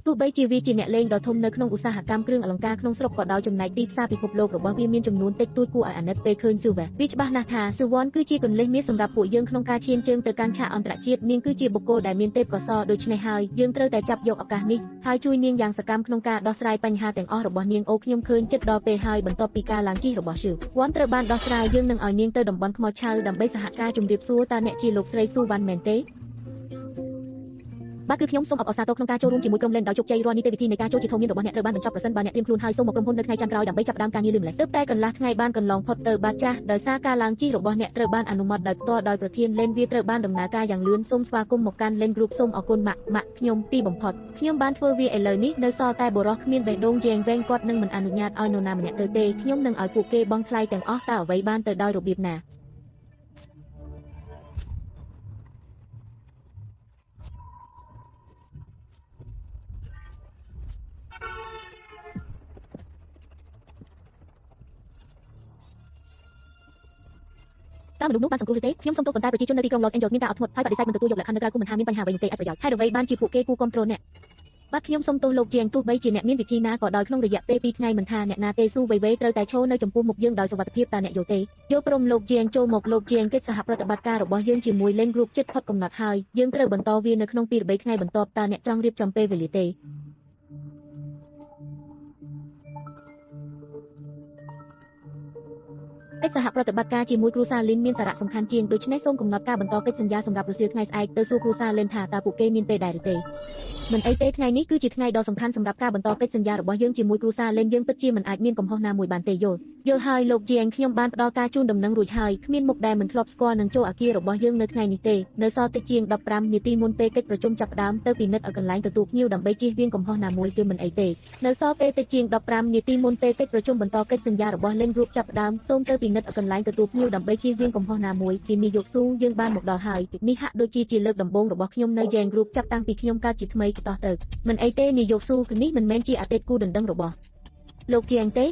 ាទោះបីជាវាជាអ្នកលេងដ៏ធំនៅក្នុងឧស្សាហកម្មគ្រឿងអលង្ការក្នុងស្រុកក៏ដោយចំណែកទីផ្សារពិភពលោករបស់វាមានចំនួនតិចតួចគួរឲ្យអាណិតពេលឃើញស៊ូវ៉ាវាច្បាស់ណាស់ថាស៊ូវ៉ាន់គឺជាគន្លឹះមាសសម្រាប់ពួកយើងក្នុងការឈានជើងទៅកាន់ឆាកអន្តរជាតិនាងគឺជាបុគ្គលដែលមានទេពកោសល្យដូច្នេះហើយយើងត្រូវតែចាប់យកឱកាសនេះហើយជួយនាងយ៉ាងសកម្មក្នុងការដោះស្រាយបញ្ហាទាំងអស់របស់នាងអូខ្ញុំឃើញចិត្តដល់ពេលហើយបន្ទាប់ពីការឡើងជិះរបស់ស៊ូវ៉ាន់ត្រូវបានដោះស្រាយយើងនឹងឲ្យនាងទៅតំបន់ថ្មឆៅដើម្បីសហការជម្រាបសួរតើអ្នកជាលោកស្រីស៊ូវ៉ាន់មែនទេបាទគឺខ្ញុំសូមអបអរសាទរក្នុងការចូលរួមជាមួយក្រុមលេនដោយជោគជ័យរាល់នីតិវិធីនៃការចូលជាធំមានរបស់អ្នកត្រូវបានបញ្ចប់ប្រសិនបើអ្នកត្រៀមខ្លួនហើយសូមមកក្រុមហ៊ុននៅថ្ងៃច័ន្ទក្រោយដើម្បីចាប់ផ្ដើមការងារលឿនម្ល៉េះទើបតែកន្លះថ្ងៃបានកន្លងផុតទៅបាទចាស់ដោយសារការឡើងជិះរបស់អ្នកត្រូវបានអនុម័តដោយផ្ទាល់ដោយប្រធានលេនវាត្រូវបានដំណើរការយ៉ាងលឿនសូមស្វាគមន៍មកកាន់លេន Group សូមអរគុណម៉ាក់ម៉ាក់ខ្ញុំទីបំផុតខ្ញុំបានធ្វើវាឥឡូវនេះនៅសល់តែបុរសគ្មានបេះដូងយេងវែងគាត់នឹងមិនអនុញ្ញាតឲ្យនរណាម្នាក់ទៅទេខ្ញុំនឹងឲ្យពួកគេបង់ថ្លៃទាំងអស់តើអ្វីបានទៅដោយរបៀបណាតើមនុស្សនោះបានសង្គ្រោះឬទេខ្ញុំសូមទោសប៉ុន្តែប្រជាជននៅទីក្រុង Los Angeles មានការអត់ធ្មត់ហើយបដិសេធមិនទទួលយកលក្ខខណ្ឌនៅក្រៅគុំមិនថាមានបញ្ហាអ្វីនោះទេឥតប្រយោជន៍ហើយអ្វីបានជាពួកគេគួរគាំទ្រអ្នកបាទខ្ញុំសូមទោសលោកជាងទោះបីជាអ្នកមានវិធីណាក៏ដោយក្នុងរយៈពេល2ថ្ងៃមិនថាអ្នកណាទេស៊ូវៃវេត្រូវតែឈរនៅចំពោះមុខយើងដោយសុវត្ថិភាពតើអ្នកយល់ទេយល់ព្រមលោកជាងចូលមកលោកជាងកិច្ចសហប្រតិបត្តិការរបស់យើងជាមួយ Lane Group ជិតផុតកំណត់ហើយយើងត្រូវបន្តវានៅក្នុង2 3ថ្ងៃបន្ទាប់តើអ្នកចង់រៀបចំពេលវេលាទេកិច្ចសហប្រតិបត្តិការជាមួយគ្រួសារលីនមានសារៈសំខាន់ជាងដូច្នេះសូមកំណត់ការបន្តកិច្ចសន្យាសម្រាប់រសៀលថ្ងៃស្អែកទៅសួរគ្រួសារលីនថាតើពួកគេមានពេលដែរឬទេមិនអីទេថ្ងៃនេះគឺជាថ្ងៃដ៏សំខាន់សម្រាប់ការបន្តកិច្ចសន្យារបស់យើងជាមួយគ្រួសារលីនយើងពិតជាមិនអាចមានកំហុសណាមួយបានទេយល់យល់ហើយលោកជាងខ្ញុំបានផ្ដល់ការជូនដំណឹងរួចហើយគ្មានមុខដែលមិនធ្លាប់ស្គាល់នឹងចូលអាគាររបស់យើងនៅថ្ងៃនេះទេនៅសល់តិចជាង15នាទីមុនពេលកិច្ចប្រជុំចាប់ផ្ដើមទៅពិនិត្យឲ្យកន្លែងទទួលភ្ញៀវដើម្បីជៀសវាងកំហុសណាមួយគឺមិនអីទេនៅសល់ពេលតិចជាង15នាទីមុនពេលកិច្ចប្រជុំបន្តកិច្ចសន្យារបស់ Lane Group ចាប់ផ្ដើមសូមទៅពិនិត្យឲ្យកន្លែងទទួលភ្ញៀវដើម្បីជៀសវាងកំហុសណាមួយទីនាយកស៊ូយើងបានមកដល់ហើយនេះហាក់ដូចជាលើកដំបូងរបស់ខ្ញុំនៅ Yang Group ចាប់តាំងពីខ្ញុំកើតជាថ្មីតោះទៅមិនអីទេនាយកស៊ូនេះមិនមែនជាអតីតគូដណ្ដឹងរបស់លោកជាងទេ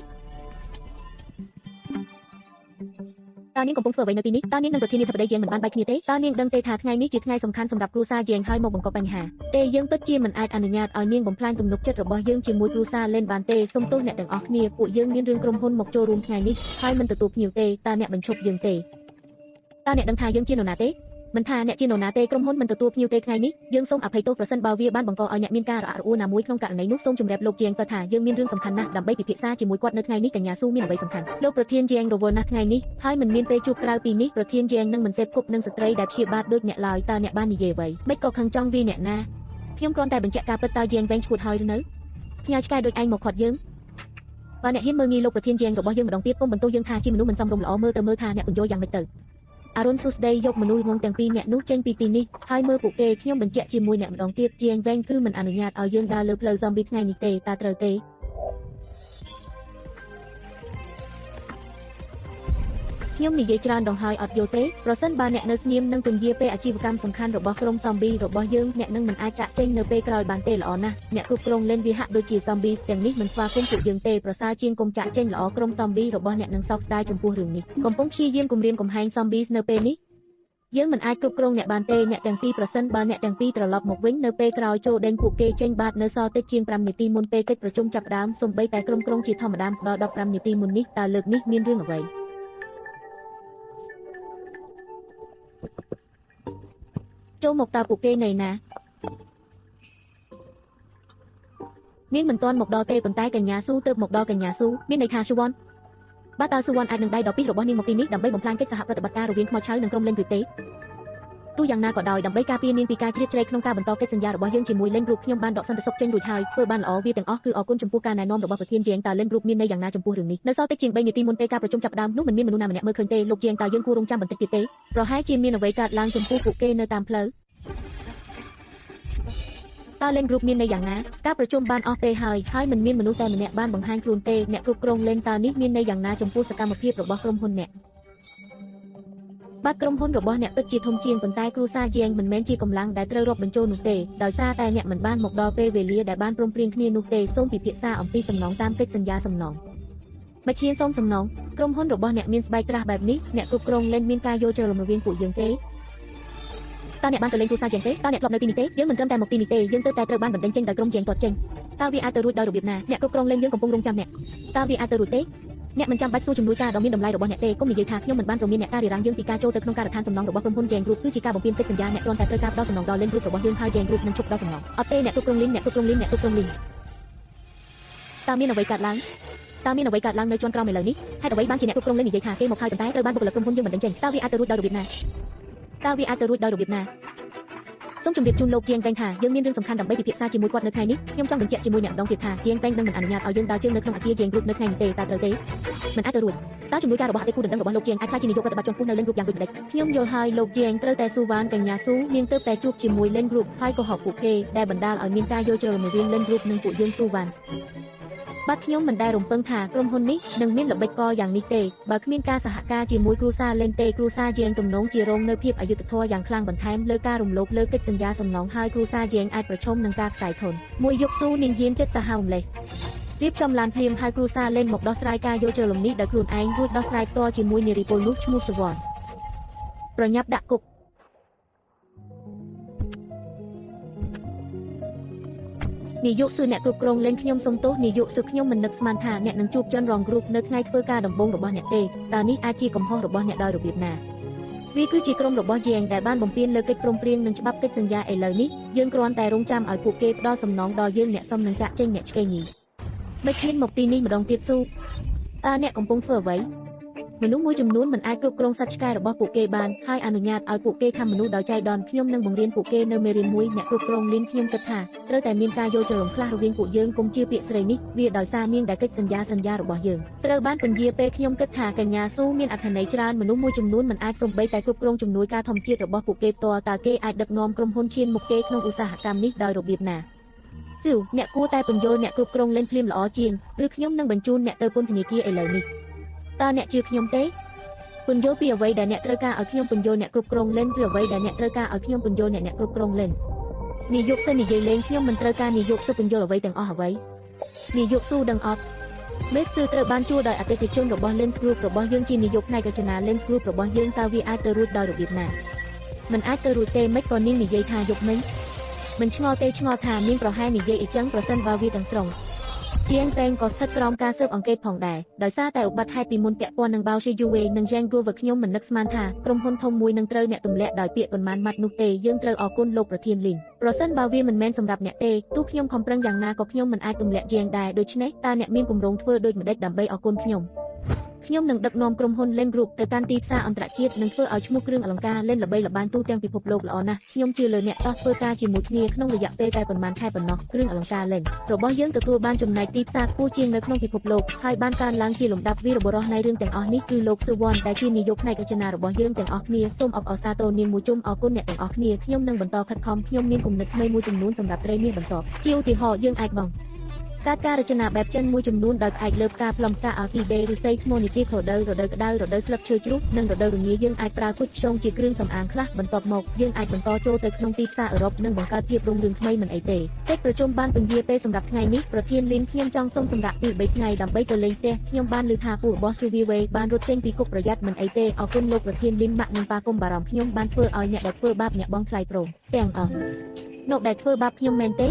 តើនាងកំពុងធ្វើអ្វីនៅទីនេះតើនាងនិងប្រធានាធិបតីយើងមិនបានបែកគ្នាទេតើនាងដឹងទេថាថ្ងៃនេះជាថ្ងៃសំខាន់សម្រាប់គ្រួសារយើងហើយមកបង្កបញ្ហាទេយើងពិតជាមិនអាចអនុញ្ញាតឲ្យនាងបំផ្លាញទំនុកចិត្តរបស់យើងជាមួយគ្រួសារលេនបានទេសូមទោសអ្នកទាំងអស់គ្នាពួកយើងមានរឿងក្រុមហ៊ុនមកចូលរួមថ្ងៃនេះហើយមិនទទួលភ្ញៀវទេតើអ្នកបញ្ឈប់យើងទេតើអ្នកដឹងថាយើងជានរណាទេមិនថាអ្នកជានរណាទេក្រុមហ៊ុនមិនទទួលភ្ញៀវទេថ្ងៃនេះយើងសូមអភ័យទោសប្រសិនបើវាបានបង្កឲ្យអ្នកមានការរអាក់រអួលណាមួយក្នុងករណីនោះសូមជម្រាបលោកជាងទៅថាយើងមានរឿងសំខាន់ណាស់ដើម្បីពិភាក្សាជាមួយគាត់នៅថ្ងៃនេះកញ្ញាស៊ូមានអ្វីសំខាន់លោកប្រធានជាងរវល់ណាស់ថ្ងៃនេះហើយមិនមានពេលជួបក្រៅពីនេះប្រធានជាងនឹងមិនសេពគប់នឹងស្ត្រីដែលព្យាបាទដូចអ្នកឡើយតើអ្នកបាននិយាយអ្វីមិនក៏ខឹងចង់វាអ្នកណាខ្ញុំគ្រាន់តែបញ្ជាក់ការពិតតើជាងវែងឈួតហើយឬនៅផ្ញើឆ្កែដូចឯងមកខាត់យើងបើអ្នកហ៊ានមើលងាយលោកប្រធានជាងរបស់យើងម្ដងទៀតកុំបន្ទោសយើងថាជាមនុស្សមិនសមរម្យល្អមើលទៅមើលថាអ្នកពន្យល់យ៉ាងម៉េចទៅអរុនសុស្ដីយកមនុស្សងងទាំងពីរអ្នកនោះចេញពីទីនេះហើយមើលពួកគេខ្ញុំបញ្ជាក់ជាមួយអ្នកម្ដងទៀតជាងវែងគឺមិនអនុញ្ញាតឲ្យយើងដើរលើផ្លូវហ្សំប៊ីថ្ងៃនេះទេតើត្រូវទេខ្ញុំនិយាយច្រើនដងហើយអត់យល់ទេប្រសិនបើអ្នកនៅស្ងៀមនឹងពន្យាពេលអាជីវកម្មសំខាន់របស់ក្រុមហ្សំប៊ីរបស់យើងអ្នកនឹងមិនអាចចាក់ចេញនៅពេលក្រោយបានទេល្អណាស់អ្នកគ្រប់គ្រងលេនវាហាក់ដូចជាហ្សំប៊ីទាំងនេះមិនស្វាគមន៍ពួកយើងទេប្រសើរជាងកុំចាក់ចេញល្អក្រុមហ្សំប៊ីរបស់អ្នកនឹងសោកស្ដាយចំពោះរឿងនេះកំពុងព្យាយាមគំរាមកំហែងហ្សំប៊ីនៅពេលនេះយើងមិនអាចគ្រប់គ្រងអ្នកបានទេអ្នកទាំងពីរប្រសិនបើអ្នកទាំងពីរត្រឡប់មកវិញនៅពេលក្រោយចូលដេញពួកគេចេញបាទនៅសល់តិចជាង5នាទីមុនពេលកិច្ចប្រជុំចាប់ផ្ដើមសូម្បីតែក្រុមក្រុងជាធម្មតាដល់15នាទីមុននេះតើលើកនេះមានរឿងអ្វីចូលមកតើពួកគេនៅណានាងមិនទាន់មកដល់ទេប៉ុន្តែកញ្ញាស៊ូទើបមកដល់កញ្ញាស៊ូមានន័យថាស៊ូវ៉ាន់បាទតើស៊ូវ៉ាន់អាចនឹងដៃដល់ពីរបស់នាងមកទីនេះដើម្បីបំផ្លាញកិច្ចសហប្រតិបត្តិការរវាងខ្មោចឆៅនិងក្រុមលេងឬទេទោះយ៉ាងណាក៏ដោយដើម្បីការពារនាងពីការជ្រៀតជ្រែកក្នុងការបន្តកិច្ចសន្យារបស់យើងជាមួយលេនគ្រុបខ្ញុំបានដកសន្តិសុខចេញរួចហើយធ្វើបានល្អវាទាំងអស់គឺអរគុណចំពោះការណែនាំរបស់ប្រធានជាងតើលេនគ្រុបមានន័យយ៉ាងណាចំពោះរឿងនេះនៅសល់តិចជាង3នាទីមុនពេលការប្រជុំចាប់ផ្ដើមនោះមិនមានមនុស្សណាម្នាក់មើលឃើញទេលោកជាងតើយើងគួររងចាំបន្តិចទៀតទេប្រហែលជាមានអ្វីកើតឡើងចំពោះពួកគេនៅតាមផ្លូវតើលេនគ្រុបមានន័យយ៉ាងណាការប្រជុំបានអស់ពេលហើយហើយមិនមានមនុស្សតែម្នាក់បានបង្ហាញខ្លួនទេអ្នកគ្រប់គ្រងលេនតើនេះមានន័យយ៉ាងណាចំពោះសកម្មភាពរបស់ក្រុមហ៊ុនអ្នកបាទក្រុមហ៊ុនរបស់អ្នកពិតជាធំជាងប៉ុន្តែគ្រួសារជាងមិនមែនជាកម្លាំងដែលត្រូវរាប់បញ្ចូលនោះទេដោយសារតែអ្នកមិនបានមកដល់ពេលវេលាដែលបានព្រមព្រៀងគ្នានោះទេសូមពិភាក្សាអំពីសំណងតាមកិច្ចសន្យាសំណងមជ្ឈានសូមសំណងក្រុមហ៊ុនរបស់អ្នកមានស្បែកក្រាស់បែបនេះអ្នកគ្រប់គ្រងលេនមានការយល់ច្រឡំរវាងពួកយើងទេតើអ្នកបានទៅលេងគ្រួសារជាងទេតើអ្នកធ្លាប់នៅទីនេះទេយើងមិនត្រឹមតែមកទីនេះទេយើងទើបតែត្រូវបានបណ្ដេញចេញដោយក្រុមជាងទាត់ចេញតើវាអាចទៅរួចដោយរបៀបណាអ្នកគ្រប់គ្រងលេងយើងកំពុងរងចាំអ្នកតើវាអាចទៅរួចទេអ្នកមិនចាំបាច់សួរជំនួយការដ៏មានតម្លៃរបស់អ្នកទេកុំនិយាយថាខ្ញុំមិនបានព្រមានអ្នកការរារាំងយើងពីការចូលទៅក្នុងការដ្ឋានសំណង់របស់ក្រុមហ៊ុន Jane Group គឺជាការបំពានកិច្ចសន្យាអ្នកគ្រាន់តែត្រូវការផ្ដល់សំណងដល់ Lane Group របស់យើងហើយ Jane Group នឹងឈប់ផ្ដល់សំណងអត់ទេអ្នកគ្រប់គ្រងលីនអ្នកគ្រប់គ្រងលីនអ្នកគ្រប់គ្រងលីនតើមានអ្វីកើតឡើងតើមានអ្វីកើតឡើងនៅជាន់ក្រោមឥឡូវនេះហេតុអ្វីបានជាអ្នកគ្រប់គ្រងលេងនិយាយថាគេមកហើយប៉ុន្តែត្រូវបានបុគ្គលិកក្រុមហ៊ុនយើងបណ្ដេញចេញតើវាអាចទៅរួចដោយរបៀបណាតើវាអាចទៅរួចដោយរបៀបណាសូមជម្រាបជូនលោកជាងវែងថាយើងមានរឿងសំខាន់ដើម្បីពិភាក្សាជាមួយគាត់នៅថ្ងៃនេះខ្ញុំចង់បញ្ជាក់ជាមួយអ្នកម្ដងទៀតថាជាងវែងនឹងមិនអនុញ្ញាតឲ្យយើងដើរជើងនៅក្នុងអគារជាងគ្រុបនៅថ្ងៃនេះទេតើត្រូវទេមិនអាចទៅរួចតើជំនួយការរបស់អតីតគូដណ្ដឹងរបស់លោកជាងអាចក្លាយជានាយកប្រតិបត្តិជាន់ខ្ពស់នៅលេនគ្រុបយ៉ាងដូចម្តេចខ្ញុំយល់ហើយលោកជាងត្រូវតែស៊ូវ៉ានកញ្ញាស៊ូនាងទើបតែជួបជាមួយលេនគ្រុបហើយកុហកពួកគេដែលបណ្ដាលឲ្យមានការយល់ច្រឡំរវាងលេនគ្រុបនិងពួកយើងស៊ូវ៉ាន់បាទខ្ញុំមិនដែលរំពឹងថាក្រុមហ៊ុននេះនឹងមានល្បិចកលយ៉ាងនេះទេបើគ្មានការសហការជាមួយគ្រួសារលេនទេគ្រួសារយើងទំនងជារងនៅភាពអយុត្តិធម៌យ៉ាងខ្លាំងបន្ថែមលើការរំលោភលើកិច្ចសន្យាសំណងហើយគ្រួសារយើងអាចប្រឈមនឹងការខ្សែធនមួយយប់ស៊ូនាងហ៊ានចិត្តសាហាវម្លេះរៀបចំឡានភ្លាមហើយគ្រួសារលេនមកដោះស្រាយការយល់ច្រឡំនេះដោយខ្លួនឯងរួចដោះស្រាយផ្ទាល់ជាមួយនារីពលនោះឈ្មោះសវណ្ណប្រញាប់ដាក់គុកនាយកស៊ឺអ្នកគ្រប់គ្រងលេនខ្ញុំសុំទោសនាយកស៊ឺខ្ញុំមិននឹកស្មានថាអ្នកនឹងជួបជនរងគ្រោះនៅថ្ងៃធ្វើការដំបូងរបស់អ្នកទេតើនេះអាចជាកំហុសរបស់អ្នកដោយរបៀបណាវាគឺជាក្រុមរបស់យើងដែលបានបំពានលើកិច្ចព្រមព្រៀងនិងច្បាប់កិច្ចសន្យាឥឡូវនេះយើងគ្រាន់តែរងចាំឲ្យពួកគេផ្ដល់សំណងដល់យើងអ្នកសុំនឹងចាក់ចេញអ្នកឆ្កេញីមិនហ៊ានមកទីនេះម្ដងទៀតស៊ូតើអ្នកកំពុងធ្វើអ្វីមនុស្សមួយចំនួនមិនអាចគ្រប់គ្រងសត្វឆ្កែរបស់ពួកគេបានហើយអនុញ្ញាតឲ្យពួកគេខំមនុស្សដោយចៃដន្យខ្ញុំនឹងបង្រៀនពួកគេនៅមេរៀនមួយអ្នកគ្រប់គ្រងលីនខ្ញុំគិតថាត្រូវតែមានការយល់ច្រឡំខ្លះរវាងពួកយើងកុំជឿពាក្យស្រីនេះវាដោយសារនាងដែលកិច្ចសន្យារបស់យើងត្រូវបានពន្យាពេលខ្ញុំគិតថាកញ្ញាស៊ូមានអត្ថន័យច្រើនមនុស្សមួយចំនួនមិនអាចសូម្បីតែគ្រប់គ្រងជំនួយការធម្មជាតិរបស់ពួកគេផ្ទាល់តើគេអាចដឹកនាំក្រុមហ៊ុនឈានមុខគេក្នុងឧស្សាហកម្មនេះដោយរបៀបណាស៊ូអ្នកគួរតែពន្យល់អ្នកគ្រប់គ្រងលេនភ្លាមល្អជាងឬខ្ញុំនឹងបញ្ជូនអ្នកទៅពន្ធនាគារឥឡូវនេះតើអ្នកជឿខ្ញុំទេពន្យល់ពីអ្វីដែលអ្នកត្រូវការឲ្យខ្ញុំពន្យល់អ្នកគ្រប់គ្រងលេនឬអ្វីដែលអ្នកត្រូវការឲ្យខ្ញុំពន្យល់អ្នកគ្រប់គ្រងលេននាយកសិននិយាយលេងខ្ញុំមិនត្រូវការនាយកស៊ូពន្យល់អ្វីទាំងអស់អ្វីនាយកស៊ូដឹងអត់ មេសគឺត្រូវបានជួលដោយអតិថិជនរបស់ Lens Group របស់យើងជានាយកផ្នែករចនា Lens Group របស់យើងតើវាអាចទៅរួចដោយរបៀបណាមិនអាចទៅរួចទេមិនក៏នាងនិយាយថាយប់មិញមិនឆ្ងល់ទេឆ្ងល់ថានាងប្រហែលនិយាយអីចឹងប្រសិនបើវាទាំងស្រុងជាងតែងក៏ស្ថិតក្រោមការស៊ើបអង្កេតផងដែរដោយសារតែឧបទ្ទហេតុពីមុនពាក់ព័ន្ធនឹង Bao Yue និង Zhang Guo ខ្ញុំមិននឹកស្មានថាក្រុមហ៊ុនធំមួយនឹងត្រូវអ្នកទម្លាក់ដោយពាក្យប៉ុន្មានម៉ាត់នោះទេយើងត្រូវអរគុណលោកប្រធានលីនប្រសិនបើវាមិនមែនសម្រាប់អ្នកទេទោះខ្ញុំខំប្រឹងយ៉ាងណាក៏ខ្ញុំមិនអាចទម្លាក់ជាងដែរដូច្នេះតើអ្នកមានគម្រោងធ្វើដូចម្តេចដើម្បីអរគុណខ្ញុំខ្ញុំនឹងដឹកនាំក្រុមហ៊ុន Len Group ទៅកាន់ទីផ្សារអន្តរជាតិនិងធ្វើឲ្យឈ្មោះគ្រឿងអលង្ការ Len ល្បីល្បាញទូទាំងពិភពលោកល្អណាស់ខ្ញុំជឿលើអ្នកតោះធ្វើការជាមួយគ្នាក្នុងរយៈពេលតែប៉ុន្មានខែប៉ុណ្ណោះគ្រឿងអលង្ការ Len របស់យើងទទួលបានចំណែកទីផ្សារខ្ពស់ជាងនៅក្នុងពិភពលោកហើយបានកើនឡើងជាលំដាប់វីរបុរសនៃរឿងទាំងអស់នេះគឺលោកស៊ូវ៉ាន់ដែលជានាយកផ្នែករចនារបស់យើងទាំងអស់គ្នាសូមអបអរសាទរនាងមួយជុំអរគុណអ្នកទាំងអស់គ្នាខ្ញុំនឹងបន្តខិតខំខ្ញុំមានគំនិតថ្មីមួយចំនួនសម្រាប់ត្រីមាសបន្តជាឧទាហរណ៍យើងអាចបងកើតការរចនាបែបចិនមួយចំនួនដោយផ្អែកលើផ្កាផ្លុំផ្កាអគីដេឫស្សីថ្មនិទារដូវរដូវក្តៅរដូវស្លឹកឈើជ្រុះនិងរដូវរងាយើងអាចប្រើគុជខ្យងជាគ្រឿងសម្អាងខ្លះបន្ទាប់មកយើងអាចបន្តចូលទៅក្នុងទីផ្សារអឺរ៉ុបនិងបង្កើតភាពរុងរឿងថ្មីមិនអីទេកិច្ចប្រជុំបានពន្យាពេលសម្រាប់ថ្ងៃនេះប្រធានលីនខ្ញុំចង់សុំសម្រាប់ពី3ថ្ងៃដើម្បីទៅលេងផ្ទះខ្ញុំបានឮថាពូរបស់ស៊ូវីវេបានរត់ចេញពីគុកប្រយ័ត្នមិនអីទេអរគុណលោកប្រធានលីនម៉ាក់និងប៉ាកុំបារម្ភខ្ញុំបានធ្វើឲ្យអ្នកដែលធ្វើបាបអ្នកបងថ្លៃព្រមទាំងអស់លោកដែលធ្វើបាបខ្ញុំមែនទេ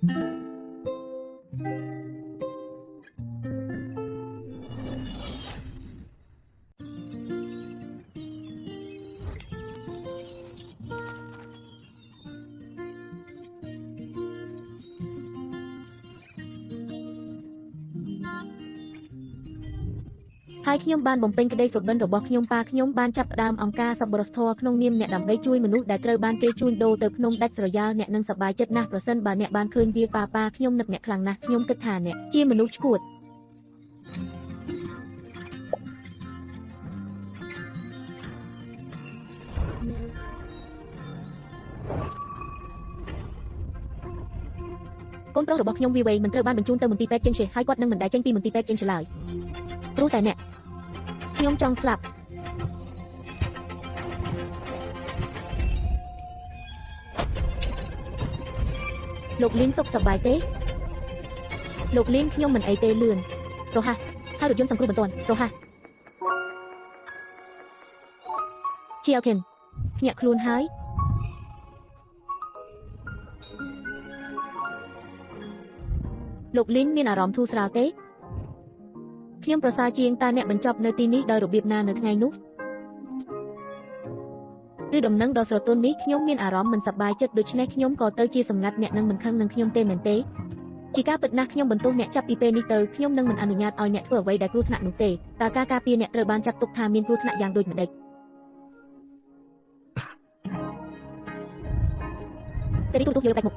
ហើយខ្ញុំបានបំពេញក្តីសុបិនរបស់ខ្ញុំប៉ាខ្ញុំបានចាប់ផ្ដើមអង្គការសប្បុរសធម៌ក្នុងនាមអ្នកដើម្បីជួយមនុស្សដែលត្រូវបានគេជួញដូរទៅភ្នំដាច់ស្រយាលអ្នកនឹងសប្បាយចិត្តណាស់ប្រសិនបើអ្នកបានឃើញវាប៉ាប៉ាខ្ញុំនឹកអ្នកខ្លាំងណាស់ខ្ញុំគិតថាអ្នកជាមនុស្សឈួតកូនប្រុសរបស់ខ្ញុំវីវេមិនត្រូវបានបញ្ជូនទៅមន្ទីរពេទ្យចេញទេហើយគាត់នឹងមិនដែលចេញពីមន្ទីរពេទ្យចេញឡើយព្រោះតែអ្នកខ្ញុំចង់ស្លាប់លោកលីនសុខសប្បាយទេលោកលីនខ្ញុំមិនអីទេលឿនរហ័សហើយរថយន្តសង្គ្រោះបន្ទាន់រហ័សជាអូខេនភ្ញាក់ខ្លួនហើយលោកលីនមានអារម្មណ៍ធូរស្រាលទេខ្ញុំប្រសើរជាងតើអ្នកបញ្ចប់នៅទីនេះដោយរបៀបណានៅថ្ងៃនោះឬដំណឹងដ៏ស្រទន់នេះខ្ញុំមានអារម្មណ៍មិនសប្បាយចិត្តដូច្នេះខ្ញុំក៏ទៅជាសម្ងាត់អ្នកនឹងមិនខឹងនឹងខ្ញុំទេមែនទេជាការពិតណាស់ខ្ញុំបន្ទោសអ្នកចាប់ពីពេលនេះទៅខ្ញុំនឹងមិនអនុញ្ញាតឲ្យអ្នកធ្វើអ្វីដែលគ្រោះថ្នាក់នោះទេតើការការពារអ្នកត្រូវបានចាត់ទុកថាមានគ្រោះថ្នាក់យ៉ាងដូចម្តេចសេរីទូរទស្សន៍យើងបែកមុខ